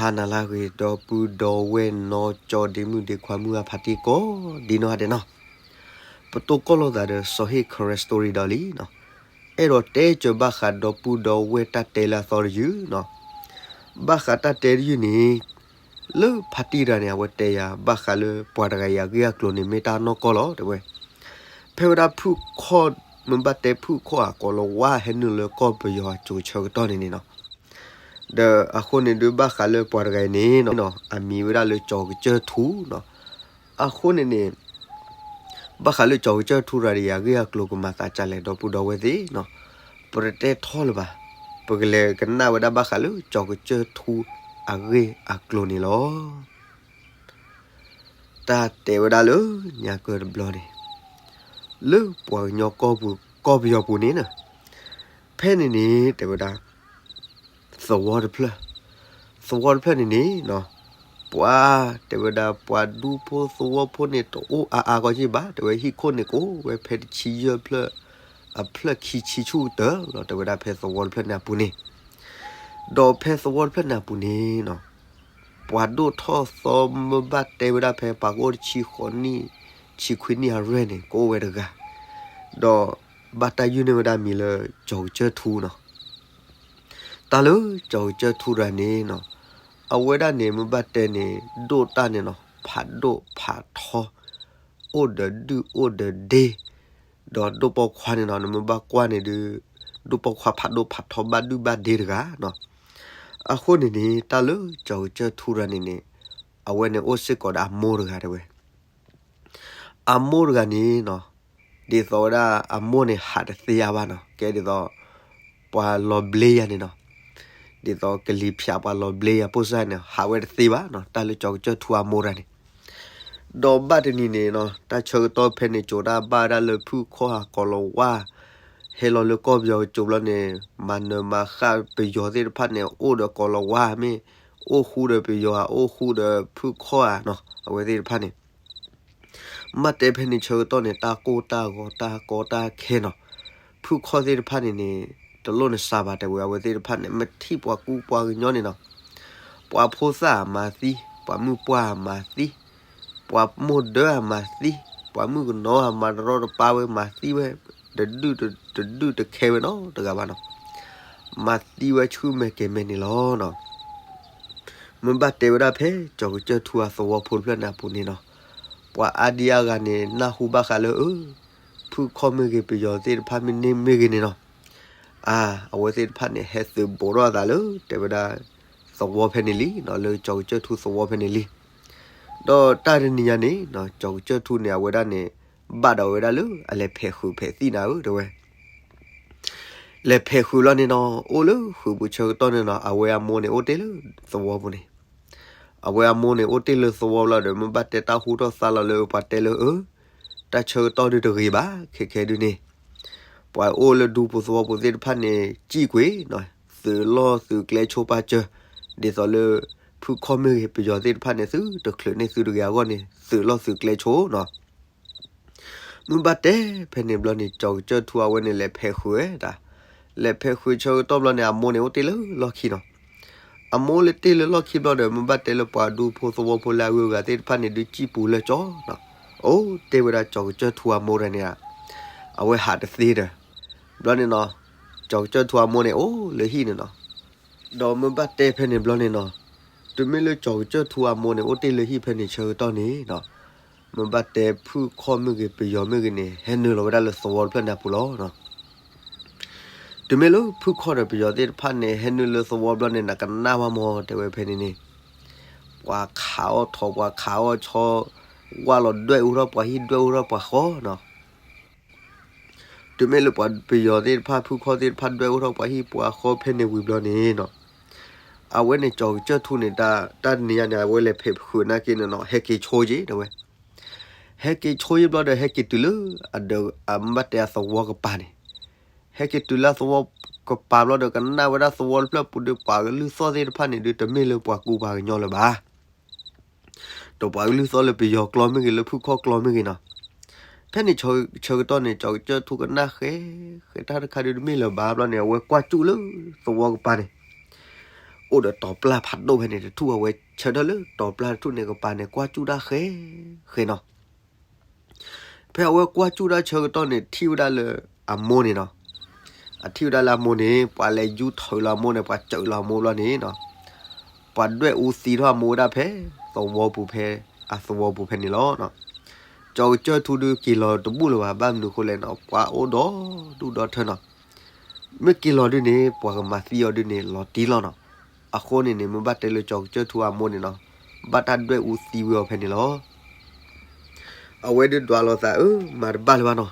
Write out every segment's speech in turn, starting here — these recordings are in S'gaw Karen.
ဟါနၤလၢအဂ့ၤ ဒီပုၢ်ဒီဝဲၢ်နီၢ်ကၠီဒ့မုၣ်ဒ့ခွါမုၣ်အဖါတံၢ်ကိးဒ်နီၢ်ဂၤဒဲးနီၤ, ပတိၢ်ကီၢ်လိာ်သးဒီးစီၤဟ့ၣ် Karen Story ဒီးလံနီၤ, အဲၣ်ဒိးတဲစၢၤဘၣ်ဃးဒီပုၢ်ဒီဝဲၢ်တၢ်တဲလၢအသီတယုၢ်နီၤ, ဘၣ်ဃးတၢ်တဲတယုၢ်န့ၣ် လၢဖါတံၢ်တဂၤန့ၣ် အဝဲတဲယၤ ဘၣ်ဃးလၢပှၤတဂၤအံၤအဂ့ၢ်အကျိၤန့ၣ် မ့ၢ်တၢ်နီၢ်ကီၢ်လီၤ တဲဝဲ, ဖဲဝဲဒၣ်ဖုၣ်ခီၣ် မ့ၢ်ဘၣ်တဲဖုၣ်ခီၣ်အကိးလီၤဝါ ဟဲနုာ်လၢကီၢ်ပယီၤအစိၤဆၢကတီၢ်န့ၣ်န့ၣ်နီၤ, ဒီးအဃိန့ၣ်ဒုးဘၣ်ဃးလၢပှၤတဂၤအံၤန့ၣ်နီၤ အမံၤဝဲဒၣ်လၢကၠီၤကစၢၢ်ထူနီၤ, အဃိန့ၣ်န့ၣ် ဘၣ်ဃးလၢကၠီၤကစၢၢ်ထူတဂၤဒီးယၤအဂ့ၢ်အကျိၤကမၤသးဒ်လဲၣ် ဒီပုၢ်ဒီဝဲၢ်သ့ၣ်နီၤ, ပတတဲထီၣ်လၢၤဘၣ်, ပကလဲၤကနၣ်ဝဲဒၣ်ဘၣ်ဃးလၢကၠီၤကစၢၢ်ထူအဂ့ၢ်အကျိၤန့ၣ်လီၤ. တၢ်တဲဝဲဒၣ်လၢညါကၢတဘျီန့ၣ် လၢပှၤကညီကီၢ်ပူၤ ကီၢ်ပယီၤပူၤန့ၣ်နီၤ, ဖဲန့ၣ်န့ၣ် တဲဝဲဒၣ် သဝီတဖျၢၣ်, သဝီတဖျၢၣ်န့ၣ်န့ၣ်နီၤ, ပှၤတဲဝဲဒၣ်ပှၤဒူဖိသဝီဖိန့ၣ် တအိၣ်အါအါဂီၢ်ယ့ၢ်ဘၣ်, တဲဝဲဟံၣ်ခိၣ်န့ၣ်ကအိၣ်ဝဲဖဲတဆံယဲၢ်ဖျၢၣ် အဖျၢၣ်ခံဆံဆူၣ်ကတၢၢ်လီၤ, တဲဝဲဒၣ်ဖဲသဝီတဖျၢၣ်န့ၣ်အပူၤန့ၣ်, ဒီးဖဲသဝီတဖျၢၣ်န့ၣ်အပူၤန့ၣ်နီၤ ပှၤဒိၣ်ထီၣ်သီမ့ၢ်ဘၣ်တဲဝဲဒၣ်ဖဲပှၤကအိၣ်တဆံဃိးနံၣ် ဆံခွံနံၣ်အရွဲၢ်န့ၣ် ကအိၣ်ဝဲတဂၤ, ဒီးဘၣ်တၢ်ယုၢ်န့ၢ်ဝဲဒၣ်မံၤလၢကၠီၤကစၢၢ်ထူနီၤ, တၢ်လၢကၠီၤကစၢၢ်ထူတဂၤန့ၣ်နီၤ, အဝဲဒၣ်န့ၣ်မ့ၢ်ဘၣ်တဲန့ၣ် ဒိၣ်တၢ်န့ၣ်နီၤ ဖးဒိၣ်ဖးထီ အိၣ်ဒီးဒုၣ်အိၣ်ဒီးဒ့, ဒီးဒိၣ်ပိာ်ခွါန့ၣ်နီၤ နမ့ၢ်ဘၣ်ကွၢ်န့ၣ်ဒုး ဒိၣ်ပိာ်ခွါဖးဒိၣ်ဖးထီဘၣ်ဒုၣ်ဘၣ်ဒ့တဂၤနီၤ, အဃိန့ၣ်န့ၣ် တၢ်လၢကၠီၤကစၢၢ်ထူတဂၤန့ၣ်န့ၣ် အဝဲန့ၣ်အိၣ်စ့ၢ်ကီးဒီးအမိၢ်တဂၤတဲဝဲ, အမိၢ်တဂၤန့ၣ်နီၤ, ဒ်သိးဝဲဒၣ်အမိၢ်န့ၣ်ဟးတသ့အါဘၣ်နီၤ, ကဲဒ်သိး ပှၤလီၤဘျ့ယၤန့ၣ်နီၤ, ဒ်သိးကလံၤဖၠးပှၤလီၤဘျ့ယၤပိၢ်စၢ်န့ၣ် ဟးဝဲတသ့ဘၣ်နီၤ, တၢ်လၢကၠီၤကစၢၢ်ထူအမိၢ်တဂၤန့ၣ်, ဒီးဘၣ်တနံၤန့ၣ်နီၤ တၢ်ဆၢကတီၢ်ဖဲန့ၣ် ကၠိၤတၢ်ဘၣ်ဝဲဒၣ်လၢဖုၣ်ခီၣ်ဟးကိးလီၤဝါ ဟဲလီၤလၢကီၢ်ပယီၤကၠိၤဘျီန့ၣ် မၤနၢၤမၤဃၣ်ပယီၤသ့ၣ်တဖၣ်န့ၣ် အိၣ်ဒီးကိးလီၤဝါမ့ၢ် အိၣ်ဃူဒီးပယီၤဧါ အိၣ်ဃူဒီးဖုၣ်ခီၣ်ဧါနီၤ အဝဲသ့ၣ်တဖၣ်န့ၣ် မ့ၢ်တဲဖဲန့ၣ်ဆၢကတီၢ်န့ၣ် တၢ်ကိၢ်တၢ်ဂီၤတၢ်ကီတၢ်ခဲနီၤ, ဖုၣ်ခီၣ်သ့ၣ်တဖၣ်န့ၣ်န့ၣ် တလိၣ်နစၢ်ဘၣ်တဲဝဲ အဝဲသ့ၣ်တဖၣ်န့ၣ် မ့ၢ်ထံၣ်ပှၤကူပှၤကညီန့ၣ်နီၤ, ပှၤဖိသၣ်အမၤသံ, ပှၤမုၢ်ပှၢ်အမၤသံ, ပှၤမိၢ်ဒၢအမၤသံ, ပှၤမုၣ်ကနီၤအမၤတရီတပါဝဲမၤသံဝဲ, တဒုၣ်တဒုၣ်တခဲဝဲနီတဂၤဘၣ်နီၤ, မၤသံဝဲဆူမဲာ်ကဲၤမဲာ်န့ၣ်လီၤနီၤ. မ့ၢ်ဘၣ်တဲဝဲဒၣ်ဖဲကၠီၤကစၢၢ်ထူအသဝီဖိတဖျၢၣ်န့ၣ်အပူၤန့ၣ်နီၤ, ပှၤအါဒံအါဂၤန့ၣ် နၢ်ဟူဘၣ်ဃးလၢအၢ ဖုၣ်ခီၣ်မ့ၢ်ဂ့ၤ ပယီၤသ့ၣ်တဖၣ်မ့ၢ်န့ၢ်မ့ၢ်ဂ့ၤန့ၣ်နီၤ, အါ အဝဲသ့ၣ်တဖၣ်န့ၣ် ဟဲသုးဘူးထီၣ်အသးလၢ တဲဝဲဒၣ် သဝီဖဲန့ၣ်လံနီၤ, လၢကၠီၤကစၢၢ်ထူသဝီဖဲန့ၣ်လံ. ဒီးတၢ်တနံၤညါန့ၣ်နီၤ, ကၠီၤကစၢၢ်ထူန့ၣ် အဝဲဒၣ်န့ၣ် ဘၣ်ဒီးဝဲဒၣ်လၢအလဲၤဖဲးဃုာ်ဖဲးသံၣ်နၤဧၢ တဲဝဲ လဲၤဖဲးဃုာ်လီၤန့ၣ်နီၤ, အိၣ်လၢဃုာ်ပူၤဆၢကတီၢ်န့ၣ်နီၤ, အဝဲအမိၢ်န့ၣ်အိၣ်တ့ၢ်လၢသဝီပူၤန့ၣ်, အဝဲအမိၢ်န့ၣ်အိၣ်တ့ၢ်လၢသဝီလီၤဒီး မ့ၢ်ဘၣ်တဲတၢ်ဟူထီၣ်သါလီၤလၢပှၤတဲလၢအၢ တၢ်ဆၢကတီၢ်ဒုးတဂ့ၤဘၣ်, ခဲခဲဒုးန့ၣ် ပှၤအိၣ်လၢဒူပူၤသဝီပူၤသ့ၣ်တဖၣ်န့ၣ် စံၣ်ကွံာ်နီၤ, သုးလီၢ်သုးကျဲဆိပာ်စၢၤ, ဒ်သိးလၢ ဖုၣ်ခီၣ်မ့ၢ်ဂ့ၤ ပယီၤသ့ၣ်တဖၣ်န့ၣ် သုတချုးန့ၢ်သုတဂ့ၤအဂီၢ်န့ၣ် သုးလီၢ်သုးကျဲဆိနီၤ. မ့ၢ်ဘၣ်တဲဖဲန့ၣ်ဘျီန့ၣ် ကၠီၤကစၢၢ်ထူအဝဲန့ၣ်လဲၤဖဲးဃုာ်ဝဲဒၣ်, လဲၤဖဲးဃုာ်ဆၢကတီၢ်ဘျီန့ၣ် အမိၢ်န့ၣ်အိၣ်တ့ၢ်လၢလီၢ်ခံနီၤ. အမိၢ်လၢတ့ၢ်လၢလီၢ်ခံဘျီဒီး မ့ၢ်ဘၣ်တဲလၢပှၤဒူဖိသဝီဖိလၢအဂုၤအဂၤသ့ၣ်တဖၣ်န့ၣ် ဒုးစံၣ်ပူၤလၢကၠီနီၤ, အိၣ်တ့ၢ်ဝဲဒၣ်ကၠီၤကစၢၢ်ထူအမိၢ်တဂၤန့ၣ်ဧါ, အဝဲဟးတသ့ဒီး, ဘျီန့ၣ်နီၤ, ကၠီၤကစၢၢ်ထူအမိၢ်န့ၣ်အိၣ်လၢဟံၣ်န့ၣ်နီၤ. ဒီးမ့ၢ်ဘၣ်တဲဖဲန့ၣ်ဘျီန့ၣ်နီၤ, တုၤမ့ၢ်လၢကၠီၤကစၢၢ်ထူအမိၢ်န့ၣ် အိၣ်တ့ၢ်လၢဟံၣ်ဖဲန့ၣ်ဆၢကတီၢ်န့ၣ်နီၤ, မ့ၢ်ဘၣ်တဲဖုၣ်ခီၣ်မ့ၢ်ဂ့ၤ ပယီၤမ့ၢ်ဂ့ၤန့ၣ် ဟဲနုာ်လီၤဝဲဒၣ်လၢသဝီတဖျၢၣ်န့ၣ်အပူၤလီၤ. တုၤမ့ၢ်လၢဖုၣ်ခီၣ်ဒီးပယီၤသ့ၣ်တဖၣ်န့ၣ် ဟဲနုာ်လၢသဝီဘျီန့ၣ် နကနၣ်ဘၣ်မ့ၢ်တဲဝဲဖဲန့ၣ်န့ၣ်, ပှၤခးအီၣ်ထိး ပှၤခးအီၣ်ဆီ, ဝၣ်လီၤဒွဲၣ်အူထီၣ်ပှၤဟံၣ်ဒွဲၣ်အူထီၣ်ပှၤဃီနီၤ. တုၤမ့ၢ်လၢပှၤပယီၤသ့ၣ်တဖၣ် ဖုၣ်ခီၣ်သ့ၣ်တဖၣ် ဒွဲၣ်အူထီၣ်ပှၤဟံၣ်ပှၤဃီဖဲန့ၣ်ဝံၤဘျီန့ၣ်နီၤ, အဝဲန့ၣ်ကၠီၤကစၢၢ်ထူန့ၣ် တၢ်တနံၤညါန့ၣ် အဝဲလဲၤဖဲးဃုာ်နာ်က့န့ၣ်နီၤ ဟဲက့ၤဆိယ့ၣ်တဲဝဲ, ဟဲက့ၤဆိယ့ၣ်ဘျီဒီး ဟဲက့ၤတုၤလၢအဒၢး အမ့ၢ်ဘၣ်တဲအသဝီကပၤန့ၣ်, ဟဲက့ၤတုၤလၢအသဝီကပၤဘျီဒီး ကနၣ်ဝဲဒၣ်သဝီတဖျၢၣ်ပူၤဒီး ပှၤကလုၢ်သီၣ်သ့ၣ်တဖၣ်န့ၣ်ဒီး တမ့ၢ်လၢပှၤကူပှၤကညီလၢၤဘၣ် ဒီးပှၤကလုၢ်သီၣ်လၢပယီၤကျိာ်မ့ၢ်ဂ့ၤ လၢဖုၣ်ခီၣ်ကျိာ်မ့ၢ်ဂ့ၤနီၤ. ဖဲန့ၣ်ဆၢကတီၢ်န့ၣ် ကၠီၤကစၢၢ်ထူကနၣ်ဃဲ ဃဲတၢ်တခါဒီးတမ့ၢ်လၢၤဘၣ်ဘျီန့ၣ် အဝဲကွၢ်ကၠူၣ်လၢသဝီကပၤန့ၣ်, အိၣ်ဒီးတီၤပျၢ်ဖးဒိၣ်ဖဲန့ၣ်တထူၣ် အဝဲဆၢထၢၣ်လၢတီၤပျၢ်တထူၣ်န့ၣ်ကပၤန့ၣ် ကွၢ်စူၣ်တၢ်ဃဲဃဲနီၤ. ဖဲအဝဲကွၢ်စူၣ်တၢ်ဆၢကတီၢ်န့ၣ် ထံၣ်ဝဲဒၣ်လၢအမိၢ်န့ၣ်နီၤ. အထံၣ်ဝဲဒၣ်လၢအမိၢ်န့ၣ် ပှၤလဲၤယူၢ်ထီၣ်လီၤအမိၢ်န့ၣ် ပှၤစၢးလီၤအမိၢ်ဘျီန့ၣ်နီၤ, ပှၤဒွဲၣ်အူသံထီၣ်အမိၢ်ဝဲဒၣ်ဖဲသဝီပူၤဖဲ အသဝီပူၤဖဲန့ၣ်လီၤ. ကၠီၤကစၢၢ်ထူဒုးက့ၤလီၤတဘူၣ်လၢၤဘၣ် ဘၣ်မနုၤအဃိလဲၣ်နီၤ ပှၤအိၣ်ဒီဒူၣ်ဒီထၢနီၤ. မ့ၢ်က့ၤလီၤဒုန့ၣ် ပှၤကမၤသံအီၤဒုန့ၣ် လီၤတံၢ်လီၤနီၤ. အဃိန့ၣ်န့ၣ် မ့ၢ်ဘၣ်တဲလၢကၠီၤကစၢၢ်ထူအမိၢ်န့ၣ်နီၤ, ဘၣ်တၢ်ဒွဲၣ်အူသံဝဲအီၤဖဲန့ၣ်လီၤ. အဝဲဒုးဒွးလိာ်သး အၢ မၤတဘၣ်လၢၤဘၣ်နီၤ,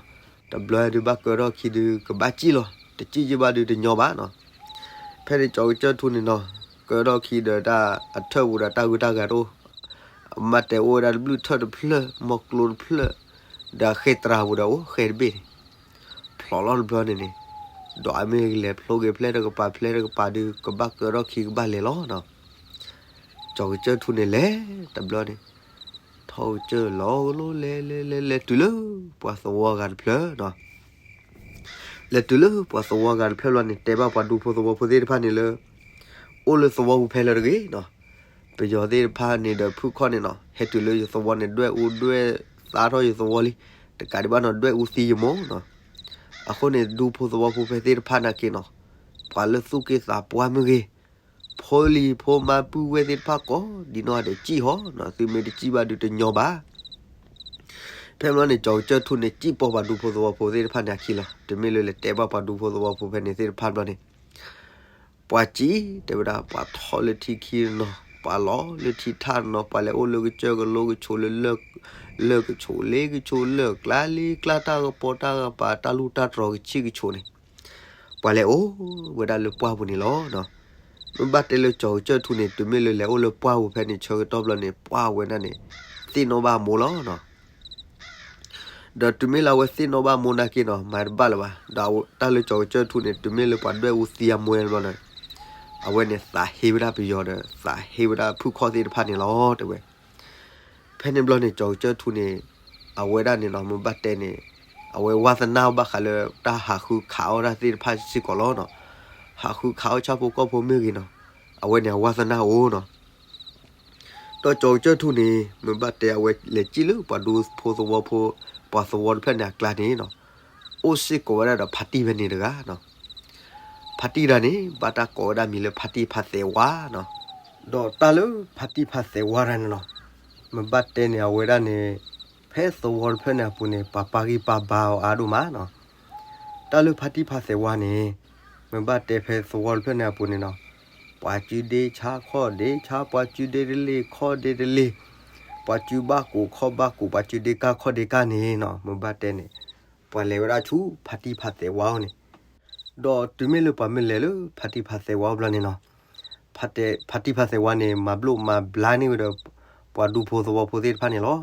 တဘျီဒုးဘၣ်ကၢထီၣ်ခံဒုး ကဘၣ်စံၣ်လီၤ, တစံၣ်ယဘၣ်ဒုးတညီဘၣ်နီၤ. ဖဲန့ၣ်ကၠီၤကစၢၢ်ထူန့ၣ်နီၤ, ကၢထီၣ်ခံဒီးတၢ်အထၢၣ်ပူၤဒီးတၢ်ဂုၤတၢ်ဂၤတအိၣ်, အမၤတဲာ်အိၣ်ဝဲဒၣ်တဘျုးထၢၣ်တဖျၢၣ် မီၢ်ကျိတဖျၢၣ်, ဒီးအဃဲတရၤပူၤဒီးအိၣ်ဃဲတဘ့ၣ်န့ၣ် ဖျိးလီၤတဘျီန့ၣ်န့ၣ်, ဒီးအမ့ၢ်လဲၤဖျိက့ၤဖျဲၣ်တကပၤ ဖျဲၣ်တကပၤဒုး ကဘၣ်ကၢထီၣ်ခံကဘၣ်လဲၤလီၤနီၤ. ကၠီၤကစၢၢ်ထူန့ၣ်လဲၤတဘျီန့ၣ်, ထီၣ်ကစၢၢ်လီၤကလိလဲၤလဲၤလဲၤလဲၤတုၤလၢပှၤသဝီဂၤတဖျၢၣ်နီၤ. လဲၤတုၤလၢပှၤသဝီဂၤတဖျၢၣ်လီၤန့ၣ် တဲဘၣ်ပှၤဒူဖိသဝီဖိသ့ၣ်တဖၣ်န့ၣ်လၢ အိၣ်လၢသဝီပူၤဖဲလၢတဂ့ၤနီၤ. ပယီၤသ့ၣ်တဖၣ်န့ၣ်ဒီးဖုၣ်ခီၣ်န့ၣ်နီၤ ဟဲတုၤလၢယသဝီန့ၣ် ဒွဲၣ်အူဒွဲၣ်သါထီၣ်ယသဝီလံ, တကးဒံးဘၣ်နီၤ ဒွဲၣ်အူသံယမိၢ်နီၤ. အဃိန့ၣ် ဒူဖိသဝီဖိဖဲသ့ၣ်တဖၣ်နာ်က့နီၤ, ပှၤလၢသူၣ်က့သးပှၢ်မ့ၢ်ဂ့ၤ, ဖိလံၤဖိမါပုၢ်ဝဲၢ်သ့ၣ်တဖၣ်ကိးဒံနီၢ်ဂၤဒဲးစံၣ်ဟီနီၤ, သုမ့ၢ်တစံၣ်ဘၣ်ဒုးတညီဘၣ်. ဖဲမ့ၢ်န့ၣ် ကၠီၤကစၢၢ်ထူန့ၣ် စံၣ်ပိာ်ပှၤဒူဖိသဝီဖိသ့ၣ်တဖၣ်န့ၣ်အခံလီၤ. တမ့ၢ်လၢလဲၤတဲဘၣ်ပှၤဒူဖိသဝီဖိဖဲန့ၣ်သ့ၣ်တဖၣ်ဘျီန့ၣ် ပှၤစံၣ်တဲဝဲဒၣ် ပှၤထီၣ်လၢထံခံတနီၤ, ပှၤလီၤလၢထံထၣ်တနီၤ, ပှၤလဲၤအိၣ်လၢကစၢၢ်ကလိကဆိးလၢ လၢၢ်ကဆိးလ့ကဆိး လၢၢ်ကျါလ့ကျါ တၢ်ကပီၤတၢ်ကပၤ တၢ်လူၢ်တၢ်တြီၤကဆံၣ်ကဆိးန့ၣ် ပှၤလဲၤအိၣ်ဝဲဒၣ်လၢပှၢ်ပူၤန့ၣ်လီၤ. မ့ၢ်ဘၣ်တဲလၢကၠီၤကစၢၢ်ထူန့ၣ် တုၤမ့ၢ်လၢလဲၤအိၣ်လၢပှၢ်ပူၤဖဲန့ၣ်ဆၢကတီၢ်ဘျီန့ၣ် ပှၢ်ဝဲဒၣ်န့ၣ် သ့ၣ်နီၣ်ဘၣ်အမိၢ်လီၤနီၤ. ဒီးတုၤမ့ၢ်လၢအဝဲသ့ၣ်နီၣ်ဘၣ်အမိၢ်နာ်က့နီၤ မၤတဘၣ်လၢၤဘၣ်. ဒီးတၢ်လၢကၠီၤကစၢၢ်ထူန့ၣ် တုၤမ့ၢ်လၢပှၤဒွဲၣ်အူသံအမိၢ်ဘျီန့ၣ် အဝဲန့ၣ်သးဟ့ဝဲဒၣ်ပယီၤဒီး သးဟ့ဝဲဒၣ်ဖုၣ်ခီၣ်သ့ၣ်တဖၣ်န့ၣ်လီၤ တဲဝဲ. ဖဲန့ၣ်ဘျီန့ၣ် ကၠီၤကစၢၢ်ထူန့ၣ် အဝဲဒၣ်န့ၣ်နီၤ မ့ၢ်ဘၣ်တဲန့ၣ် အဝဲဝါသနာဘၣ်ဃးလၢတၢ်ဟးဃုခးအီၣ်တၢ်သ့ၣ်တဖၣ်စ့ၢ်ကီးလီၤနီၤ. ဟးဃုခးအီၣ်ဆၣ်ဖိကီၢ်ဖိမ့ၢ်ဂ့ၤနီၤ အဝဲန့ၣ်အဝါသနာအိၣ်နီၤ. ဒီးကၠီၤကစၢၢ်ထူန့ၣ် မ့ၢ်ဘၣ်တဲအဝဲလဲၤစံၣ်လၢပှၤဒူဖိသဝီဖိ ပှၤသဝီတဖျၢၣ်န့ၣ်အကျါန့ၣ်နီၤ အိၣ်စ့ၢ်ကီးဝဲဒၣ်ဒီးဖါတံၢ်ဖဲန့ၣ်တဂၤနီၤ. ဖါတံၢ်တဂၤန့ၣ် ဘၣ်တၢ်ကိးဝဲဒၣ်မံၤလၢဖါတံၢ်ဖါသဲးဝါနီၤ. ဒီးတၢ်လၢဖါတံၢ်ဖါသဲးဝါတဂၤန့ၣ်နီၤ မ့ၢ်ဘၣ်တဲန့ၣ် အဝဲဒၣ်န့ၣ် ဖဲသဝီတဖျၢၣ်န့ၣ်အပူၤန့ၣ် ပှၤပာ်ဂံၢ်ပာ်ဘါအီၤအါဒိၣ်မးနီၤ. တၢ်လၢဖါတံၢ်ဖါသဲးဝါန့ၣ် မ့ၢ်ဘၣ်တဲဖဲသဝီတဖျၢၣ်န့ၣ်အပူၤန့ၣ်နီၤ ပှၤစုဒ့ဆါခီၣ်ဒ့ဆါ ပှၤစုဒ့တလ့ၢ်ခီၣ်ဒ့တလ့ၢ် ပှၤစုဘၣ်ကူးခီၣ်ဘၣ်ကူး ပှၤစုဒ့ကၢ်ခီၣ်ဒ့ကၢ်န့ၣ်နီၤ မ့ၢ်ဘၣ်တဲန့ၣ် ပှၤလဲၤဝဲဒၣ်ဆူဖါတံၢ်ဖါသဲးဝါအအိၣ်န့ၣ် ဒီးတုၤမ့ၢ်လၢပှၤမ့ၢ်လဲၤလၢဖါတံၢ်ဖါသဲးဝါအအိၣ်ဘျီန့ၣ်နီၤ ဖါတံၢ်ဖါသဲးဝါန့ၣ် မၤဘျိၣ်မၤဘျါန့ၢ်ဝဲဒီး ပှၤဒူဖိသဝီဖိသ့ၣ်တဖၣ်န့ၣ်လီၤ.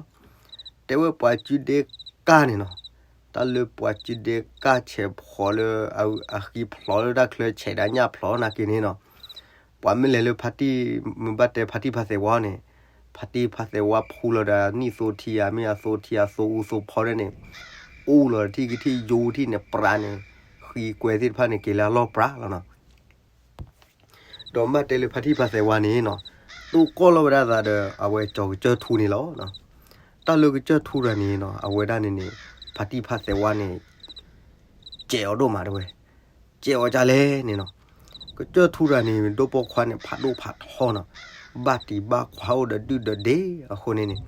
တဲဝဲပှၤစုဒ့ကၢ်န့ၣ်နီၤ တၢ်လၢပှၤစုဒ့ကၢ်ဆဲးဖျိးလၢ အဃံဖျိးလၢတၢ်ချၢဆဲးဒၣ်ညၣ်ဖျိးနာ်က့န့ၣ်နီၤ ပှၤမ့ၢ်လဲၤလၢဖါတံၢ် မ့ၢ်ဘၣ်တဲဖါတံၢ်ဖါသဲးဝါန့ၣ် ဖါတံၢ်ဖါသဲးဝါဖှူလီၤဒီးနံၣ်သိထံဧါ မ့ၢ်အသိထံအသိအူသိဖီဒၣ်န့ၣ် အူလီၤထံၣ်ကထံၣ်ယိထံၣ်န့ၣ် ပြးန့ၣ် ဃံကွဲသ့ၣ်တဖၣ်န့ၣ် က့ၤလၢအလီၢ်ပြးလီၤနီၤ. ဒီးမ့ၢ်ဘၣ်တဲလၢဖါတံၢ်ဖါသဲးဝါန့ၣ်နီၤ တိၢ်ကီၢ်လီၤဝဲဒၣ်သးဒီးအဝဲကၠီၤကစၢၢ်ထူန့ၣ်လီၤ. တၢ်လၢကစၢၢ်ထူတဂၤန့ၣ်နီၤ အဝဲဒၣ်န့ၣ်န့ၣ် ဖါတံၢ်ဖါသဲးဝါန့ၣ် ကဲးအီၤဒိၣ်မးတဲဝဲ ကဲးအီၤဒ်လဲၣ်န့ၣ်နီၤ ကစၢၢ်ထူတဂၤန့ၣ် ဒိၣ်ပိာ်ခွါန့ၣ် ဖးဒိၣ်ဖးထီနီၤ ဘၣ်တံၢ်ဘၣ်ခွါအိၣ်ဒီးဒုၣ်ဒီးဒ့အဃိန့ၣ်န့ၣ်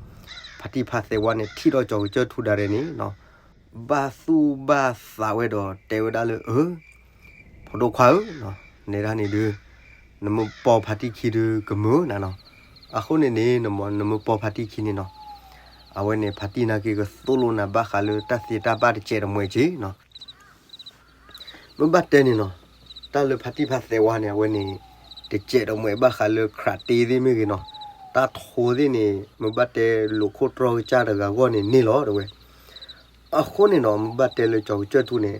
ဖါတံၢ်ဖါသဲးဝါန့ၣ် ထံၣ်ဒီးကၠီၤကစၢၢ်ထူတဂၤန့ၣ်နီၤ ဘၣ်သူၣ်ဘၣ်သးဝဲဒီးတဲဝဲဒၣ်လၢ အၢ ဖိဒိၣ်ခွါဧၢ, နဲဒၣ်န့ၣ်ဒုး နမ့ၢ်ပိာ်ဖါတံၢ်ခံဒုးကမုာ်နၤနီၤ. အဃိန့ၣ်န့ၣ် နမ့ၢ်ပိာ်ဖါတံၢ်ခံန့ၣ်နီၤ အဝဲန့ၣ် ဖါတံၢ်နာ်က့ကသိၣ်လိနၤဘၣ်ဃးလၢတၢ်သ့တၢ်ဘၣ်တစဲးတမှဲးက့နီၤ. မ့ၢ်ဘၣ်တဲန့ၣ်နီၤ တၢ်လၢဖါတံၢ်ဖါသဲးဝါန့ၣ် အဝဲန့ၣ် တစဲးတမှဲးဘၣ်ဃးလၢ ခရးတ့ သ့ၣ်မ့ၢ်ဂ့ၤနီၤ တၢ်ထိသ့ၣ်န့ၣ် မ့ၢ်ဘၣ်တဲလိာ်ခိၣ်တြီၢ်ကစၢ်တဂၤအဂီၢ်န့ၣ်န့ၢ်လီၤတဲဝဲ. အဃိန့ၣ်နီၤ မ့ၢ်ဘၣ်တဲလၢကၠီၤကစၢၢ်ထူန့ၣ်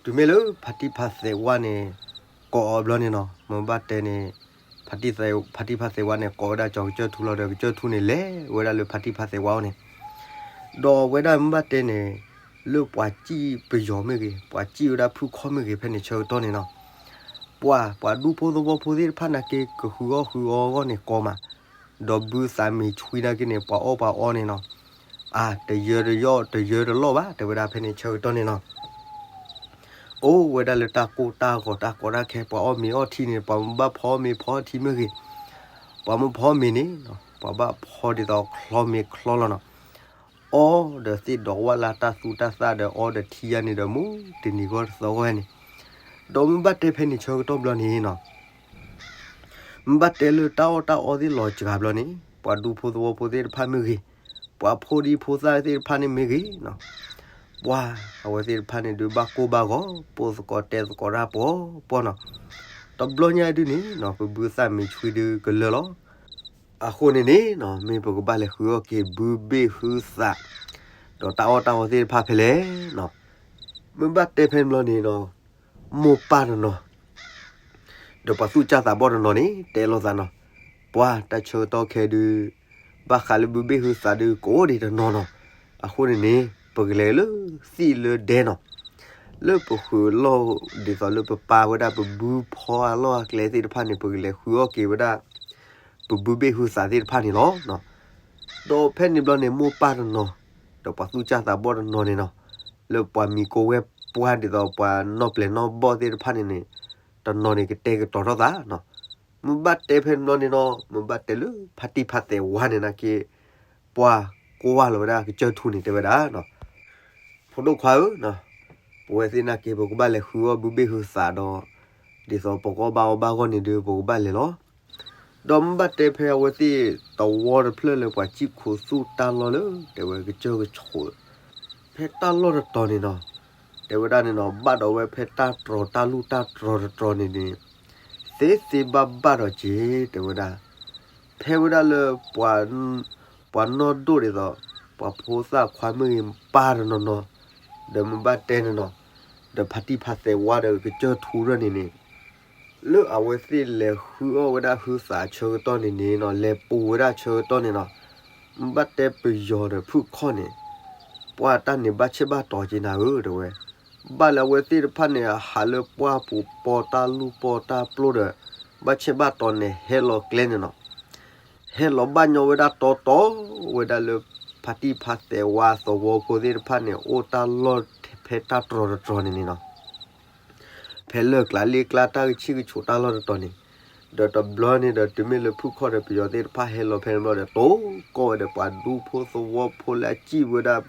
တုၤမ့ၢ်လၢဖါတံၢ်ဖါသဲးဝါန့ၣ် ကိးအီၤဘျီန့ၣ်နီၤ မ့ၢ်ဘၣ်တဲန့ၣ် ဖါတံၢ်ဖါတံၢ်ဖါသဲးဝါန့ၣ် ကိးဝဲဒၣ်ကၠီၤကစၢၢ်ထူလီၤဒီး ကစၢၢ်ထူန့ၣ်လဲၤဝဲဒၣ်လၢဖါတံၢ်ဖါသဲးဝါအအိၣ်န့ၣ် ဒီးဝဲဒၣ်မ့ၢ်ဘၣ်တဲန့ၣ် လၢပှၤစံၣ်ပယီၤမ့ၢ်ဂ့ၤ ပှၤစံၣ်ဝဲဒၣ်ဖုၣ်ခီၣ်မ့ၢ်ဂ့ၤ ဖဲန့ၣ်ဆၢကတီၢ်န့ၣ်နီၤ ပှၤ ပှၤဒူဖိသဝီဖိသ့ၣ်တဖၣ်နာ်က့ ကဃုအီၣ်ဃုအီအဂီၢ်န့ၣ်ကီမး, ဒီးဘုသးမ့ၤဆွံနာ်က့န့ၣ် ပှၤအီၣ်ပှၤအီန့ၣ်နီၤ, အါ တယၢတယီၣ် တယၢတလီၢ်ဘၣ် တဲဝဲဒၣ်ဖဲန့ၣ်ဆၢကတီၢ်န့ၣ်နီၤ. အိၣ်ဝဲဒၣ်လၢတၢ်ကိၢ်တၢ်ဂီၤတၢ်ကီတၢ်ခဲ ပှၤအီၣ်မ့ၤအီထံန့ၣ် ပှၤမ့ၢ်ဘၣ်ဖီမ့ၤဖီထံမ့ၢ်ဂ့ၤ, ပှၤမ့ၢ်ဖီမ့ၤန့ၣ် ပှၤဘၣ်ဖီဒ်သိးချီမ့ၤချီလီၤနီၤ. အီဒီးသ့ၣ်ဒီးဝၣ်လၢတၢ်သူတၢ်သၣ်ဒီးအီဒီးထံယါန့ၣ်ဒီး မူတနံၤဂီၢ်တသီဂီၢ်န့ၣ်, ဒီးမ့ၢ်ဘၣ်တဲဖဲန့ၣ်ဆၢကတီၢ်ဘျီန့ၣ်နီၤ မ့ၢ်ဘၣ်တဲလၢတၢ်အီၣ်တၢ်အီသ့ၣ်လီၤစှၤဘျီန့ၣ် ပှၤဒူဖိသဝီဖိသ့ၣ်တဖၣ်မ့ၢ်ဂ့ၤ, ပှၤဖိဒံဖိသၣ်သ့ၣ်တဖၣ်န့ၣ်မ့ၢ်ဂ့ၤနီၤ, ပှၤအဝဲသ့ၣ်တဖၣ်န့ၣ်ဒုးဘၣ်ကိၢ်ဘၣ်ဂီၤ ပိာ်သကိးတဲသကိးတၢ်ပှီၤပှီၤနီၤ. တဘျီညါဒုးန့ၣ်နီၤ ပဘုသၣ်မ့ၤဆွံဒုးကလၢာ်လီၤ. အဃိန့ၣ်န့ၣ်နီၤ မ့ၢ်ပကဘၣ်လဲၤဃုအီၣ်က့ၤဘုဘ့ၣ်ဟုသး ဒီးတၢ်အီၣ်တၢ်အီသ့ၣ်တဖၣ်ဖဲလဲၣ်နီၤ. မ့ၢ်ဘၣ်တဲဖဲန့ၣ်ဘျီန့ၣ်နီၤ မိၢ်ပၢ်တနီၤ ဒီးပှၤသူၣ်စၢ်သးဘီၣ်တနီၤန့ၣ် တဲလိာ်သးနီၤ, ပှၤတၢ်ဆၢကတီၢ်ခဲဒုး ဘၣ်ဃးလၢဘုဘ့ၣ်ဟုသးဒုးကအိၣ်ဒံးတနီၤနီၤ, အဃိန့ၣ်န့ၣ် ပကလဲၤလၢသ့ၣ်လၢဒဲနီၤ, လၢပဃုာ်လီၢ်ဒ်သိးလၢပပာ်ဝဲဒၣ်ပဘုဖီအလီၢ်အကျဲသ့ၣ်တဖၣ်န့ၣ် ပကလဲၤဃုအီၣ်က့ၤဝဲဒၣ် ပဘုဘ့ၣ်ဟုသးသ့ၣ်တဖၣ်န့ၣ်လီၤ. ဒီးဖဲန့ၣ်ဘျီန့ၣ် မိၢ်ပၢ်တနီၤ ဒီးပှၤသူၣ်စၢ်သးဘီၣ်တနီၤန့ၣ်နီၤ, လၢပှၤမံၤကိးဝဲပှၢ်ဒ်သိးပှၤနီၢ်ပျဲၤနီၢ်ဘီၣ်သ့ၣ်တဖၣ်န့ၣ်န့ၣ် တနီၤန့ၣ်ကတဲာ်ကတီၤထီၣ်သးနီၤ. မ့ၢ်ဘၣ်တဲဖဲန့ၣ်ဘျီန့ၣ်နီၤ မ့ၢ်ဘၣ်တဲလၢဖါတံၢ်ဖါသဲးဝါန့ၣ်နာ်က့ ပှၤကွၢ်လီၤဝဲဒၣ်ကစၢၢ်ထူန့ၣ် တဲဝဲဒၣ်နီၤ, ဖိဒိၣ်ခွါဧၢ, ပဝဲသ့ၣ်နာ်က့ ပကဘၣ်လဲၤဃုအီၣ်ဘုဘ့ၣ်ဟုသးဒီး ဒ်သိးပကအီၣ်ဘၣ်အီဘၣ်အဂီၢ်န့ၣ်ဒုး ပကဘၣ်လဲၤလီၤ. ဒီးမ့ၢ်ဘၣ်တဲဖဲအဝဲသ့ၣ်သဝီတဖျၢၣ်လၢပှၤစံၣ်ခိးသူၣ်တၢ်လီၢ်လၢ တဲဝဲကစၢၢ်ကဆိး ဖဲတၢ်လီၢ်တတီၤန့ၣ်နီၤ, တဲဝဲဒၣ်န့ၣ်နီၤ ဘၣ်ဒီးဝဲဖဲတၢ်တြီၤတၢ်လူၢ်တၢ်တြီၤတတြီၤန့ၣ်န့ၣ် သ့သ့ဘၣ်ဘၣ်ဒီးက့ၤ တဲဝဲဒၣ်, ဖဲဝဲဒၣ်လၢ ပှၤနီၢ်ဒိၣ်ဒ်သိး ပှၤဖိသၣ်ခွါမ့ၢ်ဂ့ၤ ပၢ်တနီၤနီၤ, ဒီးမ့ၢ်ဘၣ်တဲန့ၣ်နီၤ, ဒီးဖါတံၢ်ဖါသဲးဝါဒီးကစၢၢ်ထူရၢၢ်န့ၣ်န့ၣ် လၢအဝဲသ့ၣ်လဲၤဃုအီၣ်ဝဲဒၣ်ဟုသးဆၢကတီၢ်န့ၣ်န့ၣ်နီၤ, လဲၤပူၤဝဲဒၣ်ဆၢကတီၢ်န့ၣ်နီၤ, မ့ၢ်ဘၣ်တဲပယီၤဒီးဖုၣ်ခီၣ်န့ၣ် ပှၤတၢ်န့ၣ်ဘၣ်ဆဲးဘၣ်တီၤက့ၤနၤဧၢ တဲဝဲ, ဘၣ်လၢအဝဲသ့ၣ်တဖၣ်န့ၣ် အဟးလၢပှၢ်ပူၤပီတၢ်လူၢ်ပီတၢ်ပျိဒီး ဘၣ်ဆဲးဘၣ်တီၤန့ၣ် ဟဲလီၤကျဲန့ၣ်နီၤ, ဟဲလီၤဘၣ်ညီဝဲဒၣ်တီတီဝဲဒၣ်လၢ ဖါတံၢ်ဖါသဲးဝါသဝီဖိသ့ၣ်တဖၣ်န့ၣ် အိၣ်တၢ်လီၢ်ဖဲတၢ်တြီၤတတြီၤန့ၣ်န့ၣ်နီၤ ဖဲလၢၢ်ကျါလ့ကျါတၢ်ကဆံၣ်ကဆူးတၢ်လီၢ်တတီၤန့ၣ်, ဒီးတဘျီန့ၣ်ဒီး တုၤမ့ၢ်လၢဖုၣ်ခီၣ်ဒီးပယီၤသ့ၣ်တဖၣ်ဟဲလီၤဖဲန့ၣ်ဘျီဒီး တိကိးဝဲဒီးပှၤဒူဖိသဝီဖိလၢအစံၣ်ဝဲဒၣ်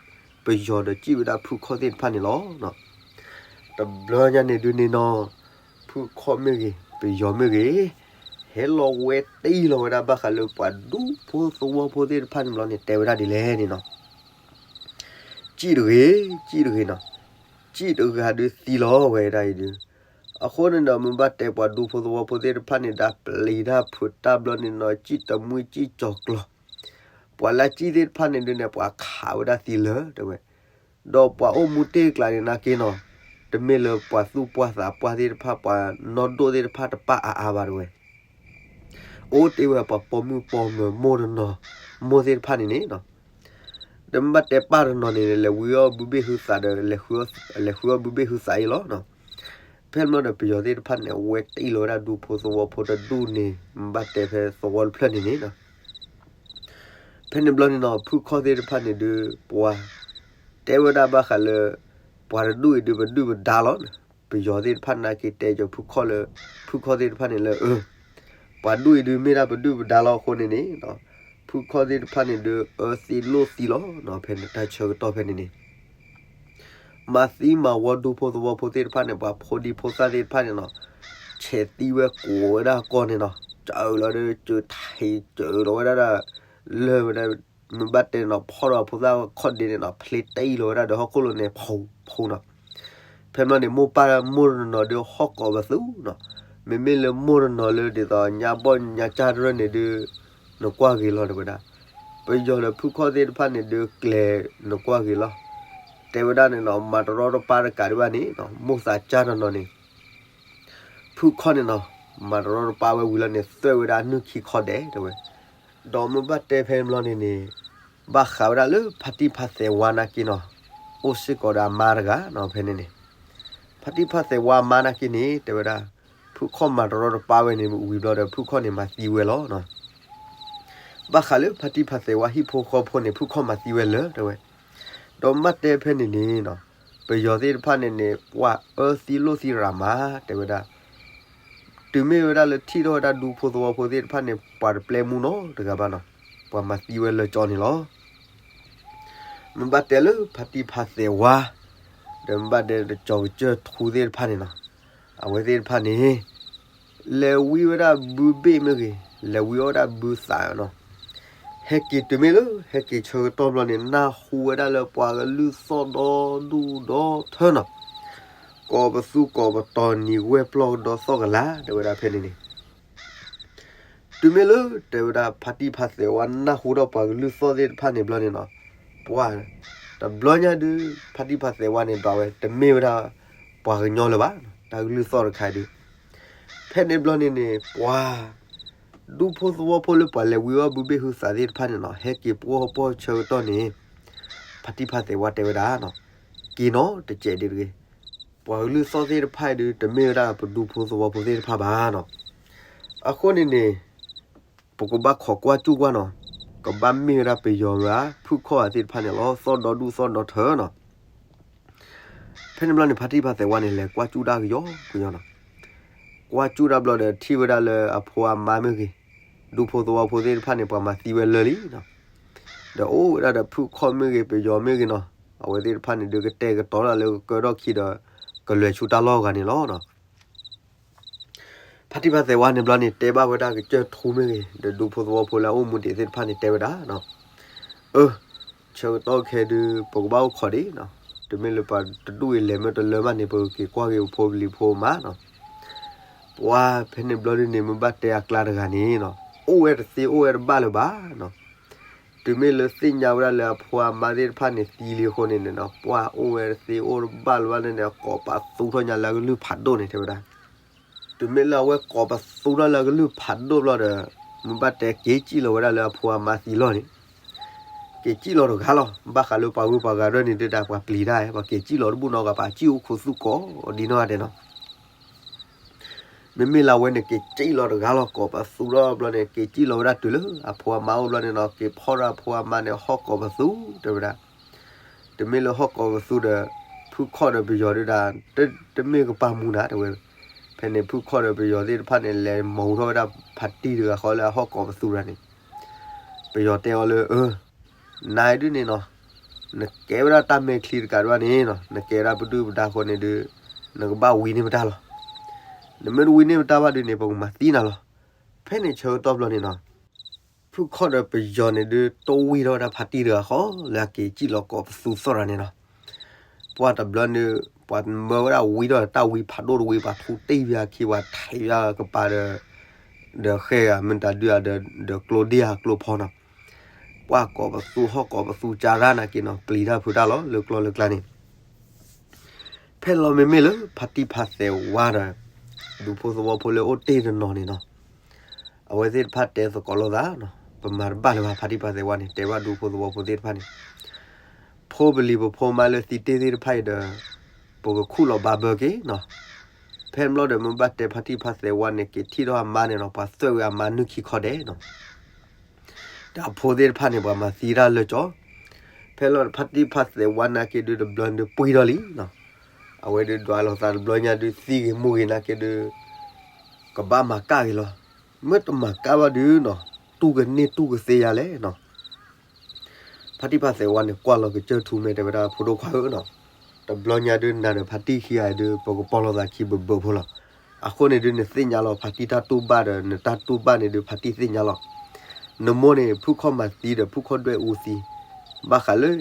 ပယီၤဒီးစံၣ်ဝဲဒၣ်ဖုၣ်ခီၣ်သ့ၣ်တဖၣ်န့ၣ်လီၤ. တဘျီညါန့ၣ်ဒုးန့ၣ်နီၤ, ဖုၣ်ခီၣ်မ့ၢ်ဂ့ၤ ပယီၤမ့ၢ်ဂ့ၤ, ဟဲလီၤဝဲတံၢ်လီၤဝဲဒၣ်ဘၣ်ဃးလၢပှၤဒူဖိသဝီဖိသ့ၣ်တဖၣ်န့ၣ်ဘျီန့ၣ် တဲဝဲဒၣ်ဒ်လဲၣ်န့ၣ်နီၤ စံၣ်တဂ့ၤ, စံၣ်တဂ့ၤနီၤ, စံၣ်တဂၤဒုးသံလီၤဝဲဒၣ်အံၤဒုး, အဃိန့ၣ်ဒီး မ့ၢ်ဘၣ်တဲပှၤဒူဖိသဝီဖိသ့ၣ်တဖၣ်န့ၣ် ဒၣ်ပျံၤတၢ်ဖုးတၢ်ဘျီန့ၣ်နီၤ, စံၣ်တမှံစံၣ်ကၠီၤကျီၤ, ပှၤလၢစံၣ်သ့ၣ်တဖၣ်န့ၣ်ဒုးန့ၣ် ပှၤခးဝဲဒၣ်သံလၢာ်တဲဝဲ, ဒီးပှၤအိၣ်မူတ့ၢ်ကျါန့ၣ်နာ်က့နီၤ, တမ့ၢ်လၢပှၤသူၣ်ပှၢ်သးပှၢ်သ့ၣ်တဖၣ် ပှၤနီၢ်ဒိၣ်သ့ၣ်တဖၣ်တပၣ်အါအါဘၣ်တဲဝဲ အိၣ်တ့ၢ်ဝဲပှၤပိာ်မုၣ်ပိာ်မၢၤမိၢ်တနီၤ, မိၢ်သ့ၣ်တဖၣ်န့ၣ်န့ၣ်နီၤ, ဒီးမ့ၢ်ဘၣ်တဲပၢ်တနီၤန့ၣ် လဲၤဝံအီၣ်ဘုဘ့ၣ်ဟုသးဒီး လဲၤဃုအီၣ်ဘုဘ့ၣ်ဟုသးအံၤလီၤနီၤ, ဖဲန့ၣ်ဘျီဒီးပယီၤသ့ၣ်တဖၣ်န့ၣ် အဝဲတံၢ်လီၤဝဲဒၣ်ဒူဖိသဝီဖိတဒူၣ်န့ၣ် မ့ၢ်ဘၣ်တဲဖဲသဝီတဖျၢၣ်န့ၣ်န့ၣ်နီၤ ဖဲန့ၣ်ဘျီန့ၣ်နီၤ ဖုၣ်ခီၣ်သ့ၣ်တဖၣ်န့ၣ်ဒုး ပှၤတဲဝဲဒၣ်ဘၣ်ဃးလၢ ပှၤတဒူၣ်အံၤဒုးပဒုၣ်ပဒါလီၤ, ပယီၤသ့ၣ်တဖၣ်နာ်က့တဲကၠီၤဖုၣ်ခီၣ်လၢ ဖုၣ်ခီၣ်သ့ၣ်တဖၣ်န့ၣ်လၢ ပှၤဒူၣ်အံၤဒုးမ့ၢ်ဒၣ်ပဒုၣ်ပဒါလီၤအဃိန့ၣ်န့ၣ်, ဖုၣ်ခီၣ်သ့ၣ်တဖၣ်န့ၣ်ဒုး အၢသံလိၣ်သံလီၤ, ဖဲန့ၣ်တၢ်ဆၢကတီၢ်ဖဲန့ၣ်န့ၣ် မၤသံမၤဝီဒူဖိသဝီဖိသ့ၣ်တဖၣ်န့ၣ် ပှၤဖိဒံဖိသၣ်သ့ၣ်တဖၣ်န့ၣ်နီၤ, ဆဲးသံဝဲကိးဝဲဒၣ်ကီၢ်န့ၣ်နီၤ, စၢလီၤဒီး စၢထံးစၢလီၤဝဲဒၣ်ဒီး လၢၢ်ဝဲဒၣ်, မ့ၢ်ဘၣ်တဲနီၤ ဖီၣ်ဒီးဖိသၣ်ခီၣ်ဒ့န့ၣ်နီၤ ဖျ့တံၢ်လီၤဝဲဒၣ်ဒီးဟီၣ်ခိၣ်လိၤန့ၣ် ဖီဖီနီၤ, ဖဲန့ၣ်ဘျီန့ၣ် မိၢ်ပၢ်မိၢ်တနီၤနီၤဒုးဟီၣ်ကိးပသူနီၤ, မ့မ့ၢ်လၢမိၢ်တနီၤလၢဒ်သိးညါဘီၣ်ညါကၢ်တရၢၢ်န့ၣ်ဒုး နကွၢ်ဂ့ၤလီၤတဲဝဲဒၣ်, ပယီၤဒီးဖုၣ်ခီၣ်သ့ၣ်တဖၣ်န့ၣ်ဒုးကျဲၤနကွၢ်ဂ့ၤလီၤ, တဲဝဲဒၣ်န့ၣ်နီၤ မၤတရီတပါတကးဒံးဘၣ်န့ၣ်နီၤ မိၢ်သးကၢ်တနီၤန့ၣ် ဖုၣ်ခီၣ်န့ၣ်နီၤ မၤတရီတပါဝဲဝံၤလီၤန့ၣ် သွဲၣ်ဝဲဒၣ်နုၢ်ခံခီဒဲးတဲဝဲ, ဒီးမ့ၢ်ဘၣ်တဲဖဲန့ၣ်ဘျီန့ၣ်န့ၣ် ဘၣ်ဃးဝဲဒၣ်လၢဖါတံၢ်ဖါသဲးဝါနာ်က့နီၤ, အိၣ်စ့ၢ်ကီးဒီးအမါတဂၤနီၤဖဲန့ၣ်န့ၣ်, ဖါတံၢ်ဖါသဲးဝါအမါနာ်က့န့ၣ် တဲဝဲဒၣ်, ဖုခီၣ်မၤတရီတပါဝဲန့ၣ်ဝံၤဘျီဒီး ဖုခီၣ်န့ၣ်မၤသံဝဲလီၤ. ဘၣ်ဃးလၢဖါတံၢ်ဖါသဲးဝါဟံၣ်ဖိဃီဖိန့ၣ် ဖုခီၣ်မၤသံဝဲလၢာ် တဲဝဲ, ဒီးမ့ၢ်တဲဖဲန့ၣ်န့ၣ်, ပယီၤသ့ၣ်တဖၣ်န့ၣ်န့ၣ် ပှၤအၢသံလိၣ်သံရၤမး တဲဝဲဒၣ်, တုၤမ့ၢ်ဝဲဒၣ်လၢထံၣ်ထီၣ်ဝဲဒၣ်ဒူဖိသဝီဖိသ့ၣ်တဖၣ်န့ၣ် ပှၤတပျဲမူနီတဂၤဘၣ်နီၤ, ပှၤမၤသံဝဲလၢာ်ကၠီန့ၣ်လီၤ. မ့ၢ်ဘၣ်တဲလၢဖါတံၢ်ဖါသဲးဝါ, ဒီးမ့ၢ်ဘၣ်တဲတကၠီၤကစၢၢ်ထူသ့ၣ်တဖၣ်န့ၣ်နီၤ, အဝဲသ့ၣ်တဖၣ်န့ၣ် လဲၤဝံဝဲဒၣ်ဘုဘ့ၣ်မ့ၢ်ဂ့ၤ, လဲၤဝံအီၣ်ဝဲဒၣ်ဘုသးနီၤ, ဟဲက့ၤတုၤမ့ၢ်လၢ ဟဲက့ၤဆၢကတီၢ်ဘျီန့ၣ် နၢ်ဟူဝဲဒၣ်လၢပှၤကလုၢ်သီၣ်ဒီဒူၣ်ဒီထၢနီၤ, ကိးပသူကိးပတီၤနံၤဝဲပျီကဒီသီၣ်ကလၤ တဲဝဲဒၣ်ဖဲန့ၣ်န့ၣ် တုၤမ့ၢ်လၢ တဲဝဲဒၣ်ဖါတံၢ်ဖါသဲးဝါနၢ်ဟူဒီးပှၤကလုၢ်သီၣ်သ့ၣ်တဖၣ်န့ၣ်ဘျီန့ၣ်နီၤ, ပှၤ တဘျီညါဒုး ဖါတံၢ်ဖါသဲးဝါန့ၣ် ဒွးဝဲ တမ့ၢ်ဝဲဒၣ် ပှၤကညီလၢၤဘၣ်, တၢ်ကလုၢ်သီၣ်တခါအံၤဒုး ဖဲန့ၣ်ဘျီန့ၣ်န့ၣ် ပှၤ ဒူဖိသဝီဖိလၢပှၤလဲၤဝံအီၣ်ဘုဘ့ၣ်ဟုသးသ့ၣ်တဖၣ်န့ၣ်နီၤ ဟဲက့ၤပှီၢ်ပှီၢ်ဆၢကတီၢ်န့ၣ် ဖါတံၢ်ဖါသဲးဝါတဲဝဲဒၣ်နီၤ, က့ၤနီၤတစဲးဒ်တဂ့ၤ, ပှၤကလုၢ်သီၣ်သ့ၣ်တဖၣ်အံၤဒုး တမ့ၢ်ဝဲဒၣ်ပဒူဖိသဝီဖိသ့ၣ်တဖၣ်ဘၣ်နီၤ, အဃိန့ၣ်န့ၣ် ပကဘၣ်ခိးကွၢ်စူၣ်ကွၢ်နီၤ, ကဘၣ်မ့ၢ်ဝဲဒၣ်ပယီၤဧါ ဖုခီၣ်ဧါသ့ၣ်တဖၣ်န့ၣ်လီၤ, သီၣ်ဒီဒူၣ်သီၣ်ဒီထၢနီၤ ဖဲန့ၣ်ဘျီန့ၣ် ဖါတံၢ်ဖါသဲးဝါန့ၣ် လဲၤကွၢ်စူၣ်တၢ်ကယီကယီနီၤ, ကွၢ်စူၣ်တၢ်ဘျီဒီး ထံၣ်ဝဲဒၣ်လၢအဖိအမါမ့ၢ်ဂ့ၤ, ဒူဖိသဝီဖိသ့ၣ်တဖၣ်န့ၣ် ပှၤမၤသံဝဲလၢာ်လံနီၤ, ဒီးအိၣ်ဝဲဒၣ်ဒီးဖုခီၣ်မ့ၢ်ဂ့ၤ ပယီၤမ့ၢ်ဂ့ၤနီၤ, အဝဲသ့ၣ်တဖၣ်န့ၣ်ဒုး ကတဲာ်ကတီၤဒၣ်လၢကကၢထီၣ်ခံဒီး ကလဲၤဆူတၢ်လီၢ်အဂၤန့ၣ်လီၤနီၤ ဖါတံၢ်ဖါသဲးဝါန့ၣ်ဘျီန့ၣ် တဲဘၣ်ဝဲဒၣ်ကစၢၢ်ထူမ့ၢ်ဂ့ၤ ဒီးဒူဖိသဝီဖိလၢအအိၣ်မူဒံးသ့ၣ်တဖၣ်န့ၣ် တဲဝဲဒၣ်နီၤ, အၢ, ဆၢကတီၢ်ခဲဒုး ပကဘၣ်အိၣ်ခိးဒံးနီၤ, တမ့ၢ်လၢပှၤတဒူၣ်အံၤလဲၤမ့ၢ်တလၢမးန့ၣ် ပကက့ၤကွၢ်က့ၤပဖိပလံၤဖိမးနီၤ, ပှၤဖဲန့ၣ်ဘျီဒုးန့ၣ် မ့ၢ်ဘၣ်တဲအကျါတဂၤန့ၣ်နီၤ, အိၣ်ဝဲတသ့အိၣ်ဝဲတဘၣ်လၢၤဘၣ်နီၤ တုၤမ့ၢ်လၢသ့ၣ်ညါဝဲဒၣ်လၢအဖိအမါသ့ၣ်တဖၣ်န့ၣ်သံလံအဃိန့ၣ်န့ၣ်နီၤ, ပှၤအိၣ်ဝဲတသ့အိၣ်တဘၣ်လၢၤဘၣ်န့ၣ်န့ၣ် ကိးပသူထီၣ်ညါလၢအကလုၢ်ဖးဒိၣ်န့ၣ် တဲဝဲဒၣ်, တုၤမ့ၢ်လၢအဝဲကိးပသူထီၣ်လၢအကလုၢ်ဖးဒိၣ်ဘျီဒီး မ့ၢ်ဘၣ်တဲက့ၤစံၣ်လီၤဝဲဒၣ်လၢအဖိအမါသံလီၤန့ၣ်, က့ၤစံၣ်လီၤတဂၤလီၤ, ဘၣ်ဃးလၢပှၤဂုၤပှၤဂၤဒၢန့ၣ်ဒုး တၢ်ပှၤပျံၤတၢ် ပှၤက့ၤစံၣ်လီၤတဘူၣ်နီတဂၤ ပှၤစံၣ်အိၣ်ခိးသူၣ်ကိးဒ်နီၢ်ဂၤဒဲးနီၤ မ့မ့ၢ်လၢအဝဲန့ၣ် က့ၤစံၣ်လီၤတဂၤလီၤ, ကိးပသူထီၣ်ဘျီန့ၣ် က့ၤစံၣ်လီၤဝဲဒၣ်တုၤလၢအဖိအမါအိၣ်ဘျီန့ၣ်နီၤ, က့ၤဖီၣ်ဒီးအဖိအမါန့ၣ် ဟီၣ်ကိးပသူ တဲဝဲဒၣ်, တမ့ၢ်လၢဟီၣ်ကိးပသူဒီး ဖုခီၣ်ဒီးပယီၤဒုးဒၣ် တမ့ၢ်ကပာ်မူနၤ တဲဝဲ, ဖဲန့ၣ်ဖုခီၣ်ဒီးပယီၤသ့ၣ်တဖၣ်န့ၣ် လဲၤမီၤဟူထီၣ်ဝဲဒၣ်ဖါတံၢ်တဂၤဃီလၢအဟီၣ်ကိးပသူဒၣ်န့ၣ်, ပယီၤတဲအီၤလၢ အၢ နၤဒုးန့ၣ်နီၤ, နကဲဝဲဒၣ်တၢ်မဲာ်ချံတကးဒံးဘၣ်န့ၣ်နီၤ, နကဲဝဲဒၣ်ပဒုၣ်ပဒါအဃိန့ၣ်ဒုး နကဘၣ်ဝံန့ၢ်ပတၢ်လီၤ. နမ့ၢ်တဝံန့ၢ်ပတၢ်ဘၣ်ဒုးန့ၣ် ပကမၤသံနၤလီၤ. ဖဲန့ၣ်ဆၢကတီၢ်ဘျီန့ၣ်နီၤ, ဖုခီၣ်ဒီးပယီၤန့ၣ်ဒုး တိၢ်ဝံၢ်ထီၣ်ဝဲဒၣ်ဖါတံၢ်တဂၤဃီ လၢအက့ၤစံၣ်လီၤကိးပသူသီၣ်ရၤန့ၣ်နီၤ. ပှၤတဘျီန့ၣ် ပှၤမၢဝဲဒၣ်ဝံထီၣ်တၢ်ဝံဖးဒိၣ်တဝံ ပှၤထူတ့ၢ်ဝံအခံ ပှၤထဲးဝံအကပၤဒီး ဒီးဃဲဂၤမ့ၢ်တၢ်ဒုးဧါ ဒီးကျိဒ့ဧါကျိဖီနီၤ. ပှၤကိးပသူဟီၣ်ကိးပသူကၢ်ရၢ်နာ်က့နီၤ ပျံၤတၢ်ဖုးတၢ်လီၤ လၢကျိလၢကျါန့ၣ် ဖဲလီၤမ့မ့ၢ်လၢဖါတံၢ်ဖါသဲးဝါဒီး ဒူဖိသဝီဖိလၢအိၣ်တ့ၢ်တနီၤန့ၣ်နီၤ, အဝဲသ့ၣ်တဖၣ်တဲသကိးလိာ်သးနီၤ, ပမၤတဘၣ်လၢၤဘၣ် ဖါတံၢ်ဖါသဲးဝါန့ၣ် တဲဘၣ်ဒူဖိသဝီဖိသ့ၣ်တဖၣ်န့ၣ်, ဖိပလံၤပဖိမါလၢသံတ့ၢ်သ့ၣ်တဖၣ်အံၤဒီး ပကခူၣ်လီၤဘါဘၢက့ၤနီၤ. ဖဲဘျီဒီးမ့ၢ်ဘၣ်တဲဖါတံၢ်ဖါသဲးဝါန့ၣ် က့ၤထံၣ်ထီၣ်အမါန့ၣ်နီၤ ပှၤသွဲၣ်ဝဲအမါနုၢ်ခံခီဒဲးနီၤ ဒီးအဖိသ့ၣ်တဖၣ်န့ၣ် ပှၤမၤသံတၢ်လၢာ်ကၠီ, ဖဲလီၤဖါတံၢ်ဖါသဲးဝါနာ်က့ဒုးတဘျီဒုးပှံၢ်ထီၣ်လံနီၤ, အဝဲဒုးဒွးလိာ်သးတဘျီညါဒုးသံဂ့ၤမူဂ့ၤနာ်က့ဒုး ကဘၣ်မၤကၣ်ဂ့ၤလီၤ, မ့ၢ်တမၤကၣ်ဘၣ်ဒုးနီၤ တူၢ်ကန့ၢ်တူၢ်ကသ့ယၤလဲၣ်နီၤ ဖါတံၢ်ဖါသဲးဝါန့ၣ် ကွၢ်လီၤကစၢၢ်ထူမဲာ်တဲဝဲဒၣ် ဖိဒိၣ်ခွါဧၢနီၤ, တဘျီညါဒုးနၤဒီးဖါတံၢ်ခံဂၤအံၤဒုး ပကပီၢ်လိာ်သးခံဘၢၣ်ဘၢၣ်ဖိလီၤ. အဃိန့ၣ်ဒုး နသ့ၣ်ညါလီၤ ဖါတံၢ်တၢ်တူၢ်ဘၣ်ဒီး နတၢ်တူၢ်ဘၣ်န့ၣ်ဒုး ဖါတံၢ်သ့ၣ်ညါလီၤ. နမိၢ်န့ၣ် ဖုခီၣ်မၤသံဒီး ဖုခီၣ်ဒွဲၣ်အူသံ, ဘၣ်ဃးလၢ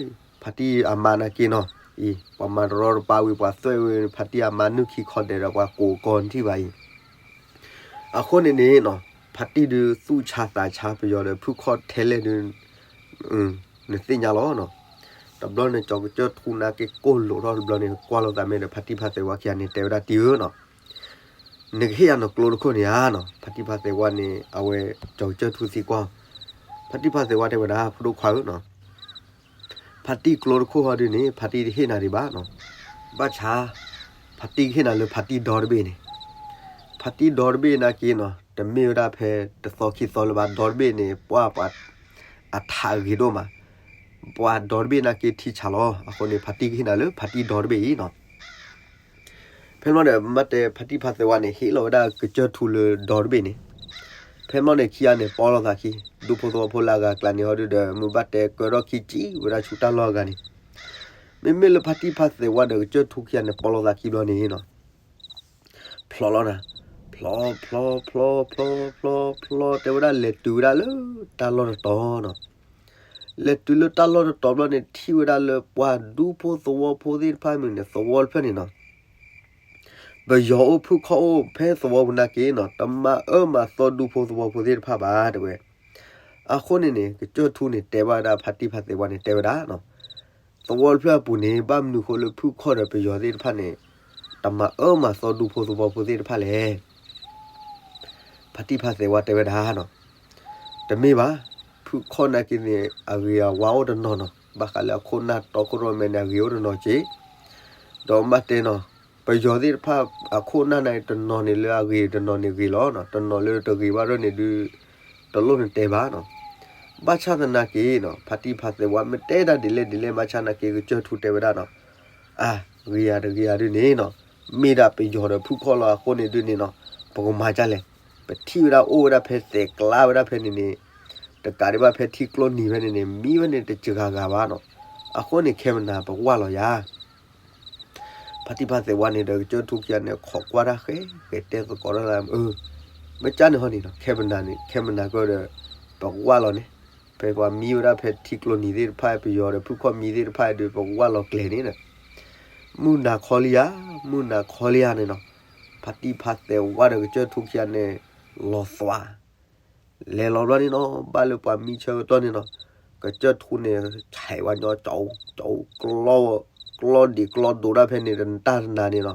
ဖါတံၢ်အမါနာ်က့နီၤ, အံၤ ပှၤမၤတရီတပါဝံၤ ပှၤသွဲၣ်ဝဲဖါတံၢ်အမါနုၢ်ခံခီဒဲးဒီး ပှၤကိးကီနထံၣ်ဘၣ်အံၤ အဃိန့ၣ်န့ၣ်နီၤ ဖါတံၢ်ဒုးသူၣ်ဆါသးဆါပယီၤဒီး ဖုခီၣ်ထဲလဲၣ်ဒုး နသ့ၣ်ညါလီၤနီၤ. တဘျီန့ၣ်ကၠီၤကစၢၢ်ထူနာ်က့ကိၢ်လိာ်ထီၣ်တဘျီန့ၣ် ကွၢ်လိာ်သးမဲာ်ဒီး ဖါတံၢ်ဖါသဲးဝါခံဂၤန့ၣ် တဲဝဲဒၣ်တံၢ်ဧၢနီၤ, နကဟ့ၣ်ယၤနကျိတခိၣ်န့ၣ်ဧါနီၤ. ဖါတံၢ်ဖါသဲးဝါန့ၣ် အဝဲကၠီၤကစၢၢ်ထူသံကွၢ်, ဖါတံၢ်ဖါသဲးဝါတဲဝဲဒၣ် ဖိဒိၣ်ခွါဧၢနီၤ ဖါတံၢ်ကျိတခိၣ်ဟီဒုးန့ၣ် ဖါတံၢ်တဟ့ၣ်နၤဒံးဘၣ်နီၤ. ဘၣ်ဆၣ် ဖါတံၢ်ကဟ့ၣ်နၤလၢဖါတံၢ်ဒီတဘ့ၣ်န့ၣ်, ဖ ဖါတံၢ်ဒီတဘ့ၣ်နာ်က့နီၤ တမ့ၢ်ဝဲဒၣ်ဖဲတသီခံသီလၢၤဘၣ်, ဒီတဘ့ၣ်န့ၣ် ပှၤပှၤအထးဂ့ၤဒိၣ်မး, ပှၤဒီတဘ့ၣ်နာ်က့ထံဆးလီၤ. အဃိန့ၣ် ဖါတံၢ်ကဟ့ၣ်နၤလၢဖါတံၢ်ဒီတဘ့ၣ်အံၤနီၤ. ဖဲမ့ၢ်န့ၣ် မ့ၢ်တဲဖါတံၢ်ဖါသဲးဝါန့ၣ် ဟ့ၣ်လီၤဝဲဒၣ်ကစၢၢ်ထူလၢဒီတဘ့ၣ်န့ၣ်, ဖဲမ့ၢ်န့ၣ်ခံဂၤန့ၣ် ပီလီၤသးခံ, ဒူဖိသဝီဖိလၢအဂၤကျါန့ၣ်ဟီဒုဒီး မ့ၢ်ဘၣ်တဲကၢထီၣ်ခံစံးဝဲဒၣ်ဆူတၢ်လီၢ်အဂၤန့ၣ်, မ့မ့ၢ်လၢဖါတံၢ်ဖါသဲးဝါဒီးကစၢၢ်ထူခံဂၤန့ၣ် ပီလီၤသးခံဘျီန့ၣ်နီၤ ဖျိးလီၤနၤ, ဖျိး ဖျိး ဖျိး ဖျိး ဖျိး ဖျိး တဲဝဲဒၣ်လဲၤတုၤဝဲဒၣ်လၢတၢ်လီၢ်တတီၤနီၤ. လဲၤတုၤလၢတၢ်လီၢ်တတီၤဘျီန့ၣ် ထံၣ်ဝဲဒၣ်လၢပှၤဒူဖိသဝီဖိသ့ၣ်တဖၣ်မ့ၢ်န့ၣ် သဝီတဖျၢၣ်န့ၣ်နီၤ ပယီၤအိၣ်ဖုၣ်ခီၣ်အိၣ်ဖဲသဝီပူၤနာ်က့နီၤ တမၤအၢမၤသီဒူဖိသဝီဖိသ့ၣ်တဖၣ်ဘၣ်တဲဝဲ. အဃိန့ၣ်န့ၣ် ကစၢၢ်ထူန့ၣ်တဲဘၣ်ဝဲဒၣ်ဖါတံၢ်ဖါသဲးဝါန့ၣ်တဲဝဲဒၣ်နီၤ သဝီတဖျၢၣ်အပူၤန့ၣ် ဘၣ်မနုၤဃိလၢဖုၣ်ခီၣ်ဒီးပယီၤသ့ၣ်တဖၣ်န့ၣ် တမၤအၢမၤသီဒူဖိသဝီဖိသ့ၣ်တဖၣ်လဲၣ်. ဖါတံၢ်ဖါသဲးဝါတဲဝဲဒၣ်နီၤ တမ့ၢ်ဘၣ်, ဖုၣ်ခီၣ်နာ်က့န့ၣ် အဂ့ၤအဝါအိၣ်တနီၤနီၤ, ဘၣ်ဃးလၢအခိၣ်နၢ်တီခိၣ်ရိၣ်မဲန့ၣ် အဂ့ၤအိၣ်တနီၤက့, ဒီးမ့ၢ်တဲနီၤ ပယီၤသ့ၣ်တဖၣ်အခိၣ်နၢ်န့ၣ် တနီၤန့ၣ်လၢအဂ့ၤ တနီၤန့ၣ်ဂ့ၤလီၤ, တနီၤလၢတဂ့ၤဘၣ်ဒ်န့ၣ်ဒုး တလိၣ်နတဲဘၣ်နီၤ. ဘၣ်ဆၣ်သနာ်က့နီၤ ဖါတံၢ်ဖါသဲးဝါမ့ၢ်တဲဒၣ်ဒ်လဲၣ်ဒ်လဲၣ် ဘၣ်ဆၣ်သနာ်က့ ကစၢၢ်ထူတဲဝဲဒၣ်နီၤ အဂ့ၤဧါတဂ့ၤဧါဒုးန့ၣ်နီၤ, မ့ၢ်ဒၣ်ပယီၤဒီးဖုၣ်ခီၣ်လီၤအဃိန့ၣ်ဒုးန့ၣ်နီၤ, ပကမၤဒ်လဲၣ်, ပထံၣ်ဝဲဒၣ်အိၣ်ဝဲဒၣ်ဖဲသဲးကျါဝဲဒၣ်ဖဲန့ၣ်န့ၣ်, တကးဒံးဘၣ်ဖဲထံကျိနံၤဖဲန့ၣ်န့ၣ် မံဝဲန့ၣ်တစှၤဂၤဘၣ်နီၤ, အဃိန့ၣ်ခဲမနၤပကဝၢ်လီၤယၤ ဖါတံၢ်ဖါသဲးဝါန့ၣ်ဒီးကစၢၢ်ထူခံဂၤန့ၣ် ခိးကွၢ်တၢ်ဃဲဃဲ တဲသကိးတၢ်လၢ မ့ၢ်ကၢ်န့ၣ်ဟီန့ၣ်နီၤ, ခဲမနၤန့ၣ် ခဲမနၤကဒီး ပကဝၢ်လီၤန့ၣ်, ဖဲပှၤမံဝဲဒၣ်ဖဲထံကျိနံၤသ့ၣ်တဖၣ် ပယီၤဒီးဖုၣ်ခီၣ်မံသ့ၣ်တဖၣ်ဒီး ပကဝၢ်လီၤကျဲၤန့ၣ်ဒီး မုၢ်နၤခီလံဧါ, မုၢ်နၤခီလံဧါန့ၣ်နီၤ, ဖါတံၢ်ဖါသဲးဝါဒီးကစၢၢ်ထူခံဂၤန့ၣ် လီၤသွး လဲၤလီၤဘျီန့ၣ်နီၤ, ဘၣ်လၢပှၤမံဆၢကတီၢ်န့ၣ်နီၤ, ကစၢၢ်ထူန့ၣ် ဆဲးဝဲညီ ကၠီ ကၠီ ကျီဒံးကျီဒိးဒၣ်ဖဲန့ၣ် တၢ်တနၤန့ၣ်နီၤ,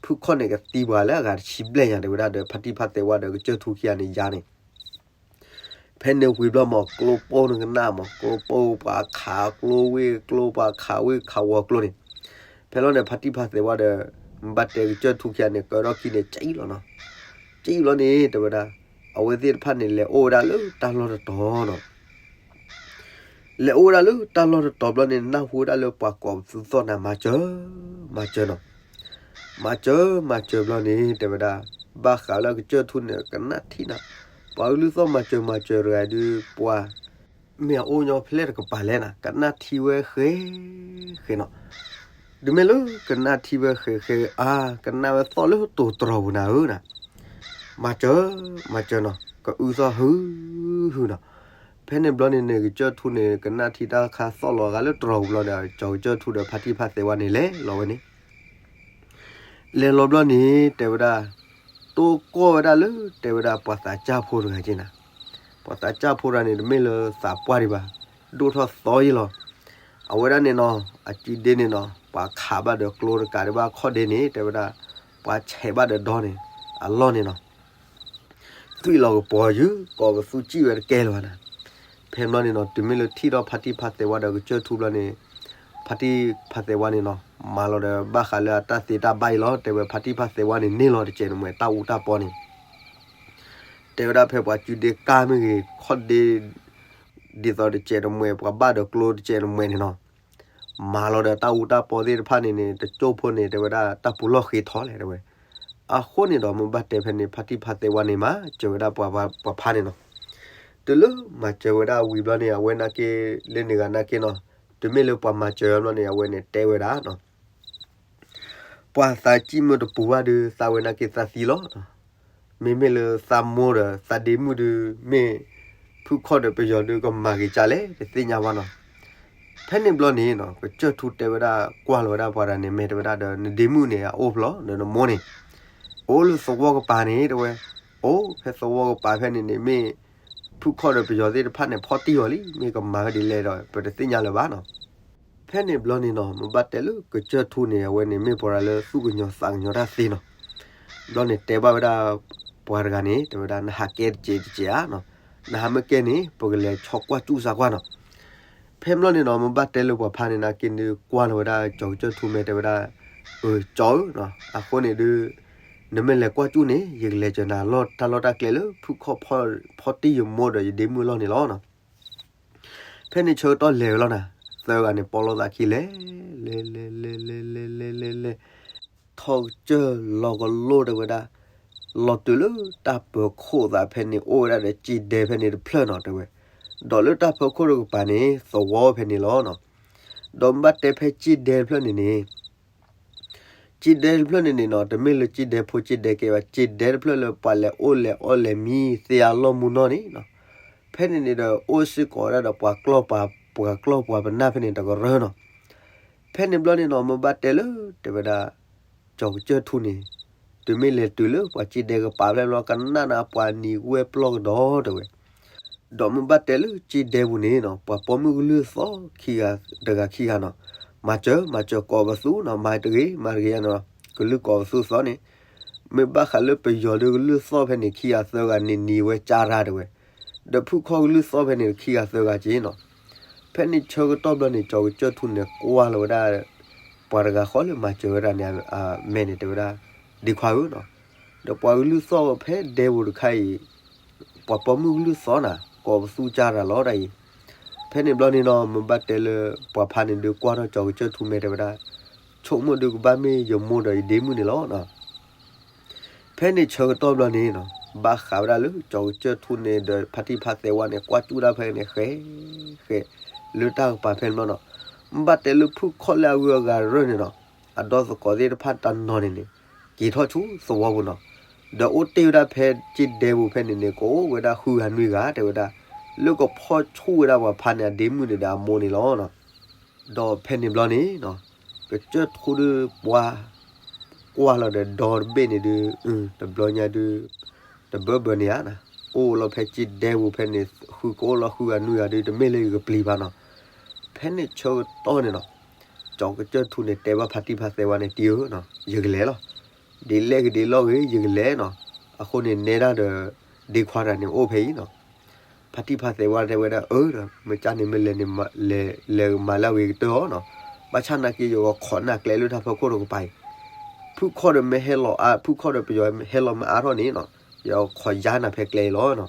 ဖုၣ်ခီၣ်န့ၣ်ကသံပှၤလၢအဂၤတဆံဘျဲၣ်ညါ တဲဝဲဒၣ်ဒီး ဖါတံၢ်ဖါသဲးဝါဒီးကစၢၢ်ထူခံဂၤန့ၣ်ယါန့ၣ် ဖဲန့ၣ်ဝံၤဘျီမး ကျိပိၢ်နကနၣ်မး ကျိပိၢ်ပှၤခးကျိဝ့ၢ်ကျိ ပှၤခးဝ့ၢ်ခးဝီၤကျိန့ၣ်, ဖဲလီၤန့ၣ် ဖါတံၢ်ဖါသဲးဝါဒီး ဘၣ်တဲကစၢၢ်ထူခံဂၤန့ၣ် ကၢထီၣ်ခံန့ၣ် ကံၣ်လီၤနီၤ, ကံၣ်လီၤန့ၣ် တဲဝဲဒၣ်, အဝဲသ့ၣ်တဖၣ်န့ၣ် လဲၤအိၣ်ဝဲဒၣ်လၢတၢ်လီၢ်တတီၤနီၤ လဲၤအိၣ်ဝဲဒၣ်လၢတၢ်လီၢ်တတီၤဘျီန့ၣ် နၢ်ဟူဝဲဒၣ်လၢပှၤကိးပသူသီၣ်နၤ မၤစၢၤ, မၤစၢၤနီၤ, မၤစၢၤ မၤစၢၤဘျီန့ၣ် တဲဝဲဒၣ်, ဘၣ်ဃးလၢကစၢၢ်ထူန့ၣ် ကနၣ်ထံနၤ, ပှၤကလုၢ်သီၣ်မၤစၢၤ မၤစၢၤတဂၤဒုး ပှၤ မ့ၢ်အအိၣ်ညီဖဲလဲၣ်တကပၤလဲၣ်နၤ ကနၣ်ထံဝဲဃဲ ဃဲနီၤ, တုၤမ့ၢ်လၢကနၣ်ထံဝဲဃဲဃဲအါ ကနၣ်ဝဲသီၣ်လၢတိၤတြီၤပူၤနၤဧၢနၤ မၤစၢၤ, မၤစၢၤနီၤ ကအုသီၣ်ဟု ဟုနီၤ, ဖဲန့ၣ်ဘျီန့ၣ်န့ၣ် ကစၢၢ်ထူန့ၣ် ကနၣ်ထံတၢ်ခါသီၣ်လီၤဂာ်လၢတြီၤပူၤဘျီဒီး ကစၢၢ်ထူဒီးဖါတံၢ်ဖါသဲးဝါန့ၣ် လဲၤလီၤဝဲန့ၣ် လဲၤလီၤဘျီန့ၣ် တဲဝဲဒၣ်, တိၢ်ကီၢ်ဝဲဒၣ်လၢ တဲဝဲဒၣ် ပှၤသးစၢ်ဖိတဂၤက့နၤ, ပှၤသးစၢ်ဖိတဂၤန့ၣ် တမ့ၢ်လၢသးပှၢ်ဒံးဘၣ်, ဒိၣ်ထီၣ်သီယံလီၤ, အဝဲဒၣ်န့ၣ်နီၤ အစုဒ့န့ၣ်နီၤ ပှၤခးဘၣ်ဒီးကျိတကးဒံးဘၣ်ခီၣ်ဒ့န့ၣ် တဲဝဲဒၣ်, ပှၤဆဲးဘၣ်ဒီးဒီန့ၣ် အလီၢ်န့ၣ်နီၤ သွံၣ်လီၤကပီၤယုၢ် ကိးပသူစံၣ်ဝဲတကဲလၢၤဘၣ်နၤ, ဖဲဘျီန့ၣ်နီၤ တုၤမ့ၢ်လၢထံၣ်ဒီးဖါတံၢ်ဖါသဲးဝါဒီးကစၢၢ်ထူဘျီန့ၣ်, ဖါတံၢ်ဖါသဲးဝါန့ၣ်နီၤ မၤလီၤဒီးဘၣ်ဃးလၢအတၢ်သ့တၢ်ဘၣ်အံၤလီၤ တဲဝဲဖါတံၢ်ဖါသဲးဝါန့ၣ်န့ၢ်လီၤတစဲးတမှဲၤတၢ်အူတၢ်ပီန့ၣ် တဲဝဲဒၣ်ဖဲပှၤစုဒ့ကါမ့ၢ်ဂ့ၤ ခီၣ်ဒ့ ဒ်သိးတစဲးတမှဲၤ ပှၤဘၣ်ဒီးကျိတစဲးတမှဲၤန့ၣ်နီၤ, မၤလီၤဒီးတၢ်အူတၢ်ပီသ့ၣ်တဖၣ်န့ၣ်န့ၣ် တကၠိၢ်ဖိန့ၣ် တဲဝဲဒၣ်တၢ်ပူၤလီၢ်ဃ့ထီၣ်လဲၣ်တဲဝဲ, အဃိန့ၣ်ဒီး မ့ၢ်ဘၣ်တဲဖဲန့ၣ် ဖါတံၢ်ဖါသဲးဝါန့ၣ် မၤစၢၤဝဲဒၣ်ပှၤဖါန့ၣ်နီၤ, တုၤလၢမၤစၢၤဝဲဒၣ်ဝံၤဘျီန့ၣ် အဝဲနာ်က့ လၢန့ၣ်ဂၤနာ်က့နီၤ, တုၤမ့ၢ်လၢပှၤမၤစၢၤဘျီန့ၣ် အဝဲန့ၣ်တဲဝဲဒၣ်နီၤ ပှၤသးစံၣ်မုၢ်တပူၤဘၣ်ဒုး သးဝဲနာ်က့သးသံလီၤ. မ့မ့ၢ်လၢသးမိၢ်ဒီးသးဒ့မုၣ်ဒုး မ့ၢ်ဖုၣ်ခီၣ်ဒီးပယီၤ ဒုးကမၤဂ့ၤကၢ်လဲၣ် တသ့ၣ်ညါဘၣ်နီၤ. ဖဲန့ၣ်ဘျီန့ၣ်နီၤ ကစၢၢ်ထူတဲဝဲဒၣ် ကွၢ်လီၤဝဲဒၣ်ပှၤတဂၤန့ၣ် မ့ၢ်တဲဝဲဒၣ်ဒီး နဒ့မုၣ်န့ၣ် အအိၣ်ဖျီၣ်ဒီးနမိၢ်န့ၣ် အိၣ်လၢသဝီကပၤန့ၣ်တဲဝဲ, အိၣ်ဖဲသဝီကပၤဖဲန့ၣ်န့ၣ် မ့ၢ်ဖုၣ်ခီၣ်ဒီးပယီၤသ့ၣ်တဖၣ်န့ၣ် ဖီၣ်တံၢ်အီၤလံ မ့ၢ်ကမၤဝဲဒ်လဲၣ်ဒီး ပတသ့ၣ်ညါလၢၤဘၣ်နီၤ. ဖဲန့ၣ်ဘျီန့ၣ်နီၤ မ့ၢ်ဘၣ်တဲလၢကစၢၢ်ထူန့ၣ် အဝဲန့ၣ်မ့ၢ်ပှၤတဂၤလၢသူၣ်ကညီၤသးကညီၤတၢ်သ့နီၤ. ဘျီန့ၣ်တဲဘၣ်ဝဲဒၣ်ပှၤတဂၤန့ၣ် တဲဝဲဒၣ် နဟးကဲတစဲးတစဲးဧါနီၤ, နဟးမ့ၢ်ကဲန့ၣ် ပကလဲၤဆီကွၢ်စူၣ်စၢ်ကွၢ်နီၤ. ဖဲဘျီန့ၣ်နီၤ မ့ၢ်ဘၣ်တဲလၢပှၤဖါန့ၣ်နာ်က့ဒုး ကွၢ်လီၤဝဲဒၣ်ကၠီကစၢၢ်ထူမ့ၢ်တဲဝဲဒၣ်, အၢ ကၠီဧၢ, အဃိန့ၣ်ဒုး နမ့ၢ်လဲၤကွၢ်ကၠူၣ်န့ၣ် ယကလဲၤစၢၤနၤလီၢ်တၢ်လီၢ်တၢ်ကျဲလၢဖုၣ်ခီၣ်ဖီ, ဖီတံၢ်ယမိၢ်ဒီးယဒ့မုၣ်အလီၢ်န့ၣ်လီၤနီၤ. ဖဲန့ၣ်ဆၢကတီၢ်လဲၤဝဲလီၤနၤ, သၢဂၤန့ၣ်ပီလီၤသးခံလဲၤ, လဲၤလဲၤလဲၤလဲၤလဲၤလဲၤလဲၤလဲၤ ထီၣ်ကစၢၢ်လီၤကလိၢ်တဲဝဲဒၣ်, လီၤတုၤလၢတၢ်ပၢၤခိၣ်သးဖဲန့ၣ် အိၣ်ဝဲဒၣ်ဒီးစ့ဒဲဖဲန့ၣ်တဖျၢၣ်နီၤတဲဝဲ, ဒီးလၢတၢ်ဖၢခိၣ်တကပၤန့ၣ် သဝီဖဲန့ၣ်လီၤနီၤ. ဒီးမ့ၢ်ဘၣ်တဲဖဲစ့ဒဲတဖျၢၣ်န့ၣ်န့ၣ် စ့ဒဲတဖျၢၣ်န့ၣ်န့ၣ်နီၤ တမ့ၢ်လၢစ့ဒဲဖိစ့ဒဲကဲဘၣ်, စ့ဒဲတဖျၢၣ်လၢပှၤလဲၤအိၣ်လဲၤအီၣ်လဲၤမံသ့အလီၢ်မူနီၢ်န့ၣ်နီၤ. ဖဲန့ၣ်န့ၣ်ဒီးအိၣ်စ့ၢ်ကီးဝဲဒၣ်ဒီးပှၤကျီၢ်ပှၤ, ပှၤကျီၢ်ပှၤပနၢ်ဖဲန့ၣ်တကရၢနီၤ. ဖဲန့ၣ်ဘျီန့ၣ်နီၤ မ့ၢ်ဘၣ်တဲလၢ တဲဝဲဒၣ် ကၠီၤကစၢၢ်ထူန့ၣ် တုၤမ့ၢ်လဲၤတုၤလၢပှၤစ့ဒဲကပၤဖဲဘျီ ကနၣ်နၤပှၤနံၤဝဲပျီၢ်ကဒီးတဲဝဲ. ဒီးမ့ၢ်ဘၣ်တဲလၢစ့ဒဲပူၤန့ၣ်နီၤ ပှၤပိာ်မုၣ်ကလုၢ်သီၣ်ခံဂၤတဂၤခံဂၤနီၤ, မၤစၢၤ မၤစၢၤကိးပသူနီၤ, မၤတဂ့ၤ မၤတဂ့ၤနီၤ, ကလုၢ်ကိးပသူသီၣ်န့ၣ်, မ့ၢ်ဘၣ်ဃးလၢပယီၤဒုကလုၢ်သီၣ်ဖဲန့ၣ် ခံဂၤသၢဂၤန့ၣ်နံၤဝဲကၢ်ရၢ်တဲဝဲ, ဒီးဖုၣ်ခီၣ်ကလုၢ်သီၣ်ဖဲန့ၣ် ခံဂၤသၢဂၤက့နီၤ. ဖဲန့ၣ်ဆၢကတီၢ်ဘျီန့ၣ် ကၠီၤကစၢၢ်ထူန့ၣ်ကွၢ်လီၤဝဲဒၣ် ပှၤတဂၤဃီလၢမၤစၢၤဝဲဒၣ်န့ၣ် အမဲာ်န့ၣ်တဲဝဲဒၣ်, ဒ့ခွါဧၢနီၤ, ဒီးပှၤကလုၢ်သီၣ်ဖဲဒဲပူၤတခါအံၤ ပှၤပိာ်မုၣ်ကလုၢ်သီၣ်နၤ ကိးပသူကၢ်ရၢ်လီၤတၢ်အံၤ. ဖဲန့ၣ်ဘျီန့ၣ်နီၤ မ့ၢ်ဘၣ်တဲလၢ ပှၤဖါန့ၣ်ဒုးကွၢ်ထီၣ်ကၠီၤကစၢၢ်ထူမဲာ်တဲဝဲဒၣ်, ဆိကမိၣ်ဒုးကဘၣ်မ့ၢ်ယမိၢ်ဒီးယဒ့မုၣ်န့ၣ်လီၤနီၤ. ဖဲန့ၣ်ဆၢကတီၢ်ဘျီန့ၣ်နီၤ ဘၣ်ဃးဝဲဒၣ်လၢကၠီၤကစၢၢ်ထူန့ၣ်ဒီးဖါတံၢ်ဖါသဲးဝါန့ၣ် ကွၢ်ကၠူၣ်တၢ်ဖဲန့ၣ် ဃဲ, ဃဲ, လၢတၢ်ကပၤဖဲန့ၣ်ဘျီနီၤ, မ့ၢ်ဘၣ်တဲလၢဖုၣ်ခီၣ်လၢအဂုၤအဂၤရၢၢ်န့ၣ်နီၤ, အဒီသကိးသ့ၣ်တဖၣ်တနီၤန့ၣ်န့ၣ် က့ၤထီၣ်ဆူသဝီပူၤနီၤ, ဒီးအိၣ်တ့ၢ်ဝဲဒၣ်ဖဲစ့ဒဲပူၤဖဲန့ၣ်န့ၣ် ကအိၣ်ဝဲဒၣ်ဃုဂၤနွံဂၤတဲဝဲဒၣ်, လၢကဖီၣ်ဆူၣ်ဝဲဒၣ်ပှၤဖါန့ၣ်အဒ့မုၣ်န့ၣ်ဒီးအမိၢ်န့ၣ်လီၤနီၤ. ဒီးဖဲန့ၣ်ဘျီန့ၣ်နီၤ, ကစၢၢ်ထူဒုးပှၤ ကွၢ်လီၤဒီးဒီတဘ့ၣ်န့ၣ်ဒုး, တဘျီညါဒုး, တဘၢဘၢန့ၣ်ဧါ, အိၣ်လီၤဖဲစ့ဒဲပူၤဖဲန့ၣ် ဃုကအိၣ်လီၤဃုဂၤနွံဂၤဒုး တမ့ၢ်လၢယကပျံၤဘၣ်နီၤ. ဖဲန့ၣ်ဆၢကတီၢ်န့ၣ်နီၤ, ကၠီၤကစၢၢ်ထူန့ၣ်တဲဘၣ်ဖါတံၢ်ဖါသဲးဝါန့ၣ် တံၤဧၢနီၤ, ယကလဲၤလီၤ. ဒ်လဲၣ်ဂ့ၤဒ်လဲၣ်ဂ့ၤ ယကလဲၤနီၤ. အဃိန့ၣ်နဲဒၣ်ဒီး ဒ့ခွါတဂၤန့ၣ်အိၣ်ဖဲအံၤနီၤ. ဖါတံၢ်ဖါသဲးဝါတဲဝဲဒၣ် အၢဒီး မ့ၢ်ကၢ်န့ၣ်မ့ၢ်လဲၤန့ၣ် လဲၤမၤလၢအဂ့ၤကတၢၢ်အီၤနီၤ. ဘၣ်ဆၣ်နာ်က့ ယဂီၤခိးနၢ်ကျဲလၢတၢ်ဖီခိၣ်တကပၤအံၤ, ဖုၣ်ခီၣ်ဒီးမ့ၢ်ဟဲလီၤအါ ဖုၣ်ခီၣ်ဒီးပယီၤဟဲလီၤမ့ၢ်အါထီၣ်န့ၣ်နီၤ, ယခိးယါနၤဖဲကျဲအံၤလီၤနီၤ.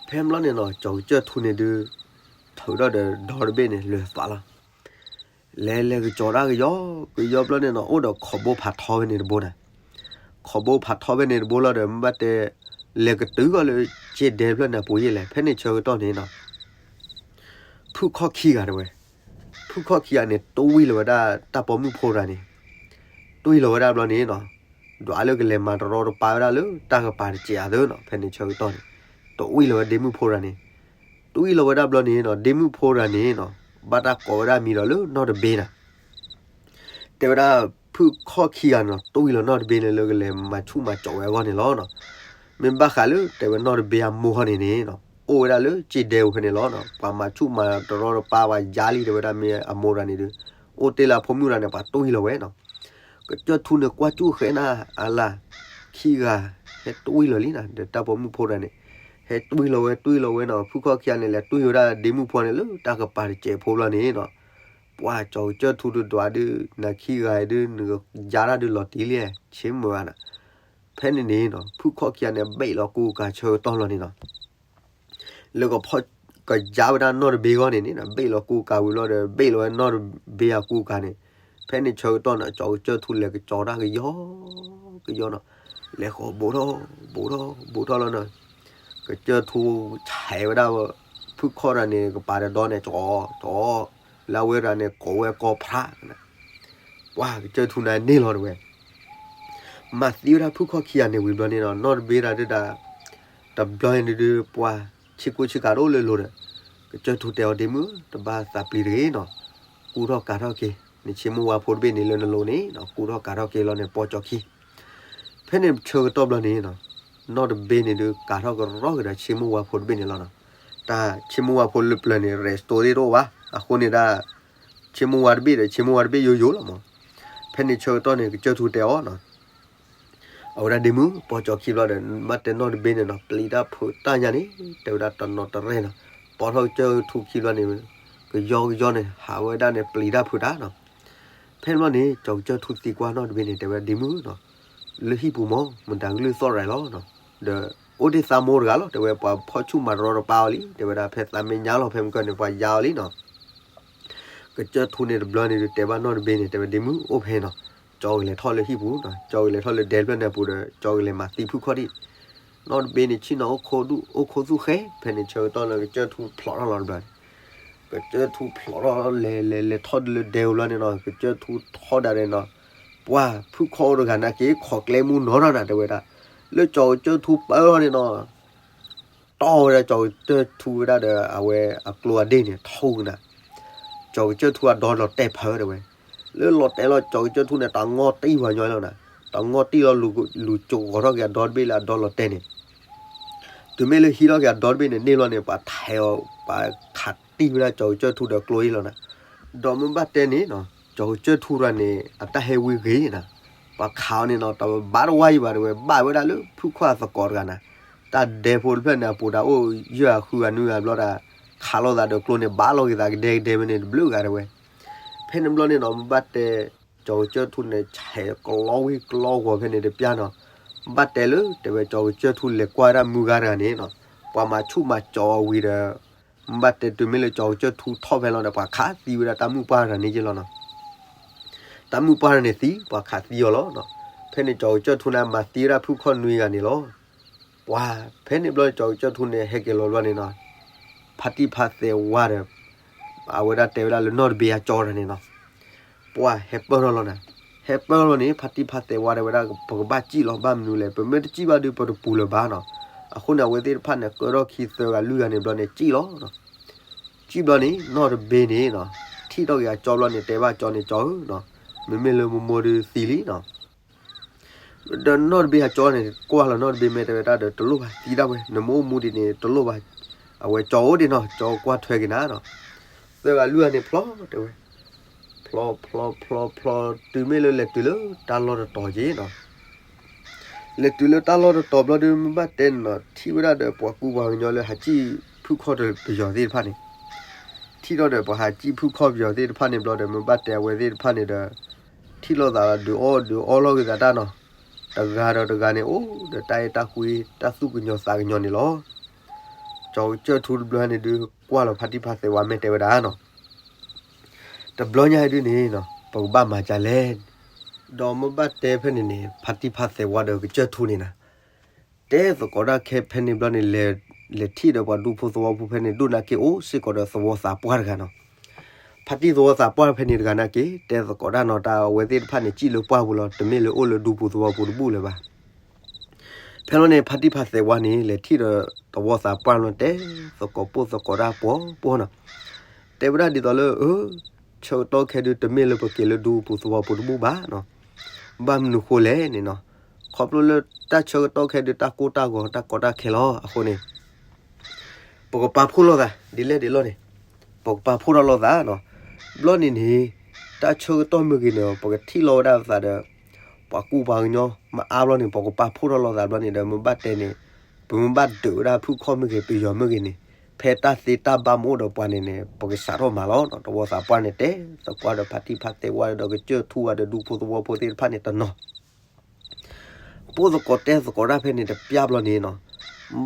ဖဲဘျီန့ၣ်နီၤ ကၠီၤကစၢၢ်ထူန့ၣ်ဒုး ထုးထီၣ်ဒီးဒီတဘ့ၣ်န့ၣ် လဲၤသးလီၤ. လဲၤလဲၤကစီၤတၢ်ကယီကယီဘျီန့ၣ်နီၤ အိၣ်ဒီးခိးဘိဖးထီဖဲန့ၣ်တဘိန့ၣ်, ခိးဘိဖးထီဖဲန့ၣ်တဘိလီၤဒီး မ့ၢ်ဘၣ်တဲ လဲၤကတုၤဂီၤလၢစ့ဒဲဖျၢၣ်န့ၣ်ပူၤယဲလဲၣ် ဖဲန့ၣ်ဆၢကတီၢ်န့ၣ်နီၤ ဖုၣ်ခီၣ်ခံဂၤတဲဝဲ, ဖုၣ်ခီၣ်ခံဂၤန့ၣ် တွံၢ်လီၤဝဲဒၣ်တၢ်ပိာ်မုၣ်ဖိတဂၤန့ၣ်, တွံၢ်လီၤဝဲဒၣ်ဘျီန့ၣ်နီၤ, ဒွးလၢကလဲၤမၤတရီတပါဝဲဒၣ်လၢတၢ်ကပၤတစဲးအသၢနီၤ ဖဲန့ၣ်ဆၢကတီၢ်န့ၣ်, တွံၢ်လီၤဝဲဒၣ်ဒ့မုၣ်ဖိတဂၤန့ၣ်, တွံၢ်လီၤဝဲဒၣ်ဘျီန့ၣ်နီၤ ဒ့မုၣ်ဖိတဂၤန့ၣ်နီၤ ဘၣ်တၢ်ကိးဝဲဒၣ်မံၤဒီးလၢနီၢ်တဘ့နၤ တဲဝဲဒၣ် ဖုၣ်ခီၣ်ခံဂၤန့ၣ်နီၤ တွံၢ်လီၤနီၢ်တဘ့န့ၣ်လၢကလဲၤမၤဆူၣ်မၤကၠီးဝဲအဂီၢ်န့ၣ်လီၤနီၤ. မ့ၢ်ဘၣ်ဃးလၢတဲဝဲနီၢ်တဘ့အမိၢ်ဟီန့ၣ်န့ၣ်နီၤ အိၣ်ဝဲဒၣ်လၢစ့ဒဲပူၤဖဲန့ၣ်လီၤနီၤ. ပှၤမၤဆူၣ်မၤတရီတပါပှၤယါလံတဲဝဲဒၣ်မ့ၢ်အမိၢ်တဂၤန့ၣ်ဒီး အိၣ်တ့ၢ်လၢအဖိမုၣ်တဂၤန့ၣ် ပှၤတွံၢ်လီၤဝဲနီၤ. ကစၢၢ်ထူန့ၣ်ကွၢ်ကၠူၣ်ဃဲနၤ အလၢ် ခံဂၤ ဟဲတွံၢ်လီၤလံနၤ ဒီးတၢ်ပိာ်မုၣ်ဖိတဂၤန့ၣ် ဟဲတွံၢ်လီၤဝဲတွံၢ်လီၤဝဲနီၤ. ဖုၣ်ခီၣ်ခံဂၤန့ၣ် လဲၤတွံၢ်ဝဲဒၣ်ဒ့မုၣ်ဖိန့ၣ်လၢတၢ်ကပၤတစဲးဖိဘျီန့ၣ်နီၤ ပှၤကၠီၤကစၢၢ်ထူဒုးဒွးဒုး နခံဂၤဒုး နကယါတၢ်ဒုးလီၤတံၢ်လံ ဆ့မုၢ်ဂၤနၤ. ဖဲန့ၣ်န့ၣ်နီၤ ဖုၣ်ခီၣ်ခံဂၤန့ၣ် ဘ့ၣ်လီၤကူကၤဆၢကတီၢ်လီၤန့ၣ်နီၤ လၢကဖီၣ်ကယါဝဲဒၣ်နီၢ်တဘ့အဂီၢ်န့ၣ်န့ၣ် ဘ့ၣ်လီၤကူကၤဝံၤဘျီဒီး ဘ့ၣ်လီၤဝဲနီၢ်တဘ့အကူကၤန့ၣ် ဖဲန့ၣ်ဆၢကတီၢ်န့ၣ် ကၠီၤကစၢၢ်ထူလဲၤကစီၤတၢ်ကယီ ကယီနီၤ လဲၤဃီၤဘူးထီၣ် ဘူးထီၣ် ဘူးထီၣ်လီၤနီၤ ကစၢၢ်ထူဆဲးဝဲဒၣ် ဖုၣ်ခီၣ်တဂၤန့ၣ် ကပၤတဒီန့ၣ် ကၠီၤ ကၠီၤ လၢအဝဲတဂၤန့ၣ် ကိးဝဲကီၢ်ဖး ပှၤကစၢၢ်ထူန့ၣ်န့ၢ်လီၤတဝဲ မၤသံဝဲဒၣ်ဖုၣ်ခီၣ်ခံဂၤန့ၣ်ဝံၤဘျီန့ၣ်နီၤ နီၢ်တဘ့တၢ်ဒုးဒၣ် တဘျီန့ၣ်ဒုး ပှၤဆ့ကူဆ့ကၤတအိၣ်လၢလိၤဒီး ကစၢၢ်ထူတဲအီၤဒ့မုၣ် တဘၣ်သးပျံၤတဂ့ၤနီၤ ကူထီၣ်ကၤထီၣ်က့ၤ နဆ့မိၢ်ဝါဖိတဘ့ၣ်န့ၣ်လၢနလိၤန့ၣ်နီၤ ကူထီၣ်ကၤထီၣ်က့ၤလီၤန့ၣ် ပိာ်ကၠီခံ ဖဲန့ၣ်ဆၢကတီၢ်ဘျီန့ၣ်နီၤ နီၢ်တဘ့န့ၣ်ဒုး ကၤထီၣ်ကရီက့ၤဒီးဆ့မိၢ်ဝါဖိတဘ့ၣ်န့ၣ်လီၤနီၤ တၢ်ဆ့မိၢ်ဝါဖိလၢပျၢၤန့ၣ် ရဲစတိၤသ့ၣ်တအိၣ်ဘၣ် အဃိန့ၣ်ဒၣ် ဆ့မိၢ်ဝါတဘ့ၣ်ဒီးဆ့မိၢ်ဝါတဘ့ၣ်ယိယိလီၤမး ဖဲန့ၣ်ဆၢကတီၢ်န့ၣ် ကစၢၢ်ထူတဲအီၤနီၤ အဝဲဒၣ်ဒ့မုၣ် ပိာ်ကၠီခံဘျီဒီး ဘၣ်တဲနီၢ်တဘ့န့ၣ်နီၤ ပျံၤတၢ်ဖုးတၢ်ညါန့ၣ် တဲဝဲဒၣ်တနီၤတရဲၣ်နီၤ ပိာ်ထီၣ်ကစၢၢ်ထူခံဘျီန့ၣ် ကယီကယီန့ၣ် ဟးဝဲဒၣ်န့ၣ် ပျံၤတၢ်ဖုးတၢ်နီၤ ဖဲန့ၣ်ဘျီန့ၣ် ကၠီၤကစၢၢ်ထူသံကွၢ်နီၢ်တဘ့န့ၣ် တဲဝဲဒၣ်ဒ့မုၣ်နီၤ လၢဟံၣ်ပူၤမး မတၤကလုၢ်သီၣ်ရၤလီၤနီၤ. ဒီးအိၣ်ဒၣ်သးမိၢ်တဂၤလီၤ တဲဝဲ ပှၤဖီၣ်ဆူၣ်မၤရီတပါအီၤလံ တဲဝဲဒၣ် ဖဲသးမ့ၢ်ညါလီၤ ဖဲမုၢ်ကၢန့ၣ် ပှၤယါအီၤလံနီၤ. ကစၢၢ်ထူန့ၣ်တဘျီန့ၣ်ဒုး တဲဘၣ်နီၢ်တဘ့န့ၣ် တဲဝဲ ဒ့မုၣ် အိၣ်ဖဲနီၤ, ကၠီကလဲၤထီၣ်လၢဟံၣ်ပူၤနီၤ, ကၠီကလဲၤထီၣ်လၢဒဲတဖျၢၣ်န့ၣ်အပူၤဒီး ကၠီကလဲၤမၤသံဖုၣ်ခီၣ်ဒံး. နီၢ်တဘ့န့ၣ် ဆ့ၣ်နီၤအိၣ်ခိၣ်သူၣ်အိၣ်ခိၣ်သူၣ်ဃဲ ဖဲန့ၣ်ဆၢကတီၢ်လၢကစၢၢ်ထူဖျိးထီၣ်လီၤတဘျီန့ၣ် ကစၢၢ်ထူဖျိးထီၣ်လဲၤလဲၤလဲၤထီၣ်ဒုးလၢဒဲပူၤဘျီန့ၣ်နီၤ, ကစၢၢ်ထူထီၣ်ဒၣ်ဒီးနီၤ, ပှၤဖုၣ်ခီၣ်အိၣ်တဂၤနာ်က့ ခိးကျဲမူနီၤထီၣ်နၤ တဲဝဲဒၣ်, လၢကၠီကစၢၢ်ထူပၢလီၤန့ၣ်နီၤ တီၢ်ဝဲဒၣ်ကၠီကစၢၢ်ထူဝဲဒၣ်ဒီး အဝဲအကျိအဒ့ၣ်န့ၣ် ထီၣ်ကနၤ, ကၠီကစၢၢ်ထူအဒီလီၤတဲာ်ဖးတဲဝဲ, လၢလီၤတဲာ်လီၤ ကၠီကစၢၢ်ထူန့ၣ် တၢ်ငီၢ်တံၢ်ပှၤညီလီၤနၤ, တၢ်ငီၢ်တံၢ်လီၤ လူၤကဂီၤထီၣ်က့ၤအဒီတဘ့ၣ်လၢအဒီလီၤတဲာ်န့ၣ်, တုၤမ့ၢ်လၢဟံးထီၣ်က့ၤအဒီတဘ့ၣ်န့ၣ်န့ၣ်လီၤန့ၣ် ပှၤထဲးအီၤ ပှၤခးတံၢ်ဝဲဒၣ်ကၠီကစၢၢ်ထူဒီးကျိအ့ၣ်လီၤနၤ, ဒီးမ့ၢ်ဘၣ်တဲန့ၣ်နီၤ ကၠီကစၢၢ်ထူရၤန့ၣ် အတၢ်ဟဲဝံဂ့ၤနၤ, ပှၤခးအီၤန့ၣ်နီၤ တဘၣ်တဝါယံၤဘၣ်တဲဝဲ ဘၣ်ဝဲဒၣ်လၢဖုၣ်ခီၣ်အသကိးတဂၤနၤ, တၢ်ဒဲဖိတဖျၢၣ်န့ၣ် အပူၤတၢ်အိၣ်ယဲၢ်ဂၤဃုဂၤနွံဂၤဘျီဒီး ခးလိာ်သးဒီးကျိန့ၣ် ဘၣ်လီၤက့ၤသးကဒဲကဒဲဝဲန့ၣ်တဘျုးဂၤတဲဝဲ, ဖဲန့ၣ်ဘျီန့ၣ်နီၤ မ့ၢ်ဘၣ်တဲ ကၠီကစၢၢ်ထူန့ၣ် ဆဲးကလီဝံၤကလီဂီၤဖဲန့ၣ်တပျၢ်နီၤ, ဘၣ်တဲလၢ တဲဝဲကၠီကစၢၢ်ထူလဲၤကွၢ်ဝဲဒၣ်မုၢ်ဂၤတဂၤန့ၣ်နီၤ, ပှၤမၤဆူၣ်မၤကၠီအီၤဝံၤဒီး မ့ၢ်ဘၣ်တဲတုၤမ့ၢ်လၢကၠီကစၢၢ်ထူထီၣ်ဖဲလီၤဒီး ပှၤခးသံဝဲဒၣ်တၢ်မုၣ်ပှၢ်တဂၤန့ၣ်က့လီၤနီၤ, တၢ်မုၣ်ပှၢ်တဂၤန့ၣ်သံ ပှၤခးသံအီၤလီၤနီၤ, ဖဲန့ၣ်ကၠီကစၢၢ်ထူန့ၣ် မၤသံဝဲဒၣ်ဖုၣ်ခီၣ်နွံဂၤန့ၣ်လီၤ. ပှၤဖဲန့ၣ်ဘျီကၠီကစၢၢ်ထူန့ၣ် ဟဲက့ၤလီၤဘျီန့ၣ်နီၤ, ဖါတံၢ်ဖါသဲးဝါဒီး အဝဲဒၣ်တဲဝဲဒၣ်လၢနီၢ်တဘ့အကၠီတဂၤန့ၣ်နီၤ, ပှၤဟဲပၢၢ်ထီၣ်လီၤနၤ, ဟဲပၢၢ်လီၤန့ၣ် ဖါတံၢ်ဖါသဲးဝါတဲဝဲဒၣ် ပကဘၣ်စံၣ်လီၤ ဘၣ်မနုၤလဲၣ် ပမ့ၢ်တစံၣ်ဘၣ်ဒီး ပတပူၤလၢၤဘၣ်နီၤ, အဃိန့ၣ် အဝဲသ့ၣ်တဖၣ်န့ၣ် ကၢထီၣ်ခံသၢဂၤလွံၢ်ဂၤန့ၣ်ဘျီန့ၣ် စံၣ်လီၤနီၤ, စံၣ်ဘျီန့ၣ် နီၢ်တဘ့န့ၣ်နီၤ, ထံၣ်ထီၣ်က့ၤအကၠီဘျီန့ၣ် တဲဘၣ်ကၠီန့ၣ် ကၠီဧၢနီၤ, မ့မ့ၢ်လၢမိၢ်မိၢ်ဒုးသံလံနီၤ ဒီးနီၢ်တဘ့အကၠီန့ၣ် ကွၢ်လီၤနီၢ်တဘ့ မ့ၢ်တဲဝဲဒၣ်ဒီး တလိၣ်ဘၣ်သံဒၣ်ဝဲ နမ့ၢ်အိၣ်မူဒ်န့ၣ် တလိၣ်ဘၣ်, အဝဲကၠီအိၣ်ဒံးနီၤ ကၠီကွၢ်ထွဲက့ၤနၤနီၤ, သၢဂၤလွံၢ်ဂၤန့ၣ်ဖျီတဲဝဲ, ဖျီဖျီဖျီဖျီ တုၤမ့ၢ်လၢလဲၤတုၤလၢတၢ်လီၢ်တတီၤက့ၤနီၤ, လဲၤတုၤလၢတၢ်လီၢ်တတီၤဘျီဒီး မ့ၢ်ဘၣ်တဲန့ၣ်နီၤ ထံၣ်ဝဲဒၣ်ဒီးပှၤကူပှၤကညီလၢဟးစံၣ်ဖုၣ်ခီၣ်ဒီးပယီၤသ့ၣ်တဖၣ်န့ၣ်, ထံၣ်ထီၣ်ဒီးပှၤဟးစံၣ်ဖုၣ်ခီၣ်ပယီၤသ့ၣ်တဖၣ်န့ၣ်ဘျီဒီး မ့ၢ်ဘၣ်တဲအဝဲသ့ၣ်တဖၣ်န့ၣ်ဒီး ထံၣ်လိာ်သးဒီးဒုးအီၣ်ဒုးအီလီၤက့ၤသးတၢ်နီၤ, တဂၤဒီးတဂၤန့ၣ် အိၣ်ဒီးတၢ်အဲၣ်တၢ်ကွံ တၢ်သူၣ်ကညီၤသးကညီၤန့ၣ်လီၤ. ကၠီကစၢၢ်ထူတဘျီန့ၣ်ဒုး ကွၢ်လီၤဖါတံၢ်ဖါသဲးဝါ မ့ၢ်တဲဝဲဒၣ်နီၤ, တဘျီညါဒုးန့ၣ်နီၤ ပကဘၣ်မၤဒ်လဲၣ်, ဒီးမ့ၢ်ဘၣ်တဲဖဲန့ၣ်န့ၣ် ဖါတံၢ်ဖါသဲးဝါဒီးကစၢၢ်ထူန့ၣ်နီၤ တဲသကိးတၢ်ခဲဖဲန့ၣ်ဘျီန့ၣ် လဲၤထံၣ်ဒီးပှၤဒူဖိသဝီဖိဖဲန့ၣ် ဒိၣ်နာ်က့အိၣ်စ့ၢ်ကီးဒီးသဝီသးပှၢ်တဂၤနီၤ, ဖါတံၢ်သဝီသးပှၢ်ဖဲန့ၣ်တဂၤနာ်က့ တဲသကိးတၢ်နီၤ တၢ်အဝဲသ့ၣ်တဖၣ်န့ၣ် စံၣ်လၢပှၢ်ပူၤလီၤ တမ့ၢ်လၢအိၣ်လၢဒူပူၤသဝီပူၤတဘူၣ်လၢၤဘၣ်. ဖဲလီၤန့ၣ် ဖါတံၢ်ဖါသဲးဝါန့ၣ် လဲၤထံၣ်ဒီးသဝီသးပှၢ်လီၤ တဲသကိးပိၢ်သကိးတၢ်ပှီၤပှီၤနီၤ, တဲဝဲဒၣ်ဒ်သိးလၢ အၢ ဆၢကတီၢ်ခဲဒုး တမ့ၢ်လၢပက့ၤလၢဒူပူၤသဝီပူၤတဘူၣ်ဘၣ်နီၤ, ဘၣ်မနုၤဃိလဲၣ်န့ၣ်နီၤ, ခီဖျိလၢတၢ်ဆၢကတီၢ်ခဲဒုး တၢ်ကိၢ်တၢ်ဂီၤ တၢ်ကီတၢ်ခဲလီၤ အဃိန့ၣ် ပကပာ်ဖှိၣ်လိာ်သး ဒ်လဲၣ်ဒ်လဲၣ်န့ၣ် ပကပာ်ဖှိၣ်ထီၣ်လိာ်သးနီၤ, ဘျီန့ၣ်န့ၣ် တၢ်ဆၢကတီၢ်မ့ၢ်ဂ့ၤန့ၣ် ပကထံၣ်လိာ်ဝဲဒၣ်ပသးဒီး ပှၤကူပှၤကညီ မ့ၢ်အါဘျီန့ၣ် ပကပာ်ဖှိၣ်ထီၣ်လိာ်သးဘျီန့ၣ်ဒီး မ့ၢ်ဘၣ်တဲန့ၣ် ပမ့ၢ်ဘၣ်ဒုးဝဲဒၣ်ဖုၣ်ခီၣ်မ့ၢ်ဂ့ၤ ပယီၤမ့ၢ်ဂ့ၤန့ၣ် ဖဲတၢ်သ့တၢ်ဘၣ်မ့ၢ်အိၣ်ဒီးပှၤန့ၣ်န့ၣ် ပကစးထီၣ်မၤလီၤနီၤ, သဝီသးပှၢ်န့ၣ် တဲသကိးဒီးဖါတံၢ်ဖါသဲးဝါဒီးကစၢၢ်ထူဝါဒီးဒူဖိသဝီဖိသ့ၣ်တဖၣ်န့ၣ်တနီၤ ပိၢ်သကိးတဲသကိးတၢ်ဖဲန့ၣ်တပျၢ်ဘျီန့ၣ်နီၤ,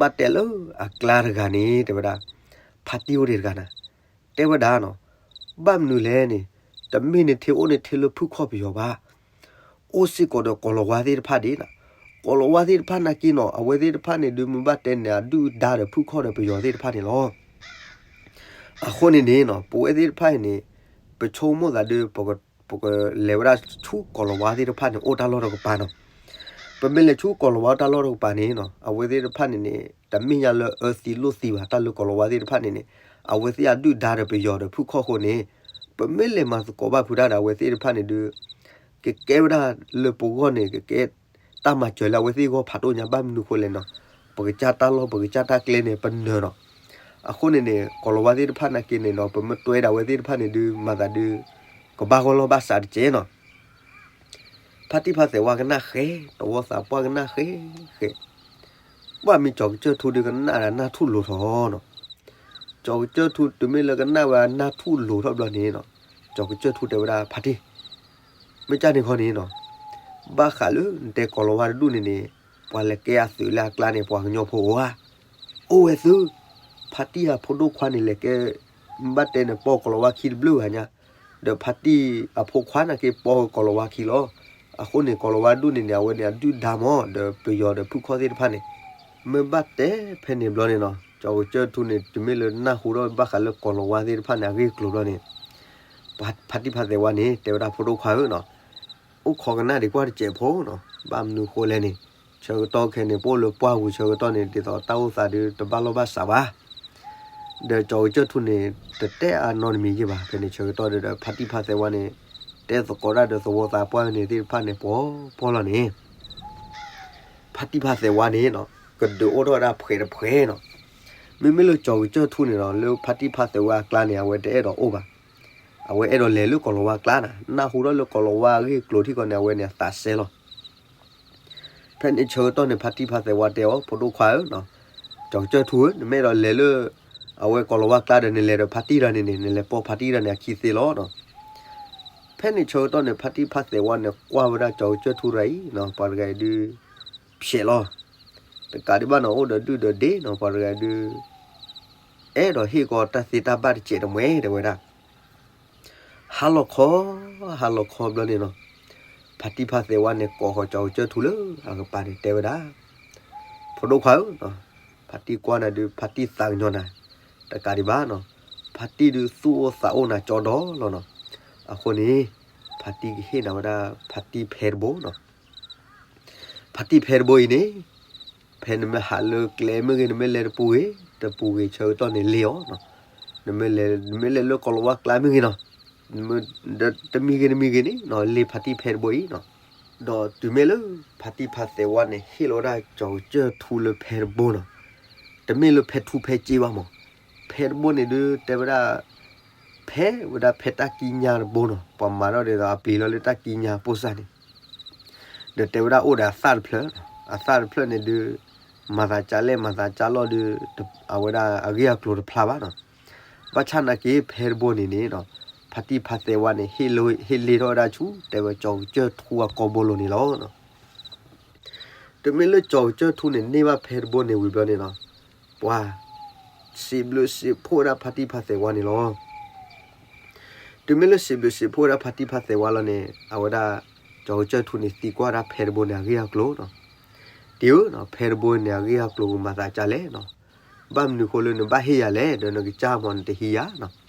ဘၣ်တဲလၢအကျါတဂၤန့ၣ် တဲဝဲဒၣ် ဖါတံၢ်အိၣ်ဒံးတဂၤန့ၣ် တဲဝဲဒၣ်နီၤ, ဘၣ်မနုၤလဲၣ်န့ၣ် တမ့ၢ်နထံအိၣ်နထံလၢဖုၣ်ခီၣ်ပယီၤဘၣ်, အိၣ်စ့ၢ်ကီးဒီးကိၤလၤဝါသ့ၣ်တဖၣ်ဒံးနီၤ, ကိၤလၤဝါသ့ၣ်တဖၣ်နာ်က့နီၤ အဝဲသ့ၣ်တဖၣ်န့ၣ်ဒုးမ့ၢ်ဘၣ်တဲန့ၣ် အဒုၣ်ဒါဒီးဖုၣ်ခီၣ်ဒီးပယီၤသ့ၣ်တဖၣ်န့ၣ်လီၤ. အဃိန့ၣ်န့ၣ်နီၤ ပဝဲသ့ၣ်တဖၣ်အံၤန့ၣ် ပဆိကမိၣ်သးဒုး ပကလဲၤဝဲဒၣ်ဆူကိၤလၤဝါသ့ၣ်တဖၣ်န့ၣ် အိၣ်တၢ်လီၢ်တကပၤနီၤ, ပမ့ၢ်လဲၤဆူကိၤလၤဝါတၢ်လီၢ်တကပၤန့ၣ်နီၤ အဝဲသ့ၣ်တဖၣ်န့ၣ်န့ၣ် တမ့ၢ်ညါလၢအၢသံလိာ်သံဘၣ် တၢ်လၢကိၤလၤဝါသ့ၣ်တဖၣ်န့ၣ်န့ၣ် အဝဲသ့ၣ်အဒုၣ်ဒါဒီးပယီၤဒီးဖုၣ်ခီၣ်အဃိန့ၣ် ပမ့ၢ်လဲၤမၤသကိးဘၣ်ဖုးတၢ်ဒီးအဝဲသ့ၣ်တဖၣ်န့ၣ်ဒုး ကကဲဝဲဒၣ်လၢပဂီၢ်န့ၣ် ကကဲတၢ်မၤစၢၤလၢအဝဲသ့ၣ်ဂီၢ်ဖးဒိၣ်ညါ ဘၣ်မနုၤဃိလဲၣ်နီၤ, ပကစၢ်တၢ်လီၢ် ပကစၢ်တၢ်ကျဲန့ၣ် ပနၢၤနီၤ, အဃိန့ၣ်န့ၣ် ကိၤလၤဝါသ့ၣ်တဖၣ်နာ်က့န့ၣ်နီၤ ပမ့ၢ်တွဲဒီးအဝဲသ့ၣ်တဖၣ်န့ၣ်ဒုး မၤသးဒုး ကဘၣ်ဂီၢ်လီၢ်ဘၣ်စးတကဲနီၤ ဖါတံၢ်ဖါသဲးဝါကနၣ်ဃဲ, သဝီသးပှၢ်ကနၣ်ဃဲဃဲ, ဘၣ်မ့ၢ်ကၠီၤကစၢၢ်ထူဒုးကနၣ်ဒီးနၢ်ထူၣ်လိၤထီၣ်နီၤ, ကၠီၤကစၢၢ်ထူတုၤမ့ၢ်လၢကနၣ်ဝဲနၢ်ထူၣ်လိၤထီၣ်ဘျီန့ၣ်နီၤ, ကၠီၤကစၢၢ်ထူတဲဝဲဒၣ် ဖါတံၢ်, မ့ၢ်ကၢ်န့ၣ်ခီန့ၣ်နီၤ, ဘၣ်ဃးလၢနတဲကိၤလၤဝါတဒူၣ်န့ၣ်န့ၣ်, ပှၤလဲၤကဲအသုးလၢအကျါန့ၣ် ပှၤကညီဖိအိၣ်ဧါ. အိၣ်ဝဲသု, ဖါတံၢ်အဖိဒိၣ်ခွါန့ၣ်လဲၤကဲ, ဘၣ်တဲန့ၣ်ပီၢ်ကိၤလၤဝါခံတဘျုးဂၤညါ, ဒီးဖါတံၢ်အဖိခွါန့ၣ်က့ၤပီၢ်ကိၤလၤဝါခံလီၤ. အဃိန့ၣ် ကိၤလၤဝါဒူၣ်န့ၣ်န့ၣ် အဝဲန့ၣ်အဒုၣ်ဒါမး ဒီးပယီၤဒီးဖုၣ်ခီၣ်သ့ၣ်တဖၣ်န့ၣ်, မ့ၢ်ဘၣ်တဲဖဲန့ၣ်ဘျီန့ၣ်နီၤ, ကၠီၤကစၢၢ်ထူန့ၣ် တုၤမ့ၢ်လၢနၢ်ဟူထီၣ်ဘၣ်ဃးလၢကိၤလၤဝါသ့ၣ်တဖၣ်န့ၣ် အဂ့ၢ်အကျိၤဘျီန့ၣ်, ဖါတံၢ်ဖါသဲးဝါန့ၣ် တဲဝဲဒၣ်ဖိဒိၣ်ခွါဧၢနီၤ, အိၣ်ခိးကနၣ်ဒံးကွၢ်တစဲးဖိနီၤ, ဘၣ်မနုၤဃိလဲၣ်န့ၣ်, ဆၢကတီၢ်ခဲန့ၣ် ပအိၣ်လၢပှၢ်ပူၤဆၢကတီၢ်န့ၣ် ဒ်သိးတၢ်အိၣ်သးဒုးတဘၣ်လီၢ်ဘၣ်စးဘၣ် ဒီးကၠီၤကစၢၢ်ထူန့ၣ် တတဲအနီတမံၤယဲၢ်ဘၣ်. ဖဲန့ၣ်ဆၢကတီၢ်ဒီး ဖါတံၢ်ဖါသဲးဝါန့ၣ် တဲသကိးတၢ်ဒီးသဝီသးပှၢ်န့ၣ်သ့ၣ်တဖၣ်န့ၣ် ပှီၤပှီၤလီၤန့ၣ်, ဖါတံၢ်ဖါသဲးဝါန့ၣ်နီၤ ကဒုးအိၣ်ထီၣ်ဝဲဒၣ်ဖှဲးတဖှဲးနီၤ. မ့မ့ၢ်လၢကၠီၤကစၢၢ်ထူန့ၣ်နီၤ လၢဖါတံၢ်ဖါသဲးဝါအကျါန့ၣ် အဝဲတအဲၣ်ဒိးအိၣ်ဘၣ်. အဝဲအဲၣ်ဒိးလဲၤလၢကိၤလၤဝါကျါနီၤ, နၢ်ဟူထီၣ်လၢကိၤလၤဝါအဂ့ၢ်အကျိၤထံၣ်ဃီန့ၣ် အဝဲန့ၣ်အသးစဲလီၤ. ဖဲန့ၣ်ဆၢကတီၢ်န့ၣ် ဖါတံၢ်ဖါသဲးဝါတဲအီၤ ဖိဒိၣ်ခွါဧၢ, ကၠီၤကစၢၢ်ထူဧၢ, နမ့ၢ်အဲၣ်ဒိးလဲၤလၢ အဝဲကိၤလၤဝါကျါဒီး နလဲၤဒီးဖါတံၢ်တဂၤန့ၣ်န့ၣ် နလဲၤပိာ်ဖါတံၢ်တဂၤန့ၣ်အခံသ့လီၤနီၤ. ဖဲန့ၣ်ဆၢကတီၢ်န့ၣ် ဖါတံၢ်ဖါသဲးဝါန့ၣ် ကွၢ်ဝဲဒၣ်ကၠီၤကစၢၢ်ထူတဂၤအံၤနီၤ, ပှၤတဂၤအံၤဒုး ဖျဲးလီၤ. တကးဒံးဘၣ်နီၤ အိၣ်ဒီးဒုၣ်ဒီးဒ့နီၤ, ပှၤတဂၤအံၤဒုး အဲၣ်ဒိးဟ့ၣ်ကီးတၢ်သ့တၢ်ဘၣ်တစဲးတမှဲ တဲဝဲဒၣ်. ဟါလီၤခီ, ဟါလီၤခီဘျီန့ၣ်နီၤ, ဖါတံၢ်ဖါသဲးဝါန့ၣ် ကိးဃီၤကၠီၤကစၢၢ်ထူလၢအကပၤန့ၣ် တဲဝဲဒၣ်, ဖိဒိၣ်ခွါဧၢ, ဖါတံၢ်ကွၢ်နၤဒုး ဖါတံၢ်သးကညီၤနၤ, တကးဒံးဘၣ်နီၤ, ဖါတံၢ်ဒုးသူၣ်အိၣ်သးအိၣ်နၤကၠီဒီလီၤနီၤ. အဃိန့ၣ် ဖါတံၢ်ကဟ့ၣ်နၤဝဲဒၣ် ဖါတံၢ်ဖဲတဘိနီၤ. ဖါတံၢ်ဖဲတဘိအံၤန့ၣ်, ဖဲနမ့ၢ်ဟးလၢကျဲမ့ၢ်ဂ့ၤ နမ့ၢ်လဲၤတပူၤဂ့ၤ, တပူၤဂ့ၤဆၢကတီၢ်န့ၣ်လ့ၣ်အီၤနီၤ. နမ့ၢ်လဲၤ, နမ့ၢ်လဲၤလၢကိၤလၤဝါကျါမ့ၢ်ဂ့ၤနီၤ, တမံၤဂ့ၤတမံၤဂ့ၤန့ၣ်နီၤ လ့ၣ်ဖါတံၢ်ဖဲတဘိအံၤနီၤ. ဒီးတုၤမ့ၢ်လၢ ဖါတံၢ်ဖါသဲးဝါန့ၣ် ဟ့ၣ်လီၤဝဲဒၣ်ကၠီၤကစၢၢ်ထူလၢဖဲတဘိနီၤ, တမ့ၢ်လၢဖဲထူဖဲစ့ဘၣ်မး, ဖဲတဘိန့ၣ်ဒုးတဲဝဲဒၣ် ဖဲဝဲဒၣ်ဖဲတၢ်ကံးညာ်တဘိနီၤ, ပှၤမၤထီၣ်ဒ်သိးအပျံၤလီၤလၢတၢ်ကံးညာ်ပိၢ်စၢ်န့ၣ်, ဒီးတဲဝဲဒၣ်အိၣ်ဒီးအသၣ်တဖျၢၣ်, အသၣ်တဖျၢၣ်န့ၣ်ဒုး မၤသးကၢ်လဲၣ် မၤသးကၢ်လီၢ်ဒုး အဝဲဒၣ်အဂ့ၢ်အကျိၤတဖျါဘၣ်နီၤ. ဘၣ်ဆၣ်နာ်က့ဖဲတဘိန့ၣ်န့ၣ်နီၤ, ဖါတံၢ်ဖါသဲးဝါန့ၣ် ဟ့ၣ်လ့ၣ်ထီၣ်ဝဲဒၣ်ဆူ တဲဝဲကၠီၤကစၢၢ်ထူအကိာ်ဘိလိၤန့ၣ်လီၤ. တုၤမ့ၢ်လၢကၠီၤကစၢၢ်ထူန့ၣ် န့ၢ်ဘၣ်ဖဲတဘိန့ၣ်ဝံၤဘျီန့ၣ်နီၤ, ပှၤ စံးဘျုးစံးဖှိၣ်ဝဲဒၣ်ဖါတံၢ်ဖါသဲးဝါန့ၣ်လီၤ. တုၤမ့ၢ်လၢစံးဘျုးစံးဖှိၣ်ဝဲဒၣ်ဖါတံၢ်ဖါသဲးဝါလီၤန့ၣ် အဝဲဒၣ် ကၠီၤကစၢၢ်ထူန့ၣ်သံကွၢ်ဝဲဒၣ်ဖဲတဘိန့ၣ်အဂ့ၢ်အကျိၤနီၤ. တံၤဧၢ, ဖဲတဘိန့ၣ်အဂ့ၢ်အကျိၤကမၤသးကၢ်လဲၣ်နီၤ. ဘၣ်မနုၤဃိလၢနဘၣ်ဟ့ၣ်ယၤလဲၣ်, ဒီးနကစၢ်မးနတဟံးယၤနီၤ.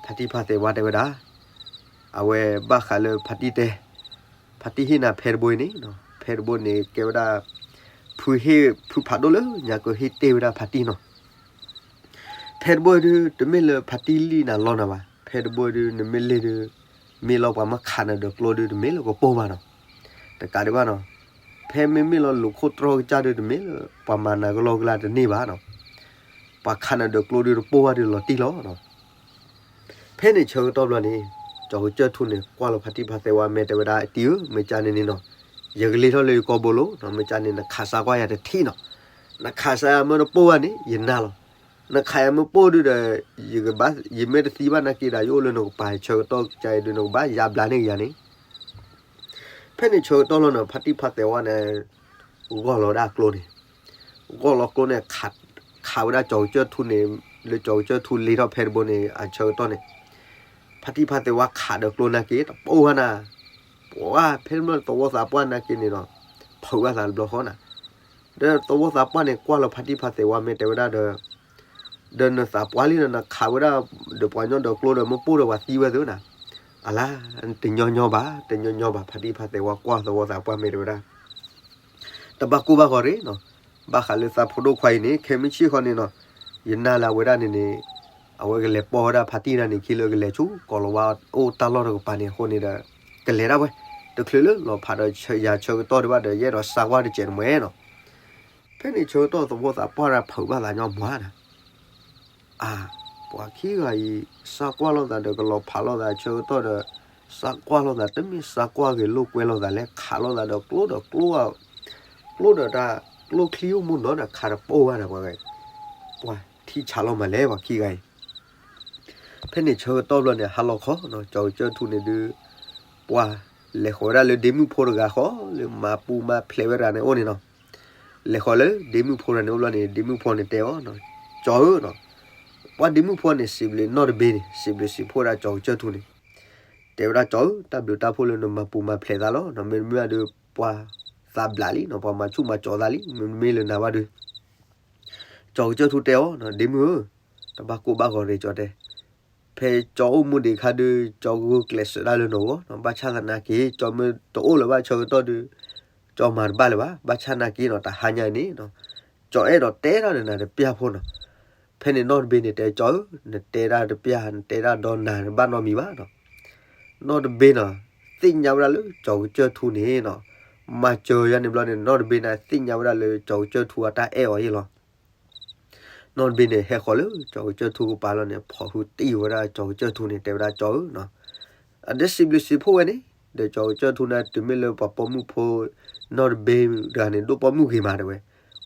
ဖါတံၢ်ဖါသဲးဝါတဲဝဲဒၣ်, အဝဲဘၣ်ဃးလၢဖါတံၢ်တဲ, ဖါတံၢ်ဟ့ၣ်နၤဖဲတဘိအံၤန့ၣ်, ဖဲတဘိန့ၣ်ကဲဝဲဒၣ် ဖုဟ့ၣ်ဖုဖးဒိၣ်လၢညါကဟ့ၣ်တ့ၢ်ဝဲဒၣ်ဖါတံၢ်နီၤ. ဖဲတဘိဒုး တမ့ၢ်လၢဖါတံၢ်လံၣ်နၤလီနၤဘၣ်, ဖဲတဘိဒုး နမ့ၢ်လ့ၣ်ဒုး မ့ၢ်လီၤပှၤမ့ၢ်ခးနၤဒီးကျိဒုး တမ့ၢ်လၢကပိၢ်ဘၣ်နီၤ. တကးဒံးဘၣ်နီၤ, ဖဲမ့မ့ၢ်လီၤလူၤခိၣ်တြီၢ်ကစၢ်ဒုး တမ့ၢ်လၢပှၤမၤနၤကလီကလီတန့ၢ်ဘၣ်နီၤ. ပှၤခးနၤဒီးကျိဒုးတပိၢ်ဘၣ်ဒုးလီၤတံၢ်လီၤနီၤ. ဖဲန့ၣ်ဆၢကတီၢ်ဘျီန့ၣ်, ကၠီၤကစၢၢ်ထူန့ၣ် ကွၢ်လီၤဖါတံၢ်ဖါသဲးဝါမဲာ်တဲဝဲဒၣ် တံၤဧၢ, မ့ၢ်ကန့ၣ်န့ၣ်နီၤ, ယကလ့ၢ်ထီၣ်လၢယကိာ်ဘိလိၤနီၤ, မ့ၢ်ကန့ၣ် နခးစၢ်ကွၢ်ယၤတထံၣ်နီၤ. နခးစၢ်ယၤမ့ၢ်တပိၢ်ဘၣ်န့ၣ် ယနၢ်လီၤ. နခးယၤမ့ၢ်ပိၢ်ဒုးဒီး ယမ့ၢ်တသံဘၣ်နာ်က့ဒီး ယအိၣ်လၢနကပၤဆၢကတီၢ်ကစၢ်အံၤဒုး နကဘၣ်ယါဘျါန့ၢ်ယၤန့ၣ် ဖဲန့ၣ်ဆၢကတီၢ်လီၤနီၤ ဖါတံၢ်ဖါသဲးဝါန့ၣ် ဂီၢ်လီၤဒၣ်ကျိန့ၣ်, ဂီၢ်လီၤကျိန့ၣ် ခးဝဲဒၣ်ကၠီၤကစၢၢ်ထူန့ၣ်, လၢကၠီၤကစၢၢ်ထူလ့ထီၣ်ဖဲတဘိန့ၣ် အဆၢကတီၢ်န့ၣ်, ဖါတံၢ်ဖါသဲးဝါခးဒီးကျိနာ်က့ တပိၢ်ဘၣ်နၤ, ပှၤဖဲတဘျီသဝီသးပှၢ်နာ်က့န့ၣ်ဒီး ဖုးဘၣ်သးတဘျီဃီနၤ, ဒီးသဝီသးပှၢ်န့ၣ် ကွၢ်လီၤဖါတံၢ်ဖါသဲးဝါမဲာ်တဲဝဲဒၣ်ဒီး ဒီးနသးပှၢ်လံဒီး နခးဝဲဒၣ်ဒီးပှၤကညီဒီးကျိဒီး မ့ၢ်ပိၢ်ဒီးပှၤသံဝဲသ့နီၤ, အလါ, တညီညီဘၣ်, တညီညီဘၣ်, ဖါတံၢ်ဖါသဲးဝါကွၢ်သဝီသးပှၢ်မဲာ်တဲဝဲဒၣ်, တဘၣ်ကိၢ်ဘၣ်ဂီၤရ့ၣ်နီၤ, ဘၣ်ဃးလၢသးဖိဒိၣ်ခွါအံၤန့ၣ် ခဲမုၢ်ဆ့ၣ်ဃီန့ၣ်နီၤ, ယနာ်လၢအဝဲဒၣ်န့ၣ်န့ၣ်, အဝဲကလဲၤပိာ်ဝဲဒၣ်ဖါတံၢ်တၢ်န့ၣ် ခံလၢကလဲၤဆူ ကိၤလၤဝါအိၣ်တၢ်လီၢ်တကပၤန့ၣ်အဃိန့ၣ်ဒီး, ကလဲၤဒၣ်ဝဲ, တချုးလၢလီၤဖးဒီးယၤဆၢကတီၢ်ဒံးဘၣ်ဒီး ယအဲၣ်ဒိးစးကွၢ်တစဲးတမှဲနီၤ, ဖဲန့ၣ်ဆၢကတီၢ်သဝီသးပှၢ်တၢ်ဖုးဘၣ်သးညီမးနၤ အါ, ပှၤခံဂၤအံၤ စးကွၢ်လိာ်သးဒီးကလီၤဖးလိာ်သးဆၢကတီၢ်ဒီး, စးကွၢ်လိာ်သး တမ့ၢ်စးကွၢ်ဂ့ၤလိာ်ကွဲလိာ်သးလဲၣ်, ခးလိာ်သးဒီးကျိဒီးကျိ, ကျိဒီးတၢ်, ကျိချံအိၣ်မူနီၤဒီးခးတပိၢ်ဘၣ်ဒီးပှၤဂၤ, ပှၤထံၣ်ဆးလီၤမးလဲၣ်ပှၤခံဂၤအံၤ ဖဲန့ၣ်ဆၢကတီၢ်ဘျီန့ၣ် ဟါလီၤခီနီၤ ကၠီၤကစၢၢ်ထူန့ၣ်ဒုး, ပှၤ လဲၤဃီၤဝဲဒၣ်လၢဒ့မုၣ်ဖိတဂၤဃီ လၢမၤပူၤမၤဖျဲးဝဲတဂၤန့ၣ်အိၣ်န့ၣ်နီၤ. လဲၤဃီၤလၢဒ့မုၣ်ဖိတဂၤန့ၣ်အိၣ်ဘျီန့ၣ် ဒ့မုၣ်ဖိန့ၣ်တဲအီၤ, ကၠီဧၢနီၤ, ပှၤဒ့မုၣ်ဖိန့ၣ် စံးဘျုးနီၢ်တဘ့ၣ်န့ၣ် စံးဘျုးစံးဖှိၣ်ဝဲဒၣ်ကၠီကစၢၢ်ထူန့ၣ်, တဲဝဲဒၣ်ကၠီဧၢ တၢ်ဘျုးတၢ်ဖှိၣ်လၢနမၤပူၤမၤဖျဲးသးလီၤ, မ့တမ့ၢ်ဒီး ပှၤသးဘျးလံနီၤ, ပှၤမၤဆူၣ်မၤကၠီၤသးလံ, မ့တမ့ၢ်လၢနၤဘၣ်ဒီး ကၠီကစၢၢ်ထူတဲအီၤ, ဒ့မုၣ်ဧၢ, တဘၣ်ကိၢ်ဘၣ်ဂီၤရ့ၣ်ကၠီတဲ, ဖဲကၠီအိၣ်မူဒံးအခါဒီး ကၠီဂုာ်ကျဲးစၢးဒၣ်လၢနဂီၢ်နီၤ, ဘၣ်ဆၣ်သနာ်က့ ကၠီမ့ၢ်တအိၣ်လၢၤဘၣ်ဆၢကတီၢ်ဒီး ကၠီမၤတဘၣ်လၢၤဘၣ်, ဘၣ်ဆၣ်သနာ်က့နီၤ တဟါညါအံၤန့ၣ် ကၠီအဲၣ်ဒိးတဲတၢ်ဒီးနၤတပျၢ်ဖိနီၤ. ဖဲန့ၣ်နီၢ်တဘ့ၣ်န့ၣ်တဲကၠီဧၢ, နတဲတၢ်တပျၢ် နတဲတၢ်ဒီးနၤ နဘၣ်နီတမံၤဘၣ်နီၤ. နီၢ်တဘ့ၣ်နီၤ သ့ၣ်ညါဝဲဒၣ်လၢကၠီကစၢၢ်ထူန့ၣ်နီၤ, မၤစၢၤယၤန့ၣ်ဘျီန့ၣ် နီၢ်တဘ့ၣ်န့ၣ် သ့ၣ်ညါဝဲဒၣ်လၢကၠီကစၢၢ်ထူအတၢ်အဲၣ်အီၤယ့ၣ်လီၤ. နီၢ်တဘ့ၣ်န့ၣ် ဟဲဃီၤလၢကၠီကစၢၢ်ထူကပၤလီၤန့ၣ် ဖီၣ်ဟုတံၢ်ဝဲဒၣ်ကၠီကစၢၢ်ထူန့ၣ် တဲဝဲဒၣ်ကၠီဧၢနီၤ, အဒဲစံးဘျုးစံးဖှိၣ်ဝဲန့ၣ် ဒီးကၠီကစၢၢ်ထူန့ၣ် တုၤမ့ၢ်လၢပှၤပိာ်မုၣ်ဖိ နီၢ်တဘ့ၣ်တဂၤန့ၣ် ဒိၣ်ပိာ်မုၣ်ဂ့ၤမးတဲဝဲ,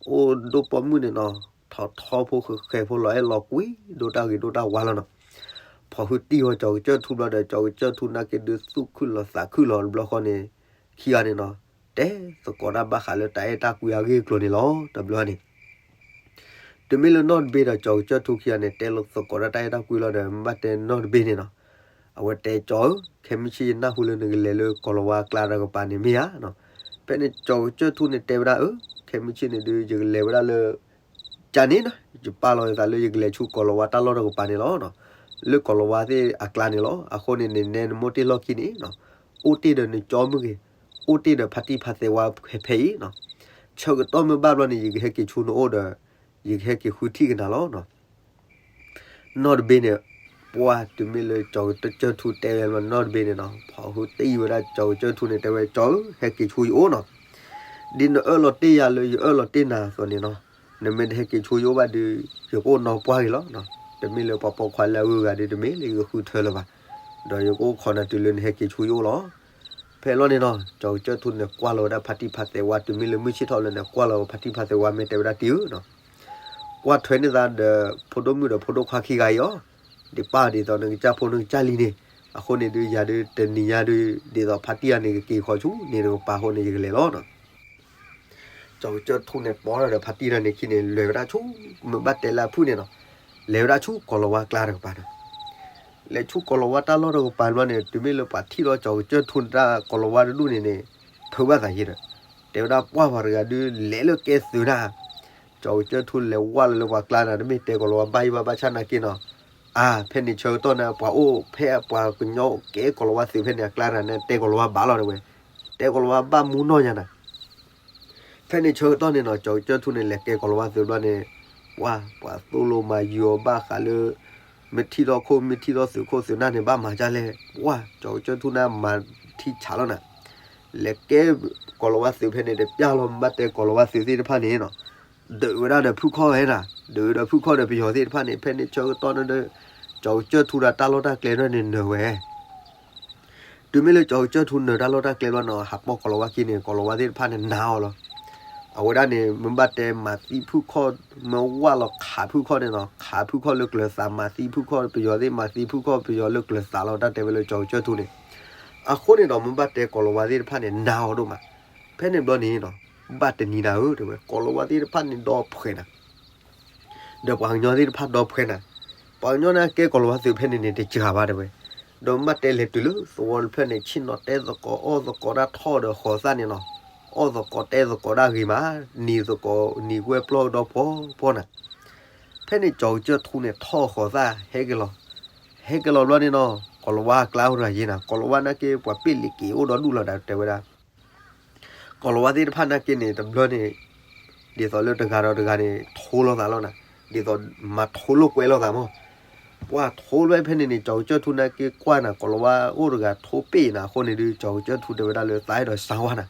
အိၣ်ဒိၣ်ပိာ်မုၣ်န့ၣ်နီၤ ထီၣ်ထီဖိဃဲၤဃဲၤဖိလီၤအဲၣ်လီၤကွံ ဒိၣ်တၢ်ဂ့ၤဒိၣ်တၢ်ဝါလီၤနီၤ. ဖီၣ်ဟုတံၢ်ဝဲကၠီကစၢၢ်ထူဘျီဒီး ကၠီကစၢၢ်ထူနာ်က့ဒုးသူၣ်ခုၣ်လီၤသးခုၣ်လီၤတဘျီဃီန့ၣ် ခံဂၤန့ၣ်နီၤ တဲသကိးတၢ်ဘၣ်ဃးလၢတၢ်အဲၣ်တၢ်ကွံအဂ့ၢ်အကျိၤန့ၣ်လီၤ. တဘျီန့ၣ် တုၤမ့ၢ်လၢနီၢ်တဘ့ၣ်ဒီးကၠီကစၢၢ်ထူခံဂၤန့ၣ် တဲလိာ်သကိးတၢ်တၢ်အဲၣ်တၢ်ကွံလီၤဒီး မ့ၢ်ဘၣ်တဲနီၢ်တဘ့ၣ်န့ၣ်နီၤ, အဝဲတဲကၠီဧၢ, ခဲမုၢ်ဆ့ၣ်ယနၢ်ဟူလၢနကလဲၤလၢကီၤလၤဝါအကျါတကပၤန့ၣ်မ့ၢ်ဧါနီၤ. ဖဲန့ၣ်ကၠီကစၢၢ်ထူန့ၣ်တဲဝဲဒၣ်အၢ, ခဲမုၢ်ဆ့ၣ်န့ၣ်ဒုး ယကလဲၤဝဲဒၣ်လၢ ကန့ၣ်နီၤ ယပာ်လီၤယသးလၢယကလဲၤဆူကီၤလၤဝါတၢ်လီၢ်တကပၤန့ၣ်လီၤ. လၢကီၤလၤဝါသ့ၣ်အကျါန့ၣ်လီၤ. အဃိန့ၣ် နနဲနမိၢ်တ့ၢ်လီၢ်ခံန့ၣ်နီၤ, အိၣ်တ့ၢ်ဒီးနကၠီမုၢ်ဂ့ၤ, အိၣ်တ့ၢ်ဒီးဖါတံၢ်ဖါသဲးဝါဖဲဖဲအံၤနီၤ. ဆၢကတီၢ်မ့ၢ်ဘၣ်ဘျီန့ၣ် ယကဟဲက့ၤဆူနအိၣ်ဒီး ယကဟဲက့ၤဃုထံၣ်ကနၤလီၤနီၤ. နီၢ်တဘ့ၣ်န့ၣ် ပှၢ်တုၤမ့ၢ်လၢကၠီကစၢၢ်ထူတဲဝဲဘျီ နီၢ်တဘ့ၣ်န့ၣ်နီၤ ဖီၣ်ဟုတံၢ်ဝဲဒၣ်ကၠီကစၢၢ်ထူန့ၣ် တဲဝဲကၠီဧၢ ဟဲက့ၤဆူယအိၣ်နီၤ. ဒ်နအၢၣ်လီၤတ့ၢ်ယၤလၢယအၢၣ်လီၤတ့ၢ်နၤအသိးန့ၣ်နီၤ, နမ့ၢ်တဟဲက့ၤဆူယအိၣ်ဘၣ်ဒီး ယကအိၣ်နီၢ်ပှၢ်ဂ့ၤလီၤ. တမ့ၢ်လၢပှၤပိာ်ခွါလၢအဂုၤအဂၤဒီး တမ့ၢ်လၢယကဃုထၢလၢၤဘၣ်, ဒီးယကအိၣ်ခိးနၤတုၤလၢနဟဲက့ၤဆူယအိၣ်လီၤ. ဖဲလီၤန့ၣ်နီၤ ကၠီကစၢၢ်ထူန့ၣ် ကွၢ်လီၤဝဲဒၣ်ဖါတံၢ်ဖါသဲးဝါ တုၤမ့ၢ်လၢမုၢ်ဆ့ၣ်ထီၣ်လၢန့ၣ် ကွၢ်လီၤဖါတံၢ်ဖါသဲးဝါမ့ၢ်တဲဝဲဒၣ်တံၢ်ဧၢနီၤ, ကွၢ်ထွဲန့ၢ်သးဒီး ဖိဒိၣ်မုၣ်ဒီးဖိဒိၣ်ခွါခံဂၤအံၤအီၤ, ဒ်ပၢ်ဒ်သိးနကစၢ်ဖိနကစၢ်လံၤန့ၣ်, အဃိန့ၣ်ဒုးယၤဒုးတနံၤညါဒုး ဒ်သိးဖါတံၢ်တဂၤန့ၣ် ကက့ၤဃီၤဆူန့ၣ်တကပၤအဃိန့ၣ် ယကလဲၤလီၤနီၤ. ကၠီကစၢၢ်ထူန့ၣ် ပိာ်ထီၣ်ဒီးဖါတံၢ်တဂၤန့ၣ်ခံန့ၣ် လဲၤဝဲဒၣ်ဆူ မ့ၢ်ဘၣ်တဲလၢအဖုၣ်န့ၣ်နီၤ, လဲၤဝဲဒၣ်ဆူကီၤလၤဝါကျါတကပၤနီၤ. လဲၤဆူကီၤလၤဝါတၢ်လီၢ်တကပၤဘျီန့ၣ် တုၤမ့ၢ်လၢပှၤထံၣ်လီၤကၠီကစၢၢ်ထူန့ၣ်တၢ်ကီၤလၤဝါတဒူၣ်န့ၣ်န့ၣ် ဖုးဘၣ်သးယံၤဒီး တဲဝဲဒၣ်ပှၢ်ပှၤတဂၤဒုး လဲၤလၢကဲသုးနၤ, ကၠီကစၢၢ်ထူလဲၤဝဲလၢပှၤကျါနၤ တမ့ၢ်တဲကီၤလၤဝါဘၣ်ယံၤဘၣ် ဘၣ်ဆၣ်နာ်က့နီၤ, အါ ဖဲန့ၣ်ဆၢကတီၢ်န့ၣ် ပှၤအိၣ်ဖဲပှၤကညီကဲကီၤလၤဝါသုးဖဲန့ၣ်အကျါတဂၤန့ၣ် တဲကီၤလၤဝါဘၣ်လီၤတဲဝဲ, တဲကီၤလၤဝါဘၣ်မူနီၢ်ညါနၤ ဖဲန့ၣ်ဆၢကတီၢ်န့ၣ်နီၤ ကၠီကစၢၢ်ထူန့ၣ် လဲၤကဲကီၤလၤဝါသုးဘျီန့ၣ်, ပှၢ် ပှၤသိၣ်လိမၤယုၤအီၤဘၣ်ဃးလၢ မ့ၢ်ထံၣ်ထီၣ်ခိၣ် မ့ၢ်ထံၣ်ထီၣ်သုးခိၣ်သုးနၢ်န့ၣ် ဘၣ်မၤဒ်လဲၣ်, ပှၢ် ကၠီကစၢၢ်ထူန့ၣ်မၤထံဆးလီၤနၤ, လဲၤကဲကီၤလၤဝါသုးဖဲန့ၣ်တပျၢ်လီၤ မ့ၢ်ဘၣ်တဲကီၤလၤဝါသုးသ့ၣ်တဖၣ်န့ၣ်နီၤ, ဒုးဝဲဒၣ်ဒီးဖုၣ်ခီၣ်ဝဲနၤ, ဒုးဒီးဖုၣ်ခီၣ်ဒီးပယီၤသ့ၣ်တဖၣ်န့ၣ် ဖဲန့ၣ်ဆၢကတီၢ်န့ၣ်ဒီး ကၠီကစၢၢ်ထူဒီးတၢ်လီၢ်တၢ်ကျဲန့ၣ်န့ၣ်နၢၤဝဲ တုၤမ့ၢ်လၢကၠီကစၢၢ်ထူနၢၤတၢ်လီၢ်တၢ်ကျဲဘျီနီၤ ဟးပိာ်ကီၤလၤဝါခံန့ၣ် ကီၤလၤဝါသ့ၣ်တဖၣ်န့ၣ်နာ်အီၤလီၤ. အဝဲဒၣ်န့ၣ် မ့ၢ်ဘၣ်တဲမၤသံဖုၣ်ခီၣ် မ့ၢ်ဝၢ်လီၤခးဖုၣ်ခီၣ်န့ၣ်နီၤ ခးဖုၣ်ခီၣ်လၢကျၢၤသး မၤသံဖုၣ်ခီၣ်ပယီၤသ့ၣ် မၤသံဖုၣ်ခီၣ်ပယီၤလၢကျၢၤသးလီၤ တၢ်တဲဝဲလၢကၠီကစၢၢ်ထူန့ၣ်. အဃိန့ၣ်ဒီး မ့ၢ်ဘၣ်တဲကီၤလၤဝါသ့ၣ်တဖၣ်န့ၣ် နာ်အီၤဒိၣ်မး. ဖဲန့ၣ်ဘျီန့ၣ်နီၤ ဘၣ်တနံၤနၤဧၢ တဲဝဲ ကီၤလၤဝါသ့ၣ်တဖၣ်န့ၣ်ဒီဖှဲးနၤ ဒီးပှၤကညီသ့ၣ်တဖၣ်ဒီဖှဲးနၤ, ပှၤကညီန့ၣ်ကဲကီၤလၤဝါသုးဖဲန့ၣ်န့ၣ် တစှၤဘၣ်တဲဝဲ, ဒီးမ့ၢ်ဘၣ်တဲလဲၤတုၤလၢသဝီတဖျၢၣ်န့ၣ် ဆ့ၣ်နီၤတဲသကိးအီၣ်သကိးတၢ်ထီၣ်ဒီးဃီၤသၣ်န့ၣ်နီၤ, အီၣ်သကိးတဲသကိးတၢ်ဂ့ၤမး, နံၤသကိးနံၤဝဲပျီဒီဖှီဖှီနၤ. ဖဲန့ၣ်ကၠီကစၢၢ်ထူန့ၣ် ထီၣ်ဃီၤသၣ် ဟဲက့ၤလီၤ, ဟဲက့ၤလီၤဘျီန့ၣ်နီၤ ကီၤလၤဝါအကျါအိၣ်တဂၤယ့နၤ, ကီၤလၤဝါနာ်က့ပှၤပ့ၣ်လံၤက့ၤအိၣ်ဒီဒူၣ်လီၤဒၣ်တဲဝဲဒၣ် ကီၤလၤဝါသ့ၣ်တဖၣ်နာ်က့န့ၣ် တဘျီန့ၣ် ဒ်သိးလၢတဂၤဒီးတဂၤန့ၣ် ထိလိာ်သးလီၤနၤ, ဒ်သိးမၤထိလိာ်ကွဲလိာ်သးမး, ပှၤထိလၢဖဲန့ၣ်န့ၣ် ကၠီကစၢၢ်ထူနာ်က့ကွၢ်နၤ ကီၤလၤဝါအိၣ်တဂၤထိပ့ၣ်နၤအဃိန့ၣ်ဒုး ကၠီကစၢၢ်ထူတဲဝဲဒၣ်လၢသးအဲၣ်ဒိးစၢဝါနၤ,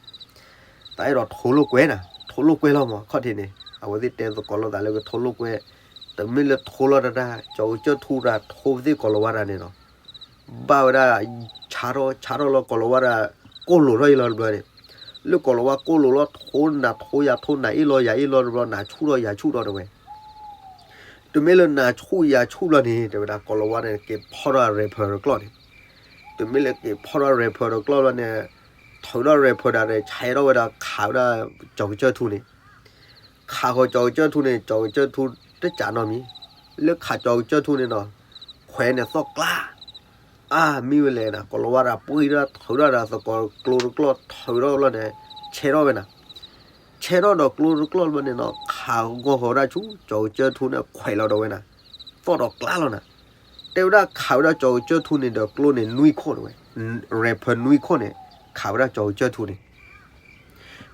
သးအဲၣ်ဒိးထိလိာ်ကွဲနၤ, ထိလိာ်ကွဲလီၤမး ခီၣ်ထံးန့ၣ် အဝဲသ့ၣ်တဲသကိးလိာ်သးလၢကထိလိာ်ကွဲ, တမ့ၢ်လၢထိလိာ်တၢ်တၢ် ကၠီကစၢၢ်ထူတၢ်ထိသ့ၣ်ကီၤလၤဝါတၢ်န့ၣ်နီၤ ဘၣ်ဝဲဒၣ် ဆါထီၣ် ဆါထီၣ်လီၤ ကီၤလၤဝါတၢ် ကိၢ်လိာ်ထီၣ်အံၤလီၤတဘျီန့ၣ်, လၢကီၤလၤဝါကိၢ်လိာ်လီၤ ထိနၤထိယၤထိနၤအ့ၣ်လီၤယၤအ့ၣ်လီၤတဘျီ နၤဆူၣ်ထီၣ်ယၤဆူၣ်ထီၣ်တဲဝဲ, တမ့ၢ်လၢနၤဆူၣ်ယၤဆူၣ်ဘျီန့ၣ် တဲဝဲဒၣ် ကီၤလၤဝါန့ၣ် က့ၤဖီၣ်ထီၣ် rapper တကျီၢ်န့ၣ်, တမ့ၢ်လၢက့ၤဖီၣ်ထီၣ် rapper တကျီၢ်ဘျီန့ၣ် ထုးထီၣ် rifle ဒၣ်န့ၣ် ဆဲးထီၣ်ဝဲဒၣ်ခးဝဲဒၣ်ကၠီၤကစၢၢ်ထူန့ၣ်, ခးဃီၤကၠီၤကစၢၢ်ထူန့ၣ် ကၠီၤကစၢၢ်ထူတစးနီတမံၤ, လၢခးကၠီၤကစၢၢ်ထူန့ၣ်နီၤ, ခွဲးန့ၣ်သီၣ်ကျါ, အါ မ့ၢ်ဝဲလဲၣ်နၤ ကီၤလၤဝါတဂၤပှ့ၤဒၣ်ထုးထီၣ်ဒၣ်သကိးကျိတကျီၢ်ထုးထီၣ်ဘျီန့ၣ်, ဆဲးထီၣ်ဝဲနၤ, ဆဲးထီၣ်ဒီးကျိတကျီၢ်ဘျီန့ၣ်နီၤ ခးဂီၤဃီၤဒၣ်ဆူ ကၠီၤကစၢၢ်ထူန့ၣ်ခွဲးလီၤဒီးဝဲနၤ, သီၣ်ဒီးကျါလီၤနၤ, တဲဝဲဒၣ်ခးဝဲဒၣ်ကၠီၤကစၢၢ်ထူန့ၣ်ဒီးကျိန့ၣ်နွံခိၣ်တဝဲ, rifle နွံခိၣ်န့ၣ် ခးဝဲဒၣ်ကၠီၤကစၢၢ်ထူန့ၣ်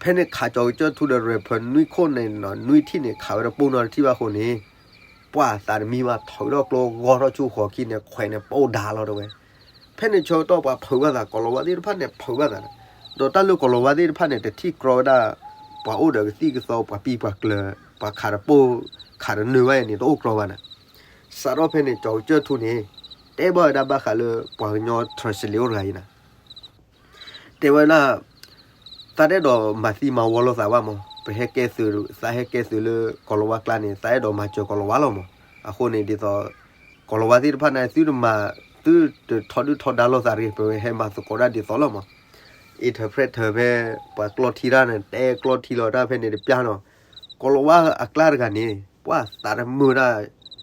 ဖဲန့ၣ်ခးကၠီၤကစၢၢ်ထူဒီး rifle နွံခိၣ်န့ၣ်နီၤ နွံထံၣ်န့ၣ် ခးဝဲဒၣ်ပိၢ်နီတထံၣ်ဘၣ်အဃိန့ၣ်, ပှၤသးတမံဘၣ်ထုးထီၣ်ကျိဂီၤထီၣ်ဆူဃီၤခံန့ၣ် ခွဲးန့ၣ်ပိၢ်ဒါလီၤတဝဲ, ဖဲန့ၣ်ဆၢကတီၢ်ပှၤဖုးဘၣ်သး ကီၤလၤဝါသ့ၣ်တဖၣ်န့ၣ်ဖုးဘၣ်သး, ဒီးတၢ်လၢကီၤလၤဝါသ့ၣ်တဖၣ်န့ၣ် တထံၣ်ကြီဝဲဒၣ် ပှၤအိၣ်ဒီးကသံၣ်ကသီ ပှၤပံၢ်ပှၤကျၢၤ ပှၤခးတပိၢ် ခးတနၢၤဘၣ်အံၤန့ၣ် တအိၣ်ကြီဘၣ်နၤ, စးထီၣ်ဖဲန့ၣ် ကၠီၤကစၢၢ်ထူန့ၣ် တဲဘၣ်ဝဲဒၣ်ဘၣ်ဃးလၢပှၤကညီ translate အိၣ်တဂၤအံၤနၤ တဲဝဲဒၣ်, သးတအဲၣ်ဒိးမၤသံမၤဝီလိာ်သးဘၣ်မး, ပဟဲကဲသုး သးဟဲကဲသုးလၢကီၤလၤဝါကျါန့ၣ် သးအဲၣ်ဒိးမၤစၢၤကီၤလၤဝါလီၤမး, အဃိန့ၣ်ဒ်သိး ကီၤလၤဝါသ့ၣ်တဖၣ်န့ၣ် သုတမၤ သုတထီဒုၣ်ထီဒါလိာ်သးတဂ့ၤ ပဝဲဟဲမၤသကိးတၢ်ဒ်သိးလီၤမး, interpreter ဖဲ ပှၤကျီထံတၢ်န့ၣ် တဲကျီထံလီၤတၢ်ဖဲန့ၣ်တပျၢ်နီၤ, ကီၤလၤဝါအကျါတဂၤန့ၣ် ပှၤသးတမုာ်ဒၣ်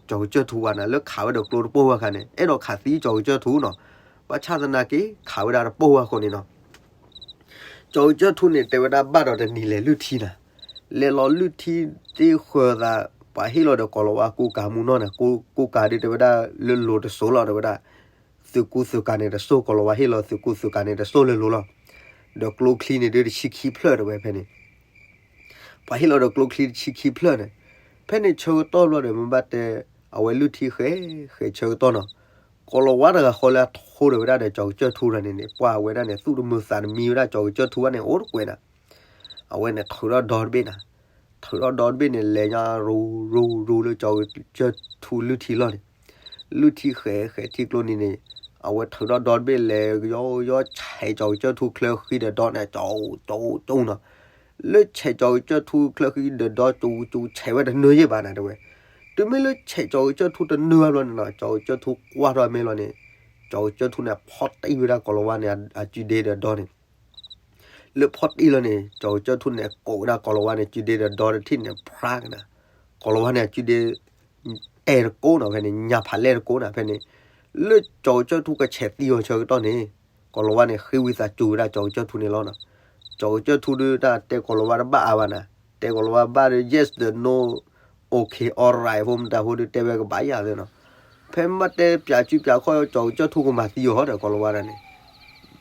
ကၠီၤကစၢၢ်ထူဘၣ်နၤ လၢခးဝဲဒီးကျိတပိၢ်ဘၣ်ခါန့ၣ် အဲၣ်ဒိးခးသံကၠီၤကစၢၢ်ထူနီၤ, ဘၣ်ဆၣ်သနာ်က့ ခးဝဲဒၣ်တပိၢ်ဘၣ်အဃိန့ၣ်နီၤ ကၠီၤကစၢၢ်ထူန့ၣ် တဲဝဲဒၣ်ဘၣ်ဒီးတနံၤလဲၤလုၢ်ထံနၤ, လဲၤလီၤလုၢ်ထံသ့ဃၢၤသး, ပှၤဟ့ၣ်လီၤဒီးကီၤလၤဝါကူကၤမူနီၢ်န့ၣ်, ကူကၤဒုးတဲဝဲဒၣ်လၢလိၤတစိၤလီၤတဲဝဲဒၣ်, သုးကူသုးကၤန့ၣ်တစိၢ် ကီၤလၤဝါဟ့ၣ်လီၤသုးကူသုးကၤန့ၣ်တစိၢ်လၢလိၤလီၤ, ဒီးကျိချံန့ၣ်ဒုးတဆံခံဖျၢၣ်တဲဝဲဖဲန့ၣ် ပှၤဟ့ၣ်လီၤဒီးကျိချံတဆံခံဖျၢၣ်န့ၣ်, ဖဲန့ၣ်ဆၢကတီၢ်ဘျီဒီး မ့ၢ်ဘၣ်တဲ အဝဲလုၢ်ထံဃဲ ဃဲဆၢကတီၢ်နီၤ, ကီၤလၤဝါတဂၤဃီလၢအထိးဒီးဝဲဒၣ်ဒီးကၠီၤကစၢၢ်ထူတဂၤန့ၣ်န့ၣ် ပှၤဝဲဒၣ်န့ၣ် သူၣ်တမုာ်သးတမံဝဲဒၣ်ကၠီၤကစၢၢ်ထူဘၣ်န့ၣ် အိၣ်တကွဲးနၤ, အဝဲန့ၣ်ထုးထီၣ်ဒီတဘ့ၣ်နၤ, ထုးထီၣ်ဒီတဘ့ၣ်န့ၣ် လဲၤညါရူၤရူၤရူၤလၢကၠီၤကစၢၢ်ထူလုၢ်ထံလီၢ်န့ၣ် လုၢ်ထံဃဲ ဃဲထံကျိန့ၣ်န့ၣ်, အဝဲထုးထီၣ်ဒီတဘ့ၣ်လဲၤကယီကယီဆဲးကၠီၤကစၢၢ်ထူချၢဃံဒီးဒီန့ၣ် ကၠီၤကၠီၤကၠီၤနီၤ, လၢဆဲးကၠီၤကစၢၢ်ထူချၢဃံဒီးဒီကၠီၤကၠီၤဆဲးဝဲတနၢၤယဲၢ်ဘၣ်နၤတဲဝဲ, တုၤမ့ၢ်လၢဆဲးကၠီၤကစၢၢ်ထူတနၢၤဘၣ်ဘျီန့ၣ်နီၤ ကၠီၤကစၢၢ်ထူကွၢ်ထီၣ်မဲလီၤန့ၣ်, ကၠီၤကစၢၢ်ထူန့ၣ် ဖီၣ်တံၢ်ဝဲဒၣ်ကီၤလၤဝါန့ၣ် အစုဒ့ဒီးဒီန့ၣ် လၢဖီၣ်တံၢ်လီၤန့ၣ် ကၠီၤကစၢၢ်ထူန့ၣ် ကိးဝဲဒၣ်ကီၤလၤဝါန့ၣ် စုဒ့ဒီးဒီတထံၣ်န့ၣ် ဖျါကနၤ, ကီၤလၤဝါန့ၣ် အစုဒ့ တဲတကိးနီၤဖဲန့ၣ် ညါဖးလဲၢ်တကိးနၤဖဲန့ၣ်, လၢကၠီၤကစၢၢ်ထူကဆဲးသံအီၤဆၢကတီၢ်န့ၣ်, ကီၤလၤဝါန့ၣ် ဃ့ဝံသးစူၤဝဲဒၣ်ကၠီၤကစၢၢ်ထူန့ၣ်လီၤနီၤ, ကၠီၤကစၢၢ်ထူဒုးတၢ်တဲကီၤလၤဝါတဘၣ်အါဘၣ်နၤ, တဲကီၤလၤဝါဘၣ်ဒီး yes ဒီး no, okay, alright ဖိမတၤဖိဒုးတဲဝဲကဘၣ်ယၤသ့နီၤ, ဖဲမ့ၢ်ဘၣ်တဲပၠးစုပၠးခီၣ် ကၠီၤကစၢၢ်ထူကမၤသံအီၤဟီဒီးကီၤလၤဝါဒၣ်န့ၣ်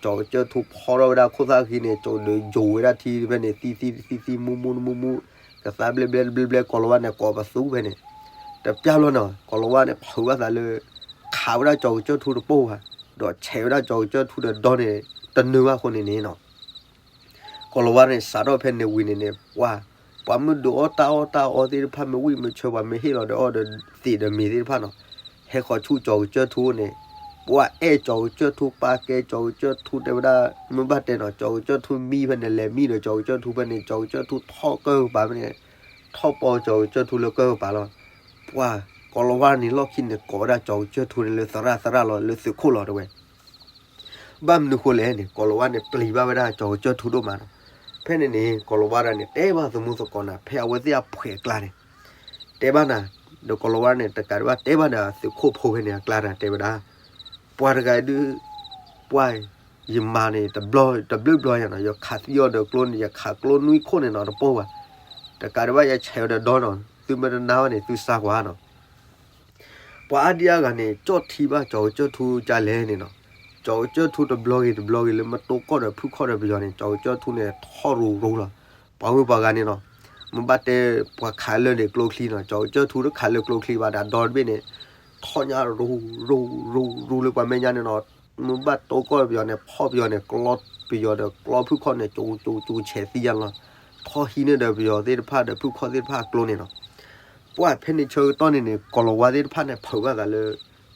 ကၠီၤကစၢၢ်ထူဖီထီၣ်ဝဲဒၣ်ခိၣ်သၣ်ဃံန့ၣ် ကၠီၤဒီးယိာ်ဝဲဒၣ်ထံဖဲန့ၣ် သံသံသံသံမူမူမူမူ, ကသါဘျဲဘျဲဘျဲဘျဲ ကီၤလၤဝါန့ၣ် ကိးပသူဖဲန့ၣ်, တပျၢ်လီၤနီၤ ကီၤလၤဝါန့ၣ် ဖုးဘၣ်သးလၢ ခးဝဲဒၣ်ကၠီၤကစၢၢ်ထူတပိၢ်ဘၣ်, ဒီးဆဲးဝဲဒၣ်ကၠီၤကစၢၢ်ထူဒီးဒီန့ၣ် တနၢၤဘၣ်အဃိန့ၣ်န့ၣ်နီၤ ကီၤလၤဝါန့ၣ် စးထီၣ်ဖဲန့ၣ်ဝံၤန့ၣ်န့ၣ် ပှၤ ပှၤမ့ၢ်ဒုးအီၣ်တၢ်အီၣ်တၢ်အီသ့ၣ်တဖၣ် မ့ၢ်ဝံၣ်မ့ၢ်ဆၢ ပှၤမ့ၢ်ဟ့ၣ်လီၤဒီးအီၣ်ဒီးသံးဒီးမ့ၤသ့ၣ်တဖၣ်နီၤ, ဟဲဃီၤဆူကၠီၤကစၢၢ်ထူန့ၣ်, ပှၤအဲၣ်ကၠီၤကစၢၢ်ထူ ပာ်ကဲကၠီၤကစၢၢ်ထူ တဲဝဲဒၣ် မ့ၢ်ဘၣ်တဲနီၤ ကၠီၤကစၢၢ်ထူမံဖဲန့ၣ် လဲၤမံဒီးကၠီၤကစၢၢ်ထူဖဲန့ၣ် ကၠီၤကစၢၢ်ထူထီၣ်ကၢၢ်ကပၤဖဲန့ၣ်, ထီၣ်ပီကၠီၤကစၢၢ်ထူလၢကၢၢ်ကပၤလီၤ. ပှၤ ကီၤလၤဝါန့ၣ်လီၢ်ခံန့ၣ် ကိးဝဲဒၣ်ကၠီၤကစၢၢ်ထူန့ၣ်လၢသရၣ်သရၣ်လီၤ လၢသုးခိၣ်လီၤတဲဝဲ ဘၣ်မနုၤဃိလဲၣ်န့ၣ် ကီၤလၤဝါန့ၣ် ပျံၤဘၣ်ဝဲဒၣ်ကၠီၤကစၢၢ်ထူဒိၣ်မးနီၤ. ဖဲန့ၣ်န့ၣ် ကီၤလၤဝါဒၣ်န့ၣ် တဲဘၣ်သမူသကိးနၤ ဖဲအဝဲသ့ၣ်အဖှဲးအကျါန့ၣ် တဲဘၣ်နၤ, ဒီးကီၤလၤဝါန့ၣ် တကးဒံးဘၣ်တဲဘၣ်နၤ သုးခိၣ်ဖိဖဲန့ၣ်အကျါနၤ တဲဝဲဒၣ်, ပှၤတဂၤဒုး ပှၤ ယမၤန့ၣ် တဘျီတဘျီယၤနီၤ ယခးသံအီၤဒီးကျိန့ၣ် ယခးကျိနွံခိၣ်န့ၣ်နီၤ တပိၢ်ဘၣ်, တကးဒံးဘၣ်ယဆဲးအီၤဒီးဒီနီၤ သုမ့ၢ်တနာ်ဘၣ်န့ၣ် သုစါကွၢ်နီၤ ပှၤအါဒံအါဂၤန့ၣ် ကၠီၣ်ထံဘၣ်ကၠီၤကစၢၢ်ထူကလဲၣ်န့ၣ်နီၤ, ကၠီၤကစၢၢ်ထူတဘျီဂ့ၤတဘျီဂ့ၤလၢမ့ၢ်တိၢ်ကီၢ်ဒီးဖုၣ်ခီၣ်ဒီးပယီၤန့ၣ် ကၠီၤကစၢၢ်ထူန့ၣ်ထီၣ်ရူၤရူၤလီၤ. ပှၤဂုၤပှၤဂၤန့ၣ်နီၤ, မ့ၢ်ဘၣ်တဲပှၤခးလၢာ်န့ၣ်ကျိချံနီၤ, ကၠီၤကစၢၢ်ထူတခးလၢာ်ကျိချံဘၣ်ဒီးဒီတဘ့ၣ်န့ၣ် ထီၣ်ညါရူၤရူၤရူၤရူၤလၢပှၤမဲာ်ညါန့ၣ်နီၤ, မ့ၢ်ဘၣ်တိၢ်ကီၢ်ပယီၤန့ၣ် ဖီၣ်ပယီၤန့ၣ် ကျီပယီၤဒီးကျီဖုၣ်ခီၣ်န့ၣ် ကၠူကၠူကၠူဆဲးသံယါလီၤ. ထီၣ်ဟံးန့ၢ်ဒီးပယီၤသ့ၣ်တဖၣ်ဒီးဖုၣ်ခီၣ်သ့ၣ်တဖၣ်အကျိန့ၣ်နီၤ ပှၤဖဲန့ၣ်ဆၢကတီၢ်န့ၣ်န့ၣ် ကီၤလၤဝါသ့ၣ်တဖၣ်န့ၣ် ဖုးဘၣ်သးလၢ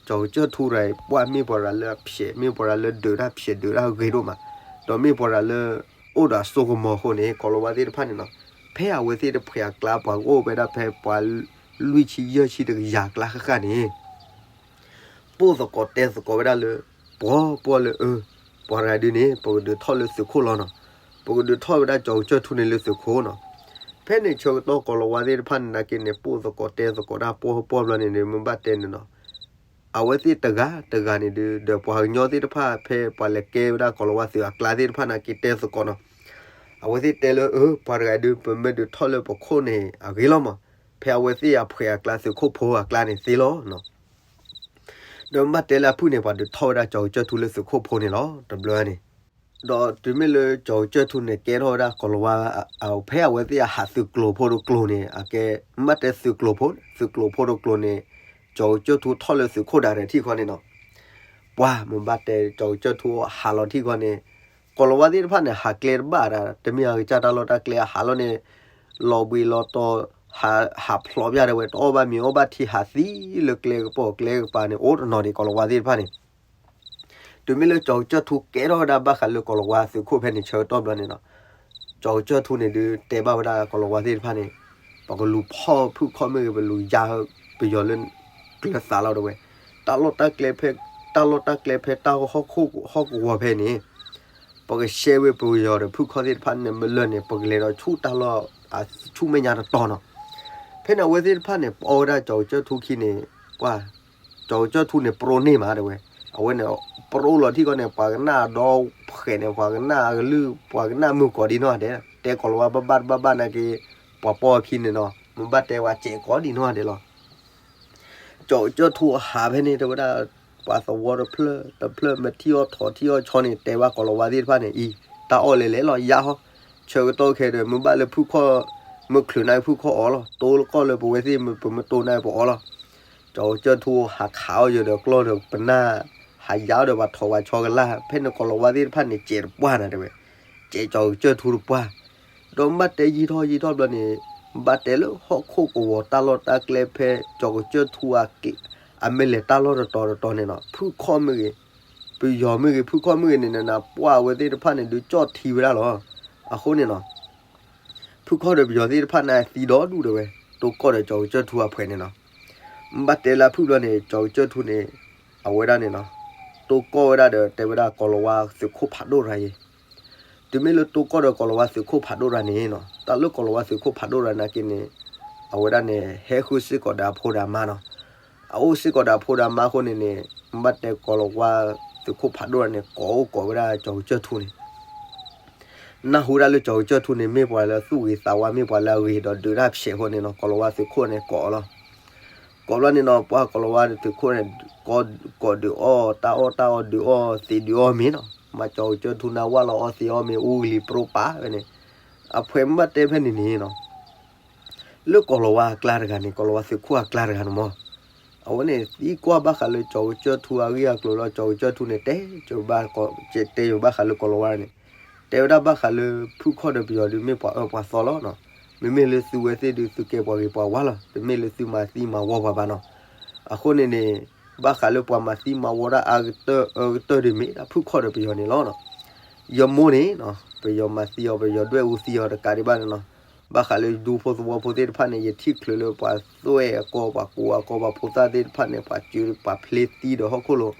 ကၠီၤကစၢၢ်ထူရၤ ပှၤမ့ၢ်ပှၤရၤလၢအဖျဲး မ့ၢ်ပှၤရၤလၢဒုးတၢ်ဖျဲးဒုးတၢ်ဂ့ၤဒိၣ်မး, ဒီးမ့ၢ်ပှၤရၤလၢ အိၣ်ဒီးအစိကမီၤအဃိန့ၣ် ကီၤလၤဝါသ့ၣ်တဖၣ်န့ၣ်နီၤ, ဖဲအဝဲသ့ၣ်တဖှဲးအကျါ ပှၤကအိၣ်ဝဲဒၣ်ဖဲပှၤလွံၢ်ဆံယဲၢ်ဆံတကယၤအကျါဃၣ်ဃၣ်န့ၣ် ပိၢ်သကိးတဲသကိးဝဲဒၣ်လၢ ပှၤပှၤလၢအၢ ပှၤရၤဒုးန့ၣ် ပကဒုးထီၣ်လၢသုးခိၣ်လီၤနီၤ, ပကဒုးထီၣ်ဝဲဒၣ်ကၠီၤကစၢၢ်ထူန့ၣ်လၢသုးခိၣ်နီၤ. ဖဲန့ၣ်ဆၢကတီၢ်ကိးလၤဝါသ့ၣ်တဖၣ်န့ၣ် နာ်က့န့ၣ် ပိၢ်သကိးတဲသကိးတၢ်ပီၢ်ပီၢ်ဘျီန့ၣ် မ့ၢ်ဘၣ်တဲန့ၣ်နီၤ, အဝဲသ့ၣ်တဂၤတဂၤန့ၣ်ဒုး ဒီးပှၤကညီသ့ၣ်တဖၣ် ဖဲပှၤလဲၤကဲဝဲဒၣ်ကိးလၤဝါသုးအကျါသ့ၣ်တဖၣ်နာ်က့တဲသကိးနီၤ. အဝဲသ့ၣ်တဲလၢ အၢ ပှၤတဂၤဒုး ပမ့ၢ်ဒုးထီၣ်လၢပခိၣ်န့ၣ် အဂ့ၤလီၤမး, ဖဲအဝဲသ့ၣ်အဖှဲးအကျါ သုးခိၣ်ဖိအကျါန့ၣ်သ့လီၤနီၤ. ဒီးမ့ၢ်ဘၣ်တဲလၢအဖုၣ်န့ၣ် ပှၤဒုးထီၣ်ဝဲဒၣ်ကၠီၤကစၢၢ်ထူလၢသုးခိၣ်ဖိန့ၣ်လီၤ တဘျီန့ၣ်. ဒီးတုၤမ့ၢ်လၢကၠီၤကစၢၢ်ထူန့ၣ် ကဲထီၣ်ဝဲဒၣ်ကိးလၤဝါ, ဖဲအဝဲသ့ၣ်အဟးသုးကျိၤဖိတကျိၤန့ၣ် အကဲ မ့ၢ်ဘၣ်တဲသုးကျိၤဖိ, သုးကျိၤဖိတကျိၤန့ၣ် ကၠီၤကစၢၢ်ထူထီၣ်လၢသုးခိၣ်ဒၣ်ရဲၣ်ထံၣ်ခီန့ၣ်နီၤ. ပှၤမ့ၢ်ဘၣ်တဲကၠီၤကစၢၢ်ထူဟးလီၤထံၣ်ခီန့ၣ် ကိးလၤဝါသ့ၣ်တဖၣ်န့ၣ် ဟးကျဲတဘၣ်ဒၣ် တမ့ၢ်အကစၢ်တၢ်လီၢ်တၢ်ကျဲအဟးလီၤန့ၣ် လီၤဘှံးလီၤတီၤ ဟးဖျိးပျၢ်တဲဝဲ တအီၣ်ဘၣ်မ့ၤအီၣ်ဘၣ်ထံ ဟးသံလၢကျဲကပီၤကျဲကပၤန့ၣ် အိၣ်တနီၤဒံးကိးလၤဝါသ့ၣ်တဖၣ်န့ၣ်. တုၤမ့ၢ်လၢကၠီၤကစၢၢ်ထူကဲထီၣ်ဝဲဒၣ်ဘၣ်ဃးလၢကိးလၤဝါသုးခိၣ်ဖဲန့ၣ် ဆၢကတီၢ်ဘျီန့ၣ်နီၤ, ကၠီၤကစၢၢ်ထူန့ၣ်ဒုးတဲဘၣ်ဝဲဒၣ်ကိးလၤဝါသ့ၣ်တဖၣ်န့ၣ် ပကလူၤဖီၣ်ဖုၣ်ခီၣ်မ့ၢ်ဂ့ၤ ပလူၤယါပယီၤလၢကျၢၤသးလီၤတဲဝဲ, တၢ်လီၢ်တၢ်ကျဲဖဲ တၢ်လီၢ်တၢ်ကျဲဖဲတၢ်ဟီၣ်ခိၣ်ဟီၣ်ကဝီၤဖဲန့ၣ် ပကရှဲဝဲပယီၤဒီးဖုၣ်ခီၣ်သ့ၣ်တဖၣ်န့ၣ် မ့ၢ်လၢာ်န့ၣ် ပကလဲၤဒီးဆူတၢ်လီၢ်အဆူမဲာ်ညါတတီၤနီၤ. ဖဲန့ၣ်အဝဲသ့ၣ်တဖၣ်န့ၣ် ပအီဝဲဒၣ်ကၠီၤကစၢၢ်ထူခံန့ၣ်, ပှၤ ကၠီၤကစၢၢ်ထူန့ၣ် ပရိန့ၢ်မးတဲဝဲ, အဝဲန့ၣ် ပရိလီၤထံၣ်ခီန့ၣ် ပှၤကနၣ်ဒီဖှဲးန့ၣ် ပှၤကနၣ်အကလုၢ် ပှၤကနၣ်မုာ်ကိးဒံနီၢ်ဒဲး တဲကိးလၤဝါဘၣ်ဘၣ်တဘၣ်ဘၣ်နာ်က့ ပှၤပီၢ်အခံန့ၣ်နီၤ မ့ၢ်ဘၣ်တဲဝဲစဲးကိးဒံနီၢ်ဒဲးလီၤ. ကၠီၤကစၢၢ်ထူအဟးဖဲန့ၣ် တဲဝဲဒၣ် ပှၤသဝီတဖျၢၣ်တဖျၢၣ် မ့ၢ်ထံၣ်အီၣ်ထိးထံၣ်အီၣ်ဆီန့ၣ် တဲဘၣ်ကိးလၤဝါသ့ၣ်တဖၣ်န့ၣ် အံၤ တၢ်အီၣ်လဲၤလဲၤလီၤယါဟီ, ဆၢကတီၢ်ခဲဒီး မ့ၢ်ဘၣ်လၢဖုၣ်ခီၣ် မ့ၢ်ချုးန့ၢ်ဖုၣ်ခီၣ်အီၤလီၤ တိၢ်လၢကီၢ်လၢပဝဲသ့ၣ် ပမ့ၢ်တိၢ်န့ၢ်ပအီၤလီၤ. ကၠီၤကစၢၢ်ထူဟးခးအီၣ်ယၤဒီးကျီၢ်ဒီးပနၢ် ဟးယါအီၣ်ဒီးပှၤထိးပှၤဆီကလၢ် ဖဲန့ၣ်ကိးလၤဝါသ့ၣ်တဖၣ်န့ၣ် စဲးတပှၢ်နၤတဲဝဲ, စဲးကၠီၤကစၢၢ်ထူတပှၢ် ဒီးဘၣ်တဲယံာ်ထီၣ်ယံာ်ထီၣ်ဘျီန့ၣ် ဘၣ်တဲလၢဟီၣ်ခိၣ်ကဝီၤတၢ်လီၢ်တၢ်ကျဲဖဲ ကၠီၤကစၢၢ်ထူအက့ အမ့ၢ်လဲၤတၢ်လီၢ်တတီၤတတီၤန့ၣ်နီၤ ဖုၣ်ခီၣ်မ့ၢ်ဂ့ၤ ပယီၤမ့ၢ်ဂ့ၤ ဖုၣ်ခီၣ်မ့ၢ်ဂ့ၤန့ၣ်နၤ ပှၢ်အဝဲသ့ၣ်တဖၣ်န့ၣ် ဒုးကၠီၣ်ထံဝဲဒၣ်လီၤ. အဃိန့ၣ်နီၤ ဖုၣ်ခီၣ်ဒီးပယီၤသ့ၣ်တဖၣ်န့ၣ် သံဒီဒူၣ်တဲဝဲ, တိၢ်ကီၢ်ဒီးကၠီၤကစၢၢ်ထူအဖှဲးန့ၣ်နီၤ. ဘၣ်တဲလၢအဖုၣ်ဘျီန့ၣ် ကၠီၤကစၢၢ်ထူန့ၣ် အဝဲဒၣ်န့ၣ်နီၤ တိၢ်ကီၢ်ဝဲဒၣ်ဒီးတဲဝဲဒၣ်ကိးလၤဝါသုးခိၣ်ဖးဒိၣ်ရၤယဲ တုၤမ့ၢ်လၢတိၢ်ကီၢ်ဒီးကိးလၤဝါသုးခိၣ်ဖးဒိၣ်ရၤန့ၣ်နီၤ တၢ်လၢကိးလၤဝါသုးခိၣ်ဖးဒိၣ်ရၤနာ်က့န့ၣ် အဝဲဒၣ်န့ၣ် ဟဲဃုစ့ၢ်ကီးဒီးအဖိဒီးအမါနီၤ. အအိၣ်စ့ၢ်ကီးဒီးအဖိဒီးအမါအဃိန့ၣ်န့ၣ် ဘၣ်တဲကိးလၤဝါသုးခိၣ်ဖးဒိၣ်ရၤန့ၣ် ကိးအိၣ်ကိးဝဲဒၣ်ကၠီၤကစၢၢ်ထူန့ၣ် နၢ်ဟူဒၣ်လၢကၠီၤကစၢၢ်ထူန့ၣ် မ့ၢ်ပှၤလၢသူၣ်ဂ့ၤသးဝါ မ့ၢ်ပှၤလၢအဂ့ၤဒီးဒုးတၢ်ဖျဲးအဃိန့ၣ်နီၤ ကိးလၤဝါသုးခိၣ်န့ၣ်ကိးအီၤလီၤ. ကိးဘျီန့ၣ်နီၤ ပှၤကိးလၤဝါသုးခိၣ်န့ၣ် ကိးဒုးအီၣ်တၢ်အီၣ်တၢ်အီဒုးအီၣ်သံးဒုးအီၣ်မ့ၤနီၤ မၤကၠီၤကစၢၢ်ထူန့ၣ် ဝၢ်လီၤအီသံးအီၣ်မ့ၤ အူကလံၤပြိပာ်ဝဲန့ၣ် အဖှဲးမ့ၢ်ဘၣ်တဲဖဲန့ၣ်န့ၣ်နီၤ လၢကိးလၤဝါအကျါတဂၤန့ၣ် ကိးလၤဝါသုးခိၣ်အကျါတဂၤန့ၣ်မး အဝဲန့ၣ် သံကွၢ်ဘၣ်ဃးလၢကၠီၤကစၢၢ်ထူအဂ့ၢ်အကျိၤလီၤ. ကၠီၤကစၢၢ်ထူန့ၣ် တဲ တဲဘၣ်ဃးလၢကိးလၤဝါန့ၣ် တဲဝဲဒၣ်ဘၣ်ဃးလၢဖုၣ်ခီၣ်ဒီးပယီၤဒုးမ့ၢ်ပှၤအၢပှၤသီလီၤ. မ့မ့ၢ်လၢသုဝဲသ့ၣ်ဒုး သုကဲပှၤဂ့ၤပှၤဝါလီၤ. တမ့ၢ်လၢသုမၤသံမၤဝီပှၤဘၣ်နီၤ. အဃိန့ၣ်န့ၣ် ဘၣ်ဃးလၢပှၤမၤသံမၤဝီဒၣ်အါကတၢၢ်အၢကတၢၢ်ဒုးမ့ၢ်ဒၣ်ဖုၣ်ခီၣ်ဒီးပယီၤန့ၣ်လီၤ. ယမိၢ်န့ၣ် ပယီၤမၤသံအီၤ ပယီၤဒွဲၣ်အူသံအီၤတကးဒံးဘၣ်န့ၣ်နီၤ. ဘၣ်ဃးလၢဒူဖိသဝီဖိသ့ၣ်တဖၣ်န့ၣ် ယထံၣ်ချုးလၢပှၤသွဲၣ်အကီၢ် ပှၤကိးအကီၢ် ပှၤဖိသၣ်သ့ၣ်တဖၣ်န့ၣ် ပှၤစၢၤပှၤဖျ့သံဒီးဟီၣ်ခိၣ်လိၤ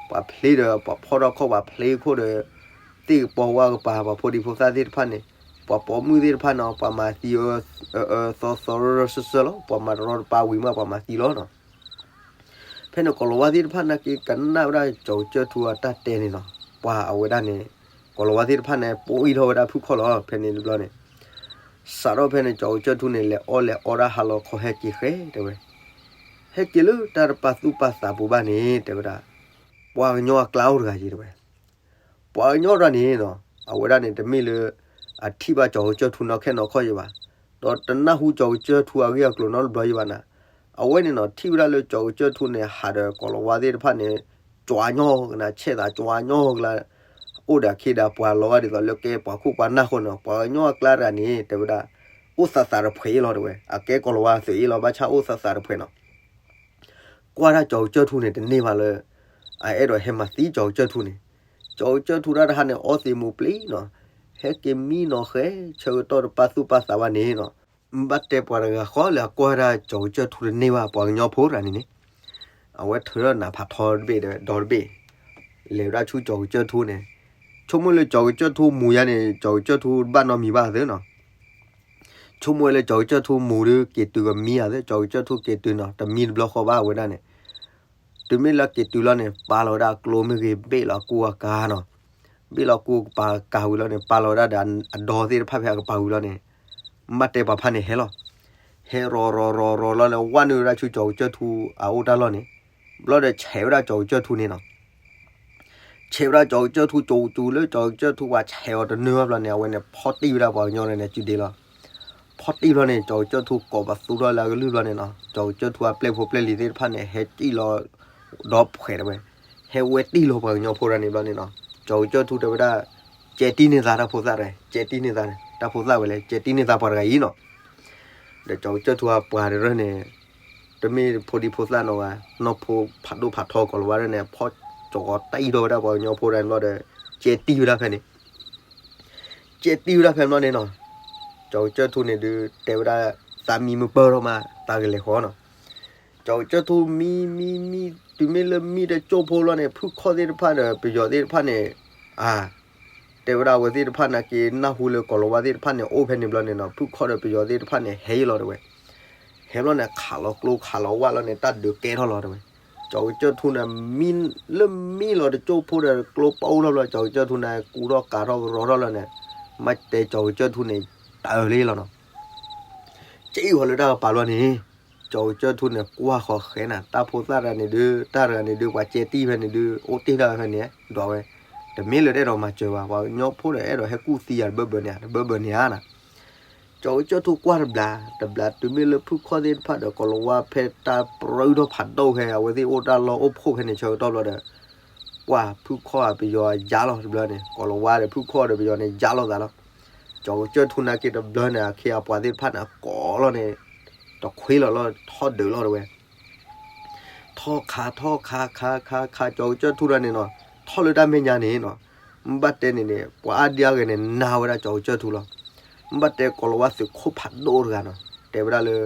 ပှၤဖျ့ဒီးပှၤဖီၣ်ထီၣ်ခီၣ် ပှၤဖျ့ခိၣ်ဒီး သ့ၣ်ကပီၤဝါကပၤ ပှၤဖိဒံဖိသၣ်သ့ၣ်တဖၣ်န့ၣ် ပှၤပိာ်မုၣ်သ့ၣ်တဖၣ်န့ၣ် ပှၤမၤသံအၢ အၢသီသီရၢရၢစၢၢ်စၢၢ်လီၤ. ပှၤမၤတရီတပါဝံၤမး ပှၤမၤသံလီၤနီၤ. ဖဲန့ၣ်ကိးလၤဝါသ့ၣ်တဖၣ်နာ်က့ ကနၣ်ဝဲဒၣ်ကၠီၤကစၢၢ်ထူအတၢ်တဲန့ၣ်နီၤ. ပှၤအဝဲဒၣ်န့ၣ် ကိးလၤဝါသ့ၣ်တဖၣ်န့ၣ် ပိာ်အံၤထီၣ်ဝဲဒၣ်ဖုၣ်ခီၣ်လီၤ. ဖဲန့ၣ်တဘျီန့ၣ် စးထီၣ်ဖဲန့ၣ် ကၠီၤကစၢၢ်ထူန့ၣ် လဲၤအီၣ်လဲၤအီဒၣ်ဟါလီၤခီဟဲက့ၤဃဲတဲဝဲ, ဟဲက့ၤလၢတၢ်တပာ်သူၣ်ပာ်သးပူၤဘၣ်န့ၣ် တဲဝဲဒၣ် ပှၤကညီအကျါအိၣ်တဂၤယံၤတဲဝဲ ပှၤကညီတဂၤန့ၣ်နီၤ အဝဲဒၣ်န့ၣ် တမ့ၢ်လၢ အထံၣ်ဘၣ်ကၠီၤကစၢၢ်ထူနီၢ်ခဲနီၢ်ခီယံၤဘၣ်, ဒီးတနၢ်ဟူကၠီၤကစၢၢ်ထူအဂ့ၢ်အကျိၤနီတဘျီယံၤဘၣ်နၤ. အဝဲန့ၣ်နီၤ ထံၣ်ဝဲဒၣ်လၢကၠီၤကစၢၢ်ထူန့ၣ် ဟးဒီးကိးလၤဝါသ့ၣ်တဖၣ်န့ၣ် ကွၢ်ညီကနၤ ဆဲးသးကွၢ်ညီကနၤ အိၣ်ဒီးအခ့ဒီးပှၤလီၤဂာ်ဒ်သိးလၢကဲ ပှၤခိၣ်ပှၤနၢ်အဃိန့ၣ်နီၤ ပှၤကညီအကျါတဂၤန့ၣ် တဲဝဲဒၣ် အိၣ်သးသးတဖှဲးအံၤလီၤတဲဝဲ, အကဲကိးလၤဝါသုးအံၤလီၤ ဘၣ်ဆၣ်အိၣ်သးသးတဖှဲးနီၤ. ကွၢ်ဒၣ်ကၠီၤကစၢၢ်ထူန့ၣ် တန့ၢ်ဘၣ်လၢ အအဲၣ်ဒိးဟဲမၤသံကၠီၤကစၢၢ်ထူန့ၣ်, ကၠီၤကစၢၢ်ထူတၢ်တဟါန့ၣ် အီသံးမူၤပျံၤနီၤ, ဟဲက့ၤမံနီၤဃဲ ဆၢကတီၢ်တပာ်သူၣ်ပာ်သးဘၣ်န့ၣ်နီၤ, ဘၣ်တဲပှၤတဂၤဃီလၢအကွၢ်ဒၣ်ကၠီၤကစၢၢ်ထူတန့ၢ်ဘၣ် ပှၤကညီဖိတဂၤန့ၣ်န့ၣ်, အဝဲထုးထီၣ်နးဖးထီတဘ့ၣ်ဒီးဒီတဘ့ၣ်, လဲၤဝဲဒၣ်ဆူကၠီၤကစၢၢ်ထူန့ၣ်, ကၠီ ဆိကမိၣ်လၢကၠီၤကစၢၢ်ထူမူၤယါန့ၣ် ကၠီၤကစၢၢ်ထူတဘၣ်နီတမံၤဘၣ်သ့နီၤ. ဆိကမိၣ်ဝဲလၢကၠီၤကစၢၢ်ထူမူၤဒီး က့ၤတုၤကမံဧါသ့, ကၠီၤကစၢၢ်ထူက့ၤတုၤနီၤ တမံတဘျီဃီဘၣ်ဝဲဒၣ်န့ၣ်, တုၤမ့ၢ်လၢက့ၤတုၤလီၤန့ၣ် ပာ်လီၤဝဲဒၣ်အကျိမ့ၢ်ဂ့ၤ ဘ့ၣ်လီၤကူအကၤနီၤ, ဘ့ၣ်လီၤကူအကၤဝံၤလီၤန့ၣ် ပာ်လီၤဝဲဒၣ်ဒီးအဒိသ့ၣ်တဖၣ်ဖဲအကပၤဝံၤလီၤန့ၣ်, မ့ၢ်တဲပှၤဖါန့ၣ်ဟဲလီၤ, ဟဲရီၤရီၤရီၤရီၤလီၤလၢဝဲနုာ်ဝဲဒၣ်ဆူကၠီၤကစၢၢ်ထူအအိၣ်တၢ်လီၢ်န့ၣ်, ဘျီဒီးဆဲးဝဲဒၣ်ကၠီၤကစၢၢ်ထူန့ၣ်နီၤ ဆဲးဝဲဒၣ်ကၠီၤကစၢၢ်ထူကၠိကၠိလၢကၠီၤကစၢၢ်ထူပှၤဆဲးအီၤတနၢဘၣ်ဘျီန့ၣ် အဝဲန့ၣ်ဖီၣ်တံၢ်ဝဲဒၣ်ပှၤကညီန့ၣ် စုဒ့လီၤ. ဖီၣ်တံၢ်ဘျီန့ၣ် ကၠီၤကစၢၢ်ထူကိးပသူထီၣ်လၢအကလုၢ်ဘျီန့ၣ်နီၤ, ကၠီၤကစၢၢ်ထူအပျဲၢ်ဖိပျဲၢ်လံၤသ့ၣ်တဖၣ်န့ၣ် ဟဲတံၢ်လီၤဒီးဖှဲးတဝဲ, ဟဲဝဲတံၢ်လီၤပှၤကညီဖိတဂၤန့ၣ်ဘျီန့ၣ်နီၤ, ကၠီၤကစၢၢ်ထူတဲဝဲဒၣ် ကဲတံၢ်န့ၢ်သးတၢ်ဖိသၣ်တဂၤ, ကဲတံၢ်န့ၢ်သးန့ၣ် တၢ်ဖိသၣ်ဝဲလဲၣ် ကဲတံၢ်န့ၢ်သးပှၤတဂၤအံၤနီၤ ဒီးကၠီၤကစၢၢ်ထူအပှၤတရၢၢ်န့ၣ်, တမ့ၢ်ဖိဒံဖိသၣ်နီၤဝဲ, နီၢ်ဖိဖးဒိၣ်ဖးထီကိးလီၤဝဲဒၣ်န့ၣ် ဖီၣ်ကၠီၤကီတံၢ်ထီၣ်ဝဲဒၣ်ပှၤကညီဖိဒၣ်န့ၣ်ဘျီဒီး, ကဲတံၢ်ဝဲဒၣ်ဖဲန့ၣ်, ကဲတံၢ်ဝဲဒၣ်ဖဲဘျီန့ၣ်နီၤ, ကၠီၤကစၢၢ်ထူန့ၣ်ဒုး တဲဝဲဒၣ် သးမံမုၢ်ပၢၢ်ထီၣ်မး တၢ်ကလဲၤဃီနီၤ ကၠီၤကစၢၢ်ထူမံမံမံ, တုၤမ့ၢ်လၢမံတကၠိၢ်ဖိလီၤန့ၣ် ဖုၣ်ခီၣ်သ့ၣ်တဖၣ်ဒီးပယီၤသ့ၣ်တဖၣ်န့ၣ်, အါ, တဲဝဲဒၣ်အဝဲသ့ၣ်တဖၣ်နာ်က့ နၢ်ဟူလၢကိးလီၤဝါသ့ၣ်တဖၣ်န့ၣ် အိၣ်ဖဲန့ၣ်ဘျီန့ၣ်နီၤ ဖုၣ်ခီၣ်ဒီးပယီၤသ့ၣ်တဖၣ်န့ၣ် ဟဲယံၤလီၤတဲဝဲ, ဟဲဘျီန့ၣ် ခးလီၤကျိခးလီၤဝၣ်လီၤန့ၣ် တၢ်ဒုးကဲထီၣ်လီၤတဲဝဲ, ကၠီၤကစၢၢ်ထူန့ၣ် မံလၢမံလီၤတကၠိၢ်ဖိဒီးကျိပအိၣ်ထီၣ်ဘျီ ကၠီၤကစၢၢ်ထူန့ၣ် ကူထီၣ်ကၤထီၣ်ကရီထီၣ်လီၤန့ၣ်, မ့ၢ်တဲကၠီၤကစၢၢ်ထူန့ၣ် တၢ်လံလီၤနီၤ ကဲအံၤဃီလၢတၢ်ကပၤလီၤန့ၣ်, ကၠီၤကစၢၢ်ထူန့ၣ် ကွၢ်ဃီၤဃဲနၤ တၢ်ဖိသၣ်တဂၤန့ၣ်ဒုး တၢ်တဂၤန့ၣ်ဒုး ပှၤကဲတံၢ်ဖဲန့ၣ်ဒုး အိၣ်တ့ၢ်တၢ်ဖဲန့ၣ် ဒွးဝဲ, တမ့ၢ်လၢတအဲၣ်ဒိးမၤစၢၤဘၣ် ပှၤကညီဖိဒီးအဲၣ်ဒိးဟဲကူၣ်သံယၤတဘၢဘၢန့ၣ် တဘၢဘၢန့ၣ်ဧါနီၤ ကၠီၤကစၢၢ်ထူကွၢ်တဘျီ တဘျီတုၤမ့ၢ်လၢဖုၣ်ခီၣ်သ့ၣ်တဖၣ်ဒီး ကိးလီၤဝါဖဲတၢ်ပြၢထီၣ်ဖးဒိၣ်ဖဲ အဝဲသ့ၣ်အိၣ်တၢ်လီၢ်အိၣ်ဖှိၣ်ဖဲန့ၣ် ဆၢကတီၢ်ဘျီဒီး, ပှၢ်ဖုၣ်ခီၣ်ပယီၤယါလီၤတဘျီန့ၣ် ကိးလီၤဝါဒီးဖုၣ်ခီၣ်ဒီးပယီၤန့ၣ် ယါလီၤသးလီၤ. ကၠီၤကစၢၢ်ထူနာ်က့တဘျီန့ၣ် အခ့အပှၤသ့ၣ်တဖၣ်န့ၣ် ကိးလီၤန့ၣ် တခွ့လီၤလီၤ ထီၣ်ဒုးလီၤတဝဲ ထီၣ်ခးထီၣ်ခးခးခးခး ကၠီၤကစၢၢ်ထူတဂၤန့ၣ်နီၤ, ထီၣ်လၢတၢ်မဲာ်ညါန့ၣ်နီၤ, မ့ၢ်ဘၣ်တဲန့ၣ်န့ၣ် ပှၤအါဒံအါဂၤန့ၣ် နာ်ဝဲဒၣ်ကၠီၤကစၢၢ်ထူလီၤ. မ့ၢ်ဘၣ်တဲကိးလီၤဝါသုးခိၣ်ဖးဒိၣ်တဂၤနီၤ, တဲဝဲဒၣ်လၢ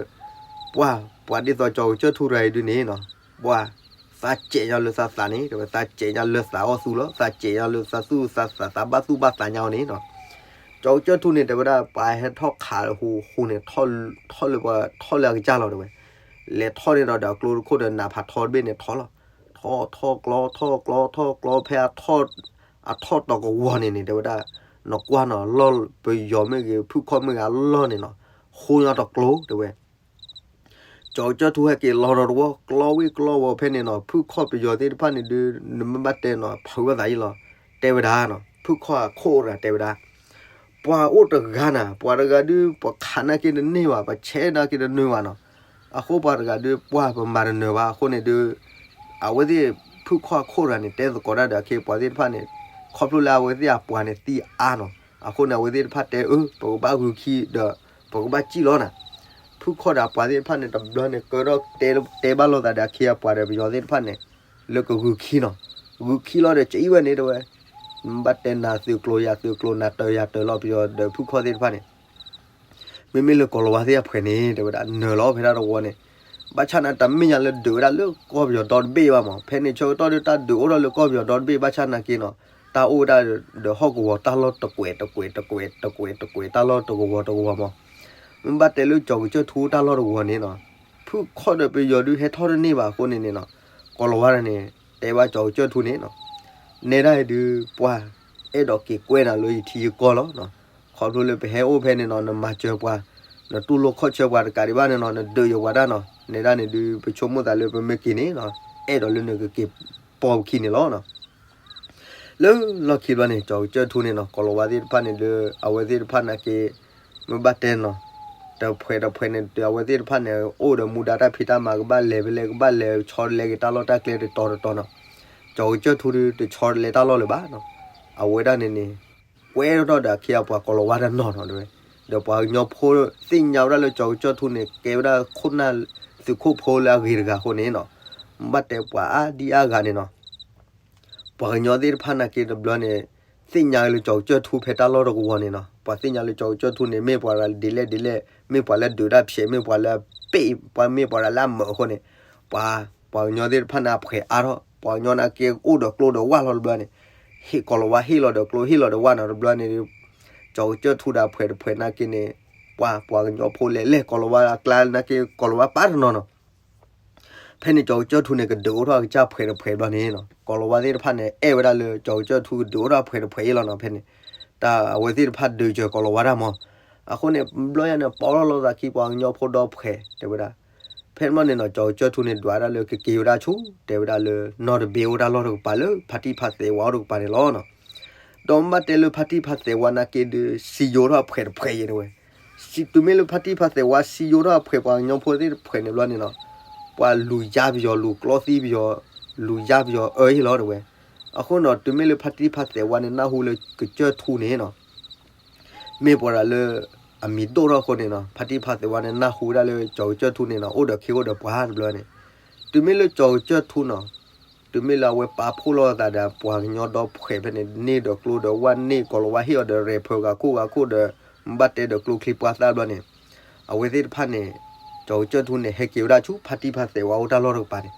ပှၢ် ပှၤဒ်သိးကၠီၤကစၢၢ်ထူတဂၤအံၤဒုးန့ၣ်နီၤ, ပှၢ် သးစဲးညီလၢသးသးန့ၣ် တဲဝဲ သးစဲးညီလၢသးအီၣ်သူလီၤ, သးစဲးညီလၢသးသူၣ်သးသး သးဘၣ်သူၣ်ဘၣ်သးညီအီၤန့ၣ်နီၤ. ကၠီၤကစၢၢ်ထူန့ၣ် တဲဝဲဒၣ် ပှၤဟဲထီၣ်ခးဟူးဟူးန့ၣ် ထီၣ်လၢပှၤထီၣ်လၢအကစၢ်လီၤတဲဝဲ လဲၤထီၣ်န့ၣ်ဒီး ဒီးအကျိတခိၣ်ဒီးနးဖးထီတဘ့ၣ်န့ၣ်ထီၣ်လီၤ. ထီၣ်ထီၣ်ကျီ ထီၣ်ကျီ ထီၣ်ကျီ ဖဲအထီၣ် အထီၣ်တီၤကဝီၤန့ၣ်န့ၣ် တဲဝဲဒၣ် နကွၢ်နီၤ လီၢ်ပယီၤမ့ၢ်ဂ့ၤ ဖုၣ်ခီၣ်မ့ၢ်ဂ့ၤ အလီၢ်န့ၣ်နီၤ ဃိညီတကျိတဲဝဲ ကၠီၤကစၢၢ်ထူဟဲက့ၤလီၤဒီးတဝီ ကျီဝံၣ်ကျီဝီၤဖဲန့ၣ်နီၤ ဖုၣ်ခီၣ်ပယီၤသ့ၣ်တဖၣ်န့ၣ်ဒုး နမ့ၢ်ဘၣ်တဲနီၤ ဖုးဘၣ်သးယံလီၤ. တဲဝဲဒၣ်နီၤ ဖုၣ်ခီၣ်အခိၣ်တဂၤတဲဝဲဒၣ် ပှၤအိၣ်တဂၤနၤ ပှၤတဂၤဒုး ပှၤခးနာ်က့တန့ၢ်ဘၣ် ပှၤဆဲးနာ်က့တနၢၤဘၣ်နီၤ. အဃိပှၤတဂၤဒုး ပှၢ်ပမၤတနၢၤဘၣ် အဃိန့ၣ်ဒုး အဝဲသ့ၣ်ဖုၣ်ခီၣ်အခိၣ်တဂၤန့ၣ် တဲသကိးတၢ်ဒီးအခ့အပှၤသ့ၣ်တဖၣ်န့ၣ် ခီဖျိလၢအဝဲသ့ၣ်အပှၤန့ၣ်သံအါနီၤ. အဃိန့ၣ် အဝဲသ့ၣ်တဖၣ်တဲအၢ ပကဘၣ်ဂုာ်ခံဒီး ပကဘၣ်စံၣ်လီၤနၤ. ဖုၣ်ခီၣ်ဒီးအပှၤသ့ၣ်တဖၣ်န့ၣ် တဘျီန့ၣ် ကၢထီၣ်တဲဘၣ်လိာ်သးဒီးအခ့အပှၤဒီးပယီၤသ့ၣ်တဖၣ်န့ၣ် လၢကဂုာ်ခံနီၤ. ဂုာ်ခံလီၤဒီး ကအံၤဝဲန့ၣ်တဲဝဲ ဘၣ်တဲနၤသုးကျိၤယၤသုးကျိၤ နၤတၢၤယၤတၢၤလီၤ ပယီၤဒီးဖုၣ်ခီၣ်သ့ၣ်တဖၣ်န့ၣ် မ့မ့ၢ်လၢကိၤလၤဝါသ့ၣ်အဖှဲးန့ၣ် တဲဝဲဒၣ် နၢၤလီၤဖဲတၢ်တဝီန့ၣ် ဘၣ်ဆၣ်န့ၣ် တမ့ၢ်ညါလၢဒုးဝဲဒၣ်လၢကီၢ်ပယီၤဒီတဘ့ၣ်ဘၣ်မး ဖဲန့ၣ်ဆၢကတီၢ်ဒုး တၢ်ဒုးအိၣ်ထီၣ်လၢကီၢ်ပယီၤဒီတဘ့ၣ် ဘၣ်ဆၣ်နာ်က့နီၤ တၢ်အိၣ်ဝဲဒၣ်ဒီးဟီၣ်ကဝီၤတၢ်လီၢ်တကွဲးတကွဲးတကွဲးတကွဲးတကွဲး တၢ်လီၢ်တကဝီၤတကဝီၤမး မ့ၢ်ဘၣ်တဲလၢကၠီၤကစၢၢ်ထူတၢ်လီၢ်တကဝီၤန့ၣ်နီၤ ဖုၣ်ခီၣ်ဒီးပယီၤဒုးဟဲထီၣ်တန့ၢ်ဘၣ်အဃိန့ၣ်န့ၣ်နီၤ ကိၤလၤဝါန့ၣ် တဲဘၣ်ကၠီၤကစၢၢ်ထူန့ၣ်နီၤ နဲဒၣ်အံၤဒုး ပှၢ် အဲၣ်ဒိးက့ၤကွဲနၤလၢယထံယကီၢ်လီၤ. ခီဖျိလၢပဟဲအိၣ်ဖဲန့ၣ်နီၤ နမၤစၢၤပှၤ နတူၢ်လိာ်ခီၣ်ဆၢပှၤတကးဒံးဘၣ်န့ၣ်နီၤ နဒုးယပှၤတၢ်နီၤ နဲဒၣ်န့ၣ်ဒုး ပဆိကမိၣ်သးလၢပမ့ၢ်က့ၤန့ၣ်နီၤ အဲၣ်ဒိးလၢနကက့ၤပိာ်ပခံန့ၣ်လီၤ. လၢလီၢ်ခံဘျီန့ၣ် ကၠီၤကစၢၢ်ထူန့ၣ်နီၤ ကိၤလၤဝါသ့ၣ်တဖၣ်န့ၣ်ဒီး အဝဲသ့ၣ်တဖၣ်နာ်က့ မ့ၢ်ဘၣ်တဲနီၤ တဖှဲးတဖှဲးန့ၣ်ဒီး အဝဲသ့ၣ်တဖၣ်န့ၣ် အိၣ်ဒီးမူဒါတၢ်ဖံးတၢ်မၤ ကဘၣ်လဲၤဖဲလဲၣ် ကဘၣ်လဲၤဆီတလဲက့ၤတၢ်လီၢ်တၢ်ကျဲတတီၤတတီၤနီၤ ကၠီၤကစၢၢ်ထူဒုး တဆီတလဲတၢ်လီၢ်လၢၤဘၣ်နီၤ အဝဲဒၣ်န့ၣ်န့ၣ် ကွဲထီၣ်ဒီးအခ့အပှၤကိၤလၤဝါတနီၤနီၤတဲဝဲ ဒီးပှၤကညီဖိသ့ၣ်ညါဝဲဒၣ်လၢကၠီၤကစၢၢ်ထူန့ၣ် ကဲဝဲဒၣ်ခိၣ်နၢ်သုးခိၣ်ဖိလၢအဂ့ၤတဂၤအဃိန့ၣ်နီၤ ဘၣ်တဲပှၤအါဒံအါဂၤန့ၣ်နီၤ ပှၤကညီသ့ၣ်တဖၣ်နာ်က့တဘျီန့ၣ် သ့ၣ်ညါလၢကၠီၤကစၢၢ်ထူဖဲတၢ်လီၢ်တကဝီၤန့ၣ်နီၤ ပှၤသ့ၣ်ညါလၢကၠီၤကစၢၢ်ထူန့ၣ် မ့ၢ်ပှၤဒ်လဲၣ်ဒ်လဲၣ် မ့ၢ်ပှၤလၢအဒုးတၢ်ဖျဲး မ့ၢ်ပှၤလၢအပ့ၢ် ပှၤမ့ၢ်ပှၤလၢအမၢးအဃိန့ၣ် ပှၤ ပှၤကညီသ့ၣ်တဖၣ်န့ၣ်အဖှဲးအါထီၣ် ပှၤကညီနာ်က့အိၣ်ဒီးကျိဒီးဝၣ်လီၤတဘျီန့ၣ် ဟ့ၣ်ကီၤလၤဝါဟ့ၣ်လီၤဒီးကျိဟ့ၣ်လီၤဒီးဝၣ်နီၤတဘျီန့ၣ်, ကၠီၤကစၢၢ်ထူဒီးဖှဲးတဖှဲးနာ်က့န့ၣ်, ပှၤပှၤကညီဖိလဲၤလဲၤကီၤလၤဝါအကျါနာ်က့ကီၤလၤဝါပာ်တနီၤနီၤ, ဖဲန့ၣ်ကၠီၤကစၢၢ်ထူန့ၣ် ကဒုးအိၣ်ထီၣ်အကစၢ်ဖှဲးတဖှဲးဘျီန့ၣ်နီၤ, ကီၤလၤဝါသ့ၣ်တဖၣ်န့ၣ် အဲၣ်ဝဲဒၣ်လၢကၠီၤကစၢၢ်ထူကဒုးအိၣ်ထီၣ်ဖှဲးတဖှဲးအံၤလီၤနီၤ, ဖဲန့ၣ် တၢ်အဝဲသ့ၣ်တဖၣ်ဒုးစၢၤကီၤလၤဝါတၢ်မး, အဃိန့ၣ် ဘျီယၤန့ၣ် ပီၣ်လီၤလိာ်သးခံပှၤကညီဖိဒီးဖှဲး တဲဝဲဒၣ်, ဖဲန့ၣ်ဘျီန့ၣ်နီၤ ကၠီၤကစၢၢ်ထူန့ၣ်ဒွးဒၣ်လၢကက့ၤဝဲဒၣ်ဆူ တဲဝဲဒၣ်လၢနီၢ်တဘ့ၣ်အိၣ်တၢ်လီၢ်တကပၤလၢ ဖါတံၢ်ဖါသဲးဝါအိၣ်တကပၤန့ၣ်လီၤနီၤ. ဒီးမ့ၢ်ဘၣ်တဲလၢဖါတံၢ်ဖါသဲးဝါနာ်က့ဒုး စံယိၤထီၣ်ဖှဲးတဖှဲးအံၤတဲဝဲ, တုၤမ့ၢ်လၢဖါတံၢ်ဖါသဲးဝါစံယိၤထီၣ်ဖှဲးပှၤကညီဖိသ့ၣ်တဖှဲးန့ၣ်ဘျီန့ၣ်နီၤ, ပှၤလူၤယါပယီၤ လူၤကျီသံပယီၤ လူၤယါပယီၤအၢဟ့ၣ်လီၤတဲဝဲ, အဃိနီၤ တုၤမ့ၢ်လၢဖါတံၢ်ဖါသဲးဝါန့ၣ်နၢ်ဟူလၢကစၢၢ်ထူန့ၣ်နီၤ မ့ၢ်ပှၤတဂၤလၢ အမံၤဒိၣ်ထီၣ်အဃိန့ၣ်နီၤ ဖါတံၢ်ဖါသဲးဝါန့ၣ် နၢ်ဟူဝဲဒၣ်လၢကၠီၤကစၢၢ်ထူန့ၣ်နီၤ အိၣ်ဒီးခ့အိၣ်ဒီးပှၤတဘျီန့ၣ်, တုၤမ့ၢ်လၢကၠီၤကစၢၢ်ထူနီၤ, တုၤမ့ၢ်လၢအဝဲပာ်ဖှိၣ်လိာ်အသးဒီးပှၤကညီဒီးဖှဲးဖဲန့ၣ် န့ၢ်ဒီးကျိဒီးဝၣ်န့ၢ်ကီၤလၤဝါဟ့ၣ်အီၤဒီးရဲၣ်ဖၢးဂၤခိၣ်ဂၤခိၣ်ဒီး ဘၣ်တဲဒီးကျိချံပှၢ်သၣ်ဘျီန့ၣ်, အဝဲသ့ၣ်တဖၣ်န့ၣ် ကၠီၤကစၢၢ်ထူန့ၣ် ဟဲက့ၤဝဲဒၣ်ဆူဖါတံၢ်ဖါသဲးဝါအိၣ်တၢ်လီၢ်တကပၤန့ၣ်,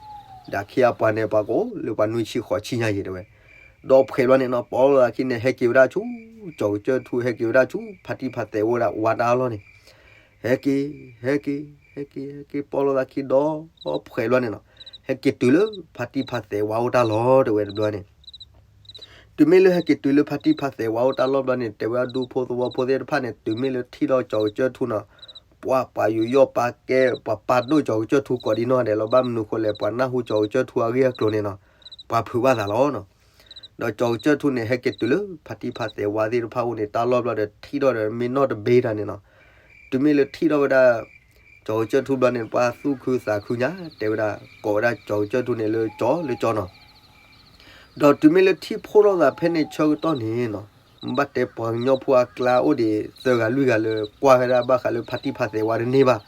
ဒီးခ့အပှၤန့ၣ် ပှၤကအိၣ်လၢပှၤနွံဆံဃိးဆံညါယံၤတဲဝဲ ဒီးဖှဲးဘျီန့ၣ်နီၤ ပီၣ်လီၤသးခံန့ၣ် ဟဲက့ၤဝဲဒၣ်ဆူ ကၠီၤကစၢၢ်ထူ ဟဲက့ၤဝဲဒၣ်ဆူ ဖါတံၢ်ဖါသဲးဝါအိၣ်တၢ်အလီၢ်န့ၣ်, ဟဲက့ၤ ဟဲက့ၤ ဟဲက့ၤ ဟဲက့ၤ ပီၣ်လီၤသးခံဒီး ဖှဲးဘျီန့ၣ်နီၤ, ဟဲက့ၤတုၤလၢဖါတံၢ်ဖါသဲးဝါအိၣ်တၢ်လီၢ်တဲဝဲတဘျီန့ၣ် တုၤမ့ၢ်လၢဟဲက့ၤတုၤလၢဖါတံၢ်ဖါသဲးဝါအိၣ်တၢ်လီၢ်ဘျီန့ၣ် တဲဝဲဒူဖိသဝီဖိသ့ၣ်တဖၣ်န့ၣ် တုၤမ့ၢ်လၢထံၣ်ဒီးကၠီၤကစၢၢ်ထူနီၤ, ပှၤပာ်ယူးယီၣ်ပာ်ကဲ ပှၤပာ်ဒိၣ်ကၠီၤကစၢၢ်ထူကိးဒံနီၢ်ဒဲးလီၤ. ဘၣ်မနုၤဃိလဲၣ် ပှၤနၢ်ဟူကၠီၤကစၢၢ်ထူအဂ့ၢ်အကျိၤန့ၣ်နီၤ, ပှၤဖုးဘၣ်သးလီၤနီၤ. ဒီးကၠီၤကစၢၢ်ထူန့ၣ် ဟဲက့ၤတုၤလၢဖါတံၢ်ဖါသဲးဝါသ့ၣ်တဖၣ်အအိၣ်န့ၣ် တၢ်လီၢ်ဘျီဒီး ထံၣ်ထီၣ်ဒီးမ့ၢ်နီၢ်တဘ့ၣ်တၢ်န့ၣ်နီၤ, တုၤမ့ၢ်လၢထံၣ်ထီၣ်ဝဲဒၣ် ကၠီၤကစၢၢ်ထူဘျီန့ၣ် ပှၤသူၣ်ခုသးခုညါ တဲဝဲဒၣ် ကိးဝဲဒၣ်ကၠီၤကစၢၢ်ထူန့ၣ်လၢကၠီၤလၢကၠီၤနီၤ. ဒီးတုၤမ့ၢ်လၢထံၣ်ဖှိၣ်ထီၣ်သးဖဲန့ၣ်ဆၢကတီၢ်န့ၣ်နီၤ, ဘၣ်တဲပှၤကညီဖိအကျါအိၣ်ဒံးသၢဂၤလွံၢ်ဂၤလၢ ကွၢ်ဝဲဒၣ်ဘၣ်ဃးလၢဖါတံၢ်ဖါသဲးဝါတန့ၢ်ဘၣ်,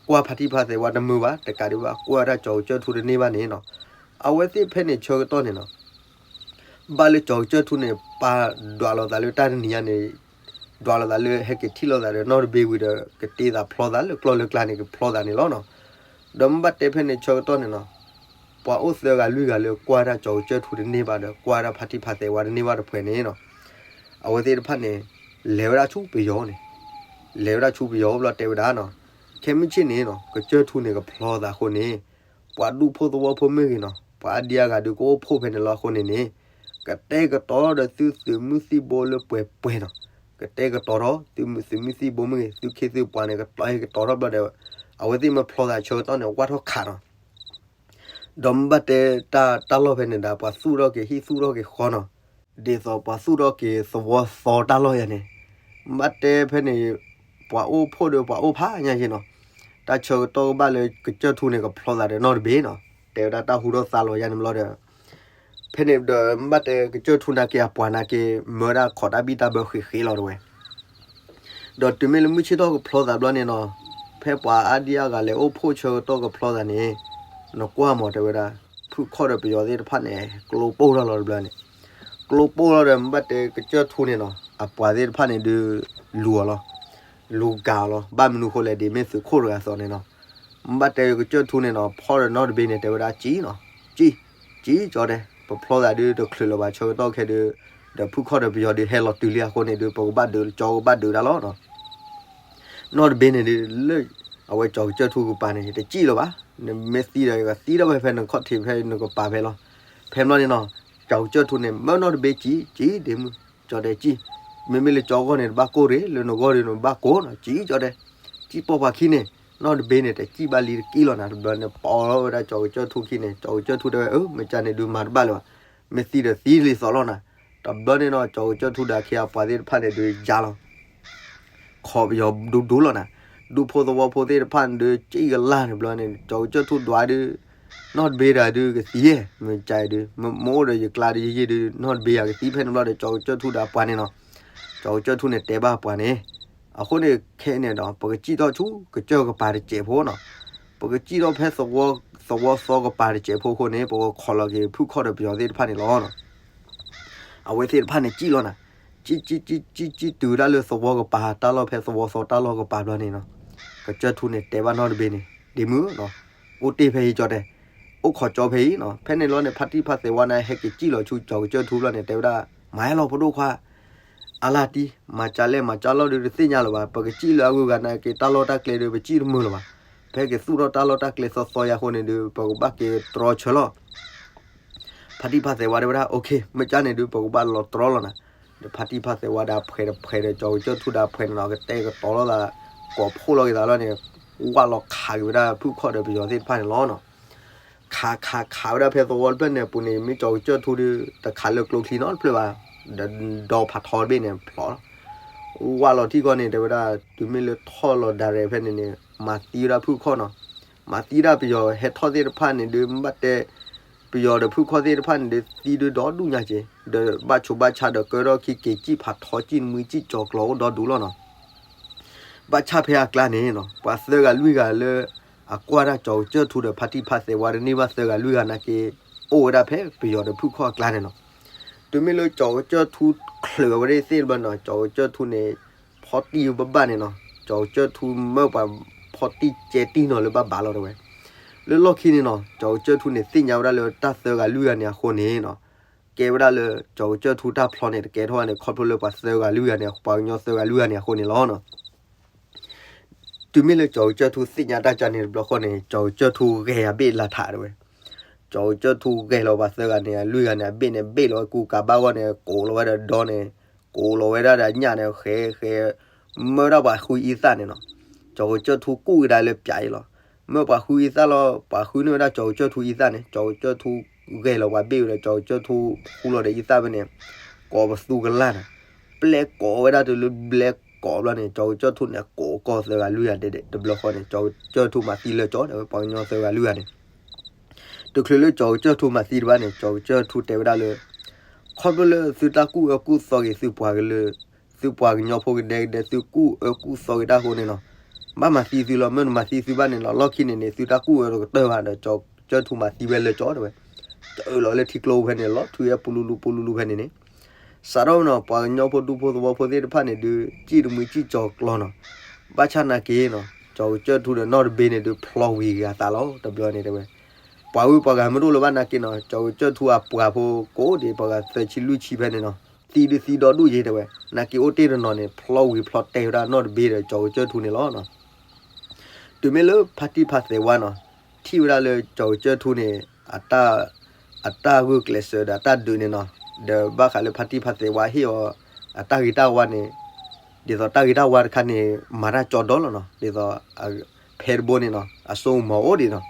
ကွၢ်ဖါတံၢ်ဖါသဲးဝါတမုာ်ဘၣ် တကးဒံးဘၣ် ကွၢ်ဝဲဒၣ်ကၠီၤကစၢၢ်ထူတန့ၢ်ဘၣ်န့ၣ်နီၤ, အဝဲသ့ၣ်ဖဲန့ၣ်ဆၢကတီၢ်န့ၣ်နီၤ ဘၣ်လၢကၠီၤကစၢၢ်ထူန့ၣ် ပာ်ဒွးလိာ်သးလၢတၢ်တနံၤညါန့ၣ်, ဒွးလိာ်သးလၢဟဲက့ၤထံၣ်လိာ်သးဒီးနီၢ်တဘ့ၣ်ဝံၤဒီး ကတ့သးဖျီသးလၢကျီၢ်လၢကျါန့ၣ် ကဖျီသးန့ၣ်လီၤနီၤ. ဒီးမ့ၢ်ဘၣ်တဲဖဲန့ၣ်ဆၢကတီၢ်န့ၣ်နီၤ, ပှၤအိၣ်သၢဂၤလွံၢ်ဂၤလၢကွၢ်ဝဲဒၣ်ကၠီၤကစၢၢ်ထူတန့ၢ်ဘၣ်ဒီး ကွၢ်ဝဲဒၣ်ဖါတံၢ်ဖါသဲးဝါတန့ၢ်ဘၣ်တဖှဲးန့ၣ်နီၤ, အဝဲသ့ၣ်တဖၣ်န့ၣ် လဲၤဝဲဒၣ်ဆူပယီၤန့ၣ်, လဲၤဝဲဒၣ်ဆူပယီၤဘျီတဲဝဲဒၣ်နီၤ, ခဲမုၢ်ဆ့ၣ်န့ၣ်နီၤ ကစၢၢ်ထူန့ၣ်ကဖျီသးအဃိန့ၣ် ပှၤဒူၣ်ဖိသဝီဖိမ့ၢ်ဂ့ၤနီၤ ပှၤအါဒံအါဂၤဒုးကအိၣ်ဖှိၣ်ဖဲန့ၣ်လီၤအဃိန့ၣ်န့ၣ်, ကတဲာ်ကတီၤဒီးသုသုးမုၢ်သံၣ်ဘိလၢပှဲၤပှဲၤနီၤ, ကတဲာ်ကတီၤထီၣ်သုးမုၢ်သံၣ်ဘိမ့ၢ်ဂ့ၤ သုးခ့သုးပှၤန့ၣ် ကတဲာ်ကတီၤထီၣ်ဘျီဒီး အဝဲသ့ၣ်မ့ၢ်ဖျီသးဆၢကတီၢ်န့ၣ် ဝၣ်ထီၣ်ခးနီၤ. ဒီးမ့ၢ်ဘၣ်တဲတၢ်တၢ်လီၢ်ဖဲန့ၣ်ဒၣ် ပှၤသူၣ်ထီၣ်က့ၤဟံၣ်သူၣ်ထီၣ်က့ၤဃီနီၤ, ဒ်သိးပှၤသူၣ်ထီၣ်က့ၤသဝီသီတၢ်လီၢ်ယၤန့ၣ်, မ့ၢ်ဘၣ်တဲဖဲန့ၣ် ပှၤအိၣ်ဖှိၣ်ဒီးပှၤအိၣ်ဖးညါယ့ၢ်နီၤ, တၢ်ဆၢကတီၢ်ကဘၣ်လၢကစၢၢ်ထူန့ၣ်ကဖျီသးဒီးနီၢ်တဘ့ၣ်နီၤ, တဲဝဲဒၣ်တၢ်ဟူထီၣ်သါလီၤယၤန့ၣ်ဘျီဒီး ဖဲန့ၣ်ဒီးမ့ၢ်ဘၣ်တဲကစၢၢ်ထူနာ်က့အပှၤနာ်က့ မၢဒၣ်ခိးတၢ်ဘံၣ်တၢ်ဘၢဃ့ဃ့လီၤတဲဝဲ ဒီးတုၤမ့ၢ်လၢမုၢ်ဆ့ၣ်ထီၣ်ကဖျီသးဘျီန့ၣ်နီၤ, ဖဲပှၤအါဒံအါဂၤလဲၤအိၣ်ဖှိၣ်ဆၢကတီၢ်ကဖျီသးန့ၣ်, နကွၢ်မးတဲဝဲဒၣ်, ဖုၣ်ခီၣ်ဒီးပယီၤသ့ၣ်တဖၣ်န့ၣ် ကျိပိၢ်ထီၣ်လီၤတဘျီန့ၣ်, ကျိပိၢ်ထီၣ်ဒီးမ့ၢ်ဘၣ်တဲကစၢၢ်ထူန့ၣ်နီၤ, အပှၤသ့ၣ်တဖၣ်န့ၣ်ဒုး လူၤအီၤလီၤ, လူၤကၤအီၤလီၤ, ဘၣ်မနုၤဃိလဲၣ်ဒ်မ့ၢ်သုးခိၣ်တဂၤအသိးန့ၣ်နီၤ, မ့ၢ်ဘၣ်တဲကစၢၢ်ထူန့ၣ်နီၤ ဖီၣ်ဒီးနီၢ်တဘ့ၣ်န့ၣ် တဲဝဲဒၣ်ကံနီၤ, ကံ, ကံကၠီတဲ, ပဖျီသးဒုးတချုးလၢၤဘၣ်ဆၢကတီၢ်ခဲဒုး, ဒီးဖုၣ်ခီၣ်ဒီးပယီၤဒုးဟဲလီၤတုၤလံအဃိန့ၣ်ဒုး ပကဘၣ်ဒုးကၠီကဘၣ်ဒုးဒၣ်လီၤနီၤ နီၢ်တဘ့ၣ်န့ၣ်ဒုးလၢ အဝဲကၠီကစၢၢ်ထူကပၤန့ၣ် တကံလၢၤဘၣ်, နမ့ၢ်သံဒီးယကသံဒၣ်ဝဲဖဲနခီၣ်ထံးဖဲနကပၤဖဲလီၤ, ဖဲဘျီန့ၣ်နီၤ, ကၠီကစၢၢ်ထူန့ၣ် မၢနီၢ်တဘ့ၣ်ကံ, ကံဒ့မုၣ်, ကၠီတဲကံ, မ့မ့ၢ်လၢကၠီဂီၢ်န့ၣ် တဘၣ်ကိၢ်ရ့ၣ် လၢနဂီၢ်ဒုးနဘၣ်ကိၢ်နီၤ ကံကၠီတဲ, ကံပိာ်ပှၤခံန့ၣ်, နီၢ်တဘ့ၣ်န့ၣ် တကံဘၣ်လံတကံလီၤနၤ တဘျီန့ၣ် ပီၣ်လီၤဝဲဒၣ်ကၠီကစၢၢ်ထူခံန့ၣ် ကၠီကစၢၢ်ထူတဲဝဲ အၢ မ့ၢ်ကန့ၣ်ဒုးမၤတဘၣ်လၢၤဘၣ်, မ့ၢ်သံဒီးသံလံသိးလီၤနၤ, တဘျီန့ၣ်နီၤ ကၠီကစၢၢ်ထူဒီးခ့အပှၤသ့ၣ်တဖၣ်န့ၣ်ဒုးယါလီၤ ခိးပယီၤဒူဒူလီၤနၤ, ဒူဖိသဝီဖိသ့ၣ်တဖၣ်န့ၣ်ဒုး ကံကလၢ်န့ၣ်ဘျီန့ၣ် ကၠီကစၢၢ်ထူဒွးဒုး, နီၢ်တဘ့ၣ်တၢ်ဒုးကသံ, မ့ၢ်ကဒုး, မ့ၢ်အိၣ်ဒီးယကျါဒုးယယံာ်ဒုး နီၢ်တဘ့ၣ်ယၤကသံဖဲန့ၣ်ဘျီဒီး ကၠီကစၢၢ်ထူဒီးအပှၤန့ၣ်နီၤ, ကၠီကစၢၢ်ထူန့ၣ်တဲဘၣ်ပှၤန့ၣ်, အဃိန့ၣ်ခဲအံၤန့ၣ်ဒီး ပကစံၣ်ထီၣ်ဆူကစၢၢ်ကပၤတစဲးဖိနီၤ, ပကစံၣ်ထီၣ်ဖဲ သဝီသီကပၤတစဲးဖိအဃိန့ၣ် ပကခိးလီၤက့ၤဖုၣ်ခီၣ်ဒီးပယီၤသ့ၣ်တဖၣ်န့ၣ်လီၤ. အဝဲသ့ၣ်တဖၣ်န့ၣ်စံၣ်လီၤနၤ, စံၣ်စံၣ်စံၣ်စံၣ်စံၣ်တုၤဝဲဒၣ်လၢသဝီကပၤ တၢ်လီၢ်ဖဲသဝီသီတၢ်လီၢ်ကပၤဘျီန့ၣ်နီၤ, ကစၢၢ်ထူန့ၣ်တဲဘၣ်နီၢ်တဘ့ၣ်န့ၣ် ဒ့မုၣ်နီၤ, အိၣ်တ့ၢ်ဖဲအံၤကၠီတဲ, အိၣ်ခိးကၠီဖဲအံၤနီၤ. ဖဲန့ၣ်လီၤန့ၣ် ဖါတံၢ်ဖါသဲးဝါန့ၣ် ဟဲက့ၤစံၣ်လီၤဆူကၠီကစၢၢ်ထူဘျီန့ၣ် တဲဝဲဒၣ်, မၤဟဲလီၤဖိဒိၣ်ခွါ, အလါတံၢ် မၤကၠါလဲၣ်မၤကၠါလီၢ်ဒုးတသ့ၣ်ညါလၢၤဘၣ်, ပကစံၣ်လၢအဂုၤအဂၤနာ်က့ တၢ်လီၢ်တၢ်ကျဲဒုး ပစံၣ်တမုာ်လၢၤဘၣ်. ပဟဲက့ၤသူၣ်ထီၣ်တၢ်လီၢ်တၢ်ကျဲသီသီယါအဃိန့ၣ်ဒုး ပကဘၣ်က့ၤတြီဆၢလီၤ. ဖါတံၢ်ဖါသဲးဝါတဲဝဲဒၣ်, OK, မ့ၢ်ကၠါန့ၣ်ဒုး ပကဘၣ်လီၤတြီလီၤနၤ. ဒီးဖါတံၢ်ဖါသဲးဝါဒီးဖှဲးဒီးဖှဲးဒီး ကၠီကစၢၢ်ထူဒီးဖှဲးန့ၣ်နီၤ ကတဲာ်ကတီၤလိာ်သး ကိးဖှိၣ်လီၤက့ၤသးလီၤန့ၣ်, ဝၢ်လီၤခးက့ၤဝဲဒၣ်ဖုၣ်ခီၣ်ဒီးပယီၤသ့ၣ်တဖၣ်န့ၣ်လီၤနီၤ. ခးခးခးဝဲဒၣ်ဖဲသဝီတဖျၢၣ်န့ၣ်အပူၤန့ၣ် မ့ၢ်ကၠီကစၢၢ်ထူဒီး တခးလၢကျိချံနီတဖျၢၣ်ဘၣ်, ဒီးဒီဖးထီတဘ့ၣ်န့ၣ်ဖျိးလီၤ. ဝၢ်လီၤထံၣ်ခီန့ၣ် တဲဝဲဒၣ် တုၤမ့ၢ်လၢထီၣ်လီၤဒၣ်ရဲၣ်ဖဲန့ၣ်န့ၣ် မၤသံဝဲဒၣ်ဖုၣ်ခီၣ်နီၤ. မၤသံဒၣ်ပယီၤဟဲထီၣ်သ့ၣ်တဖၣ်န့ၣ်ဒုး မ့ၢ်ဘၣ်တဲ ပယီၤဒီးဖုၣ်ခီၣ်သ့ၣ်တဖၣ်န့ၣ်ဒုး သံဒုးဒီဒူၣ်ညါက့ၤ, ဒီးဘၣ်ဆိးဘၣ်ဆါဒီးကၢထီၣ်ခံက့ၤ စံၣ်ဖးထီ စံၣ်နမှံ စံၣ်ကၠီၤကျီၤအိၣ်ဒီဒူၣ်လီၤနီၤ. ဘၣ်ဆၣ်ဖဲအကျါန့ၣ်နီၤ ပှၤသၢဂၤလွံၢ်ဂၤလၢ အကွၢ်ဒၣ်ကၠီကစၢၢ်ထူဒီးဖါတံၢ်ဖါသဲးဝါတန့ၢ်ဘၣ်သၢဂၤလွံၢ်ဂၤနာ်က့ အိၣ်ဝဲဒၣ်ဖဲပယီၤဒီးဖုၣ်ခီၣ်အကျါန့ၣ်နီၤ. တုၤမ့ၢ်လၢကၠီကစၢၢ်ထူချုးဝဲဒၣ်သ့ၣ်တဘျီနီၤ ကၠီကစၢၢ်ထူန့ၣ် ဖီတံၢ်ဘၣ်ဘၣ်န့ၣ်နီၤ ကၠီကစၢၢ်ထူမၢပှၤဖီတံၢ်ကဲတံၢ်နီၤလၢဘၣ်ဘၣ်လီၤတဲဝဲ. လၢလီၢ်ခံန့ၣ်နီၤ ကၠီကစၢၢ်ထူန့ၣ် သ့ၣ်ညါဝဲဒၣ်လၢတၢ်သၢဂၤလွံၢ်ဂၤန့ၣ်အဃိန့ၣ်နီၤ ကဲဝဲဒၣ်လၢကၠီကစၢၢ်ထူတၢ်ဖျီန့ၣ် တကဲထီၣ်ဘၣ်န့ၣ် ခီဖျိလၢပှၤသၢဂၤလွံၢ်ဂၤန့ၣ် ပှၤကညီသၢဂၤလွံၢ်ဂၤန့ၣ်အဃိန့ၣ်လီၤနီၤ. တုၤမ့ၢ်လၢကၠီကစၢၢ်ထူသ့ၣ်ညါတၢ်ကၢန့ၣ်တဘျီဃီန့ၣ် ကၠီကစၢၢ်ထူဂဲၤအဘ့ၣ်လၢထးတဲဝဲ. ကၠီကစၢၢ်ထူဂဲၤလီၤပှၤသၢဂၤန့ၣ် လွံၢ်ဂၤန့ၣ် အဘ့ၣ်န့ၣ် ဘ့ၣ်လီၤဝဲကူကၤဘၣ်ဂီၢ်န့ၣ် ကိးလီၤဝဲဒီးဒီန့ၣ် ကိးလီၤဝဲဒၣ်ဒီးညၣ်န့ၣ် ဃဲဃဲ မၢဝဲဒၣ်ပှၤဃုအံသၣ်န့ၣ်နီၤ. ကၠီကစၢၢ်ထူကူၣ်ကဒါလၢပၠးအံၤလီၤ. မၢပှၤဃုအံသၣ်လီၤ ပှၤဃုန့ၢ်ဝဲဒၣ်ကၠီကစၢၢ်ထူအံသၣ်န့ၣ် ကၠီကစၢၢ်ထူဂဲၤလီၤပှၤဘ့ၣ်ဝဲဒီး ကၠီကစၢၢ်ထူဃူလီၤဒီးအံသၣ်ဖဲန့ၣ် ကိးပသူကလၢ်န့ၣ် ပျဲကိးဝဲဒၣ်တုၤလၢဘျဲကိးဘျီန့ၣ် ကၠီကစၢၢ်ထူန့ၣ် ကိးကီၢ်သၢဂၤလွံၢ်ဂၤဒဲးဒဲး တဘျီဃီန့ၣ် ကၠီကစၢၢ်ထူမၤသံလၢကၠီတဲဝဲ ပှၤကညီသၢဂၤလွံၢ်ဂၤန့ၣ် တချုးလၢကၠီကစၢၢ်ထူမၤသံတဘၣ်န့ၣ် ကၠီကစၢၢ်ထူတဲဝဲဒၣ်လၢ ခီဖျိလၢသုတၢ်ကူၣ်အၢကူၣ်သီက့ၤသုပှၤကလုာ် သုပှၤကညီဖိကဒဲကဒဲ သုကူၣ်အၢကူၣ်သီက့ၤတၢ်အဃိန့ၣ်နီၤ ဘၣ်မၤသံသုလီၤ မ့ၢ်တမၤသံသုဘၣ်န့ၣ်နီၤ လီၢ်ခံန့ၣ်န့ၣ် သုတၢ်ကူၣ်အၢတကတၢၢ်ဘၣ်ဒီး ကၠီကစၢၢ်ထူမၤသံဝဲလၢကၠီတဲဝဲ တအၢၣ်လီၤလၢထံကျိဖဲန့ၣ် လီၤထွံဝဲပူလူလူပူလူလူဖဲန့ၣ်န့ၣ် စးထီၣ်ဝဲနီၤ ပှၤကညီဖိဒူဖိသဝီဖိသ့ၣ်တဖၣ်န့ၣ်ဒုး စံၣ်တမှံစံၣ်ကၠီၤကျီၤနီၤ ဘၣ်ဆၣ်နာ်က့နီၤ ကၠီကစၢၢ်ထူဒီးနီၢ်တဘ့န့ၣ်ဒုး ဖျီဝံၤက့ၤအသးလီၤ တဘျီန့ၣ်တဲဝဲ ပှၤဂုၤပှၤဂၤမ့ၢ်တအိၣ်လၢၤဘၣ်နာ်က့နီၤ ကၠီကစၢၢ်ထူအပှၤဖိကိးဒံး ပှၤဂၤသၢဆံလွံၢ်ဆံဖဲန့ၣ်နီၤ သံဒုးသံဒီဒူၣ်ယ့ၤတဲဝဲ နာ်က့အိၣ်တ့ၢ်တနီၤန့ၣ် ဖျီဝံၤဖျီတဲဝဲဒၣ်နီၢ်တဘ့ဒီးကၠီကစၢၢ်ထူန့ၣ်လီၤနီၤ တုၤမ့ၢ်လၢဖါတံၢ်ဖါသဲးဝါနီၤ ထံၣ်ဝဲဒၣ်လၢကၠီကစၢၢ်ထူန့ၣ် အတၢ် အတၢ်ဂုာ်ကျဲးစၢးဒီးအတၢ်ဒုးန့ၣ်နီၤ ဒီးဘၣ်ဃးလၢဖါတံၢ်ဖါသဲးဝါဟ့ၣ်အီၤ အတၢ်ဂ့ၤတၢ်ဝါန့ၣ် ဒ်သိးတၢ်ဂ့ၤတၢ်ဝါတခါန့ၣ် မၤတၢ်ကၠီဒီလီၤနီၤ ဒ်သိး ဖဲတဘိန့ၣ်နီၤ အစိကမီၤအိၣ်ဒံးနီၤ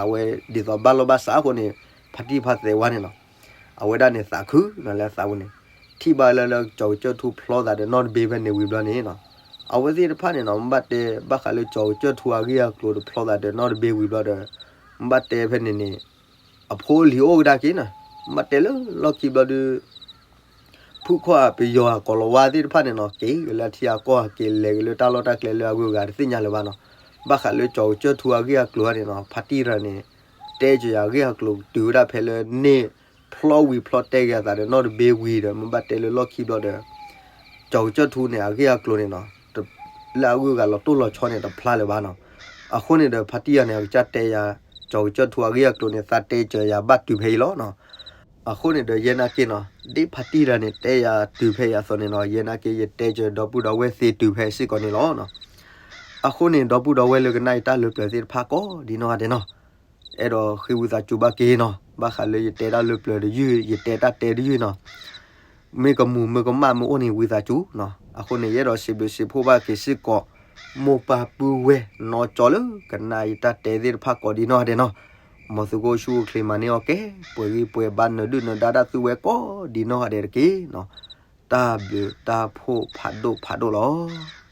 အဝဲဒ်သိးဘၣ်လီၢ်ဘၣ်စးအဃိန့ၣ် ဖါတံၢ်ဖါသဲးဝါန့ၣ်နီၤ အဝဲဒၣ်န့ၣ်သးခုနီၤလၢအသးပူၤန့ၣ် ထံၣ်ဘၣ်လၢလၢကၠီကစၢၢ်ထူဖျီသးဒီးနီၢ်တဘ့ဖဲန့ၣ်ဝံၤဘျီန့ၣ်နီၤ အဝဲသ့ၣ်တဖၣ်န့ၣ်နီၤ မ့ၢ်ဘၣ်တဲဘၣ်ဃးလၢကၠီကစၢၢ်ထူအဂ့ၢ်အကျိၤတဖျီသးဒီးနီၢ်တဘ့ဝံၤဘျီဒီး မ့ၢ်ဘၣ်တဲဖဲန့ၣ်န့ၣ် အဖိအလံၤအိၣ်ကဒါက့ၤနီၤ မ့ၢ်ဘၣ်တဲလၢလီၢ်ခံဘျီဒုး ဖုၣ်ခီၣ်အပယီၤအကိးလီၤဝါသ့ၣ်တဖၣ်န့ၣ်နီၤ က့ၤက့ၤလၢအထံအကီၢ် က့ၤလဲၤက့ၤလၢတၢ်လီၢ်တၢ်ကျဲလၢအဂုၤအဂၤတသ့ၣ်ညါလၢၤဘၣ်နီၤ ဘၣ်ဃးလၢကၠီကစၢၢ်ထူအဂ့ၢ်အကျိၤန့ၣ်နီၤ ဖါတံၢ်တဂၤန့ၣ် တဲက့ၤယၤအဂ့ၢ်အကျိၤတုၤဝဲဒၣ်ဖဲလၢန့ၣ် ဖျီဝံၤဖျီတဲက့ၤအသးဒီးနီၢ်တဘ့ဝံၤဒီး မ့ၢ်ဘၣ်တဲလၢလီၢ်ခံဘျီဒီး ကၠီကစၢၢ်ထူန့ၣ် အဂ့ၢ်အကျိၤန့ၣ်နီၤ လၢအဂုၤအဂၤလီၤတိၢ်လီၤဆီန့ၣ် တဖျါလၢၤဘၣ်နီၤ. အဃိန့ၣ်ဒီး ဖါတံၢ်ယၤန့ၣ် အကစၢ်တဲယၤ ကၠီကစၢၢ်ထူအဂ့ၢ်အကျိၤန့ၣ် သးတဲက့ၤယၤဘၣ်တုၤဖဲအံၤလီၤနီၤ. အဃိန့ၣ်ဒီး ယဲနာ်က့နီၤ ဒ်ဖါတံၢ်တဂၤန့ၣ် တဲယၤတုၤဖဲယၤအသိးန့ၣ်နီၤ ယဲနာ်က့ ယတဲက့ၤဒီပုၢ်ဒီဝဲၢ်သ့တုၤဖဲစ့ၢ်ကီးန့ၣ်လီၤနီၤ. အဃိန့ၣ် ဒီပုၢ်ဒီဝဲၢ်လၢကနၣ်ယတၢ်လၢပျၢၤသ့ၣ်တဖၣ်ကိးဒ်နီၢ်ဂၤဒဲးနီၤ အဲၣ်ဒိးဃ့ဝံသးစူၤဘၣ်က့ၤနီၤ ဘၣ်ဃးလၢယတဲတၢ်လၢပျၢၤတယုၢ် ယတဲတၢ်တဲတယုၢ်နီၤ မ့ၢ်ကမူၤမ့ၢ်ကမၣ်မ့ၢ်အိၣ်န့ၣ် ဝံသးစူၤနီၤ. အဃိန့ၣ် ယအဲၣ်ဒိးစံးဘျုးစံးဖှိၣ်ဘၣ်က့ၤစ့ၢ်ကီး မိၢ်ပၢ်ပုၢ်ဝဲၢ်နီၢ်ကၠီလၢကနၣ်ယတၢ်တဲသ့ၣ်တဖၣ်ကိးဒ်နီၢ်ဂၤဒဲးနီၤ မ်သုကအိၣ်ဆူၣ်အိၣ်ချ့မၤန့ၢ်အီၣ်ကဲ ပှဲၤဂံၢ်ပှဲၤဘါနၢၤဒုၣ်နၢၤဒါတၢ်သုဝဲကိးဒ်နီၢ်ဂၤဒဲးတက့ၢ်နီၤ. တၢ်ဘျုးတၢ်ဖှိၣ်ဖးဒိၣ်ဖးဒိၣ်လီၤ.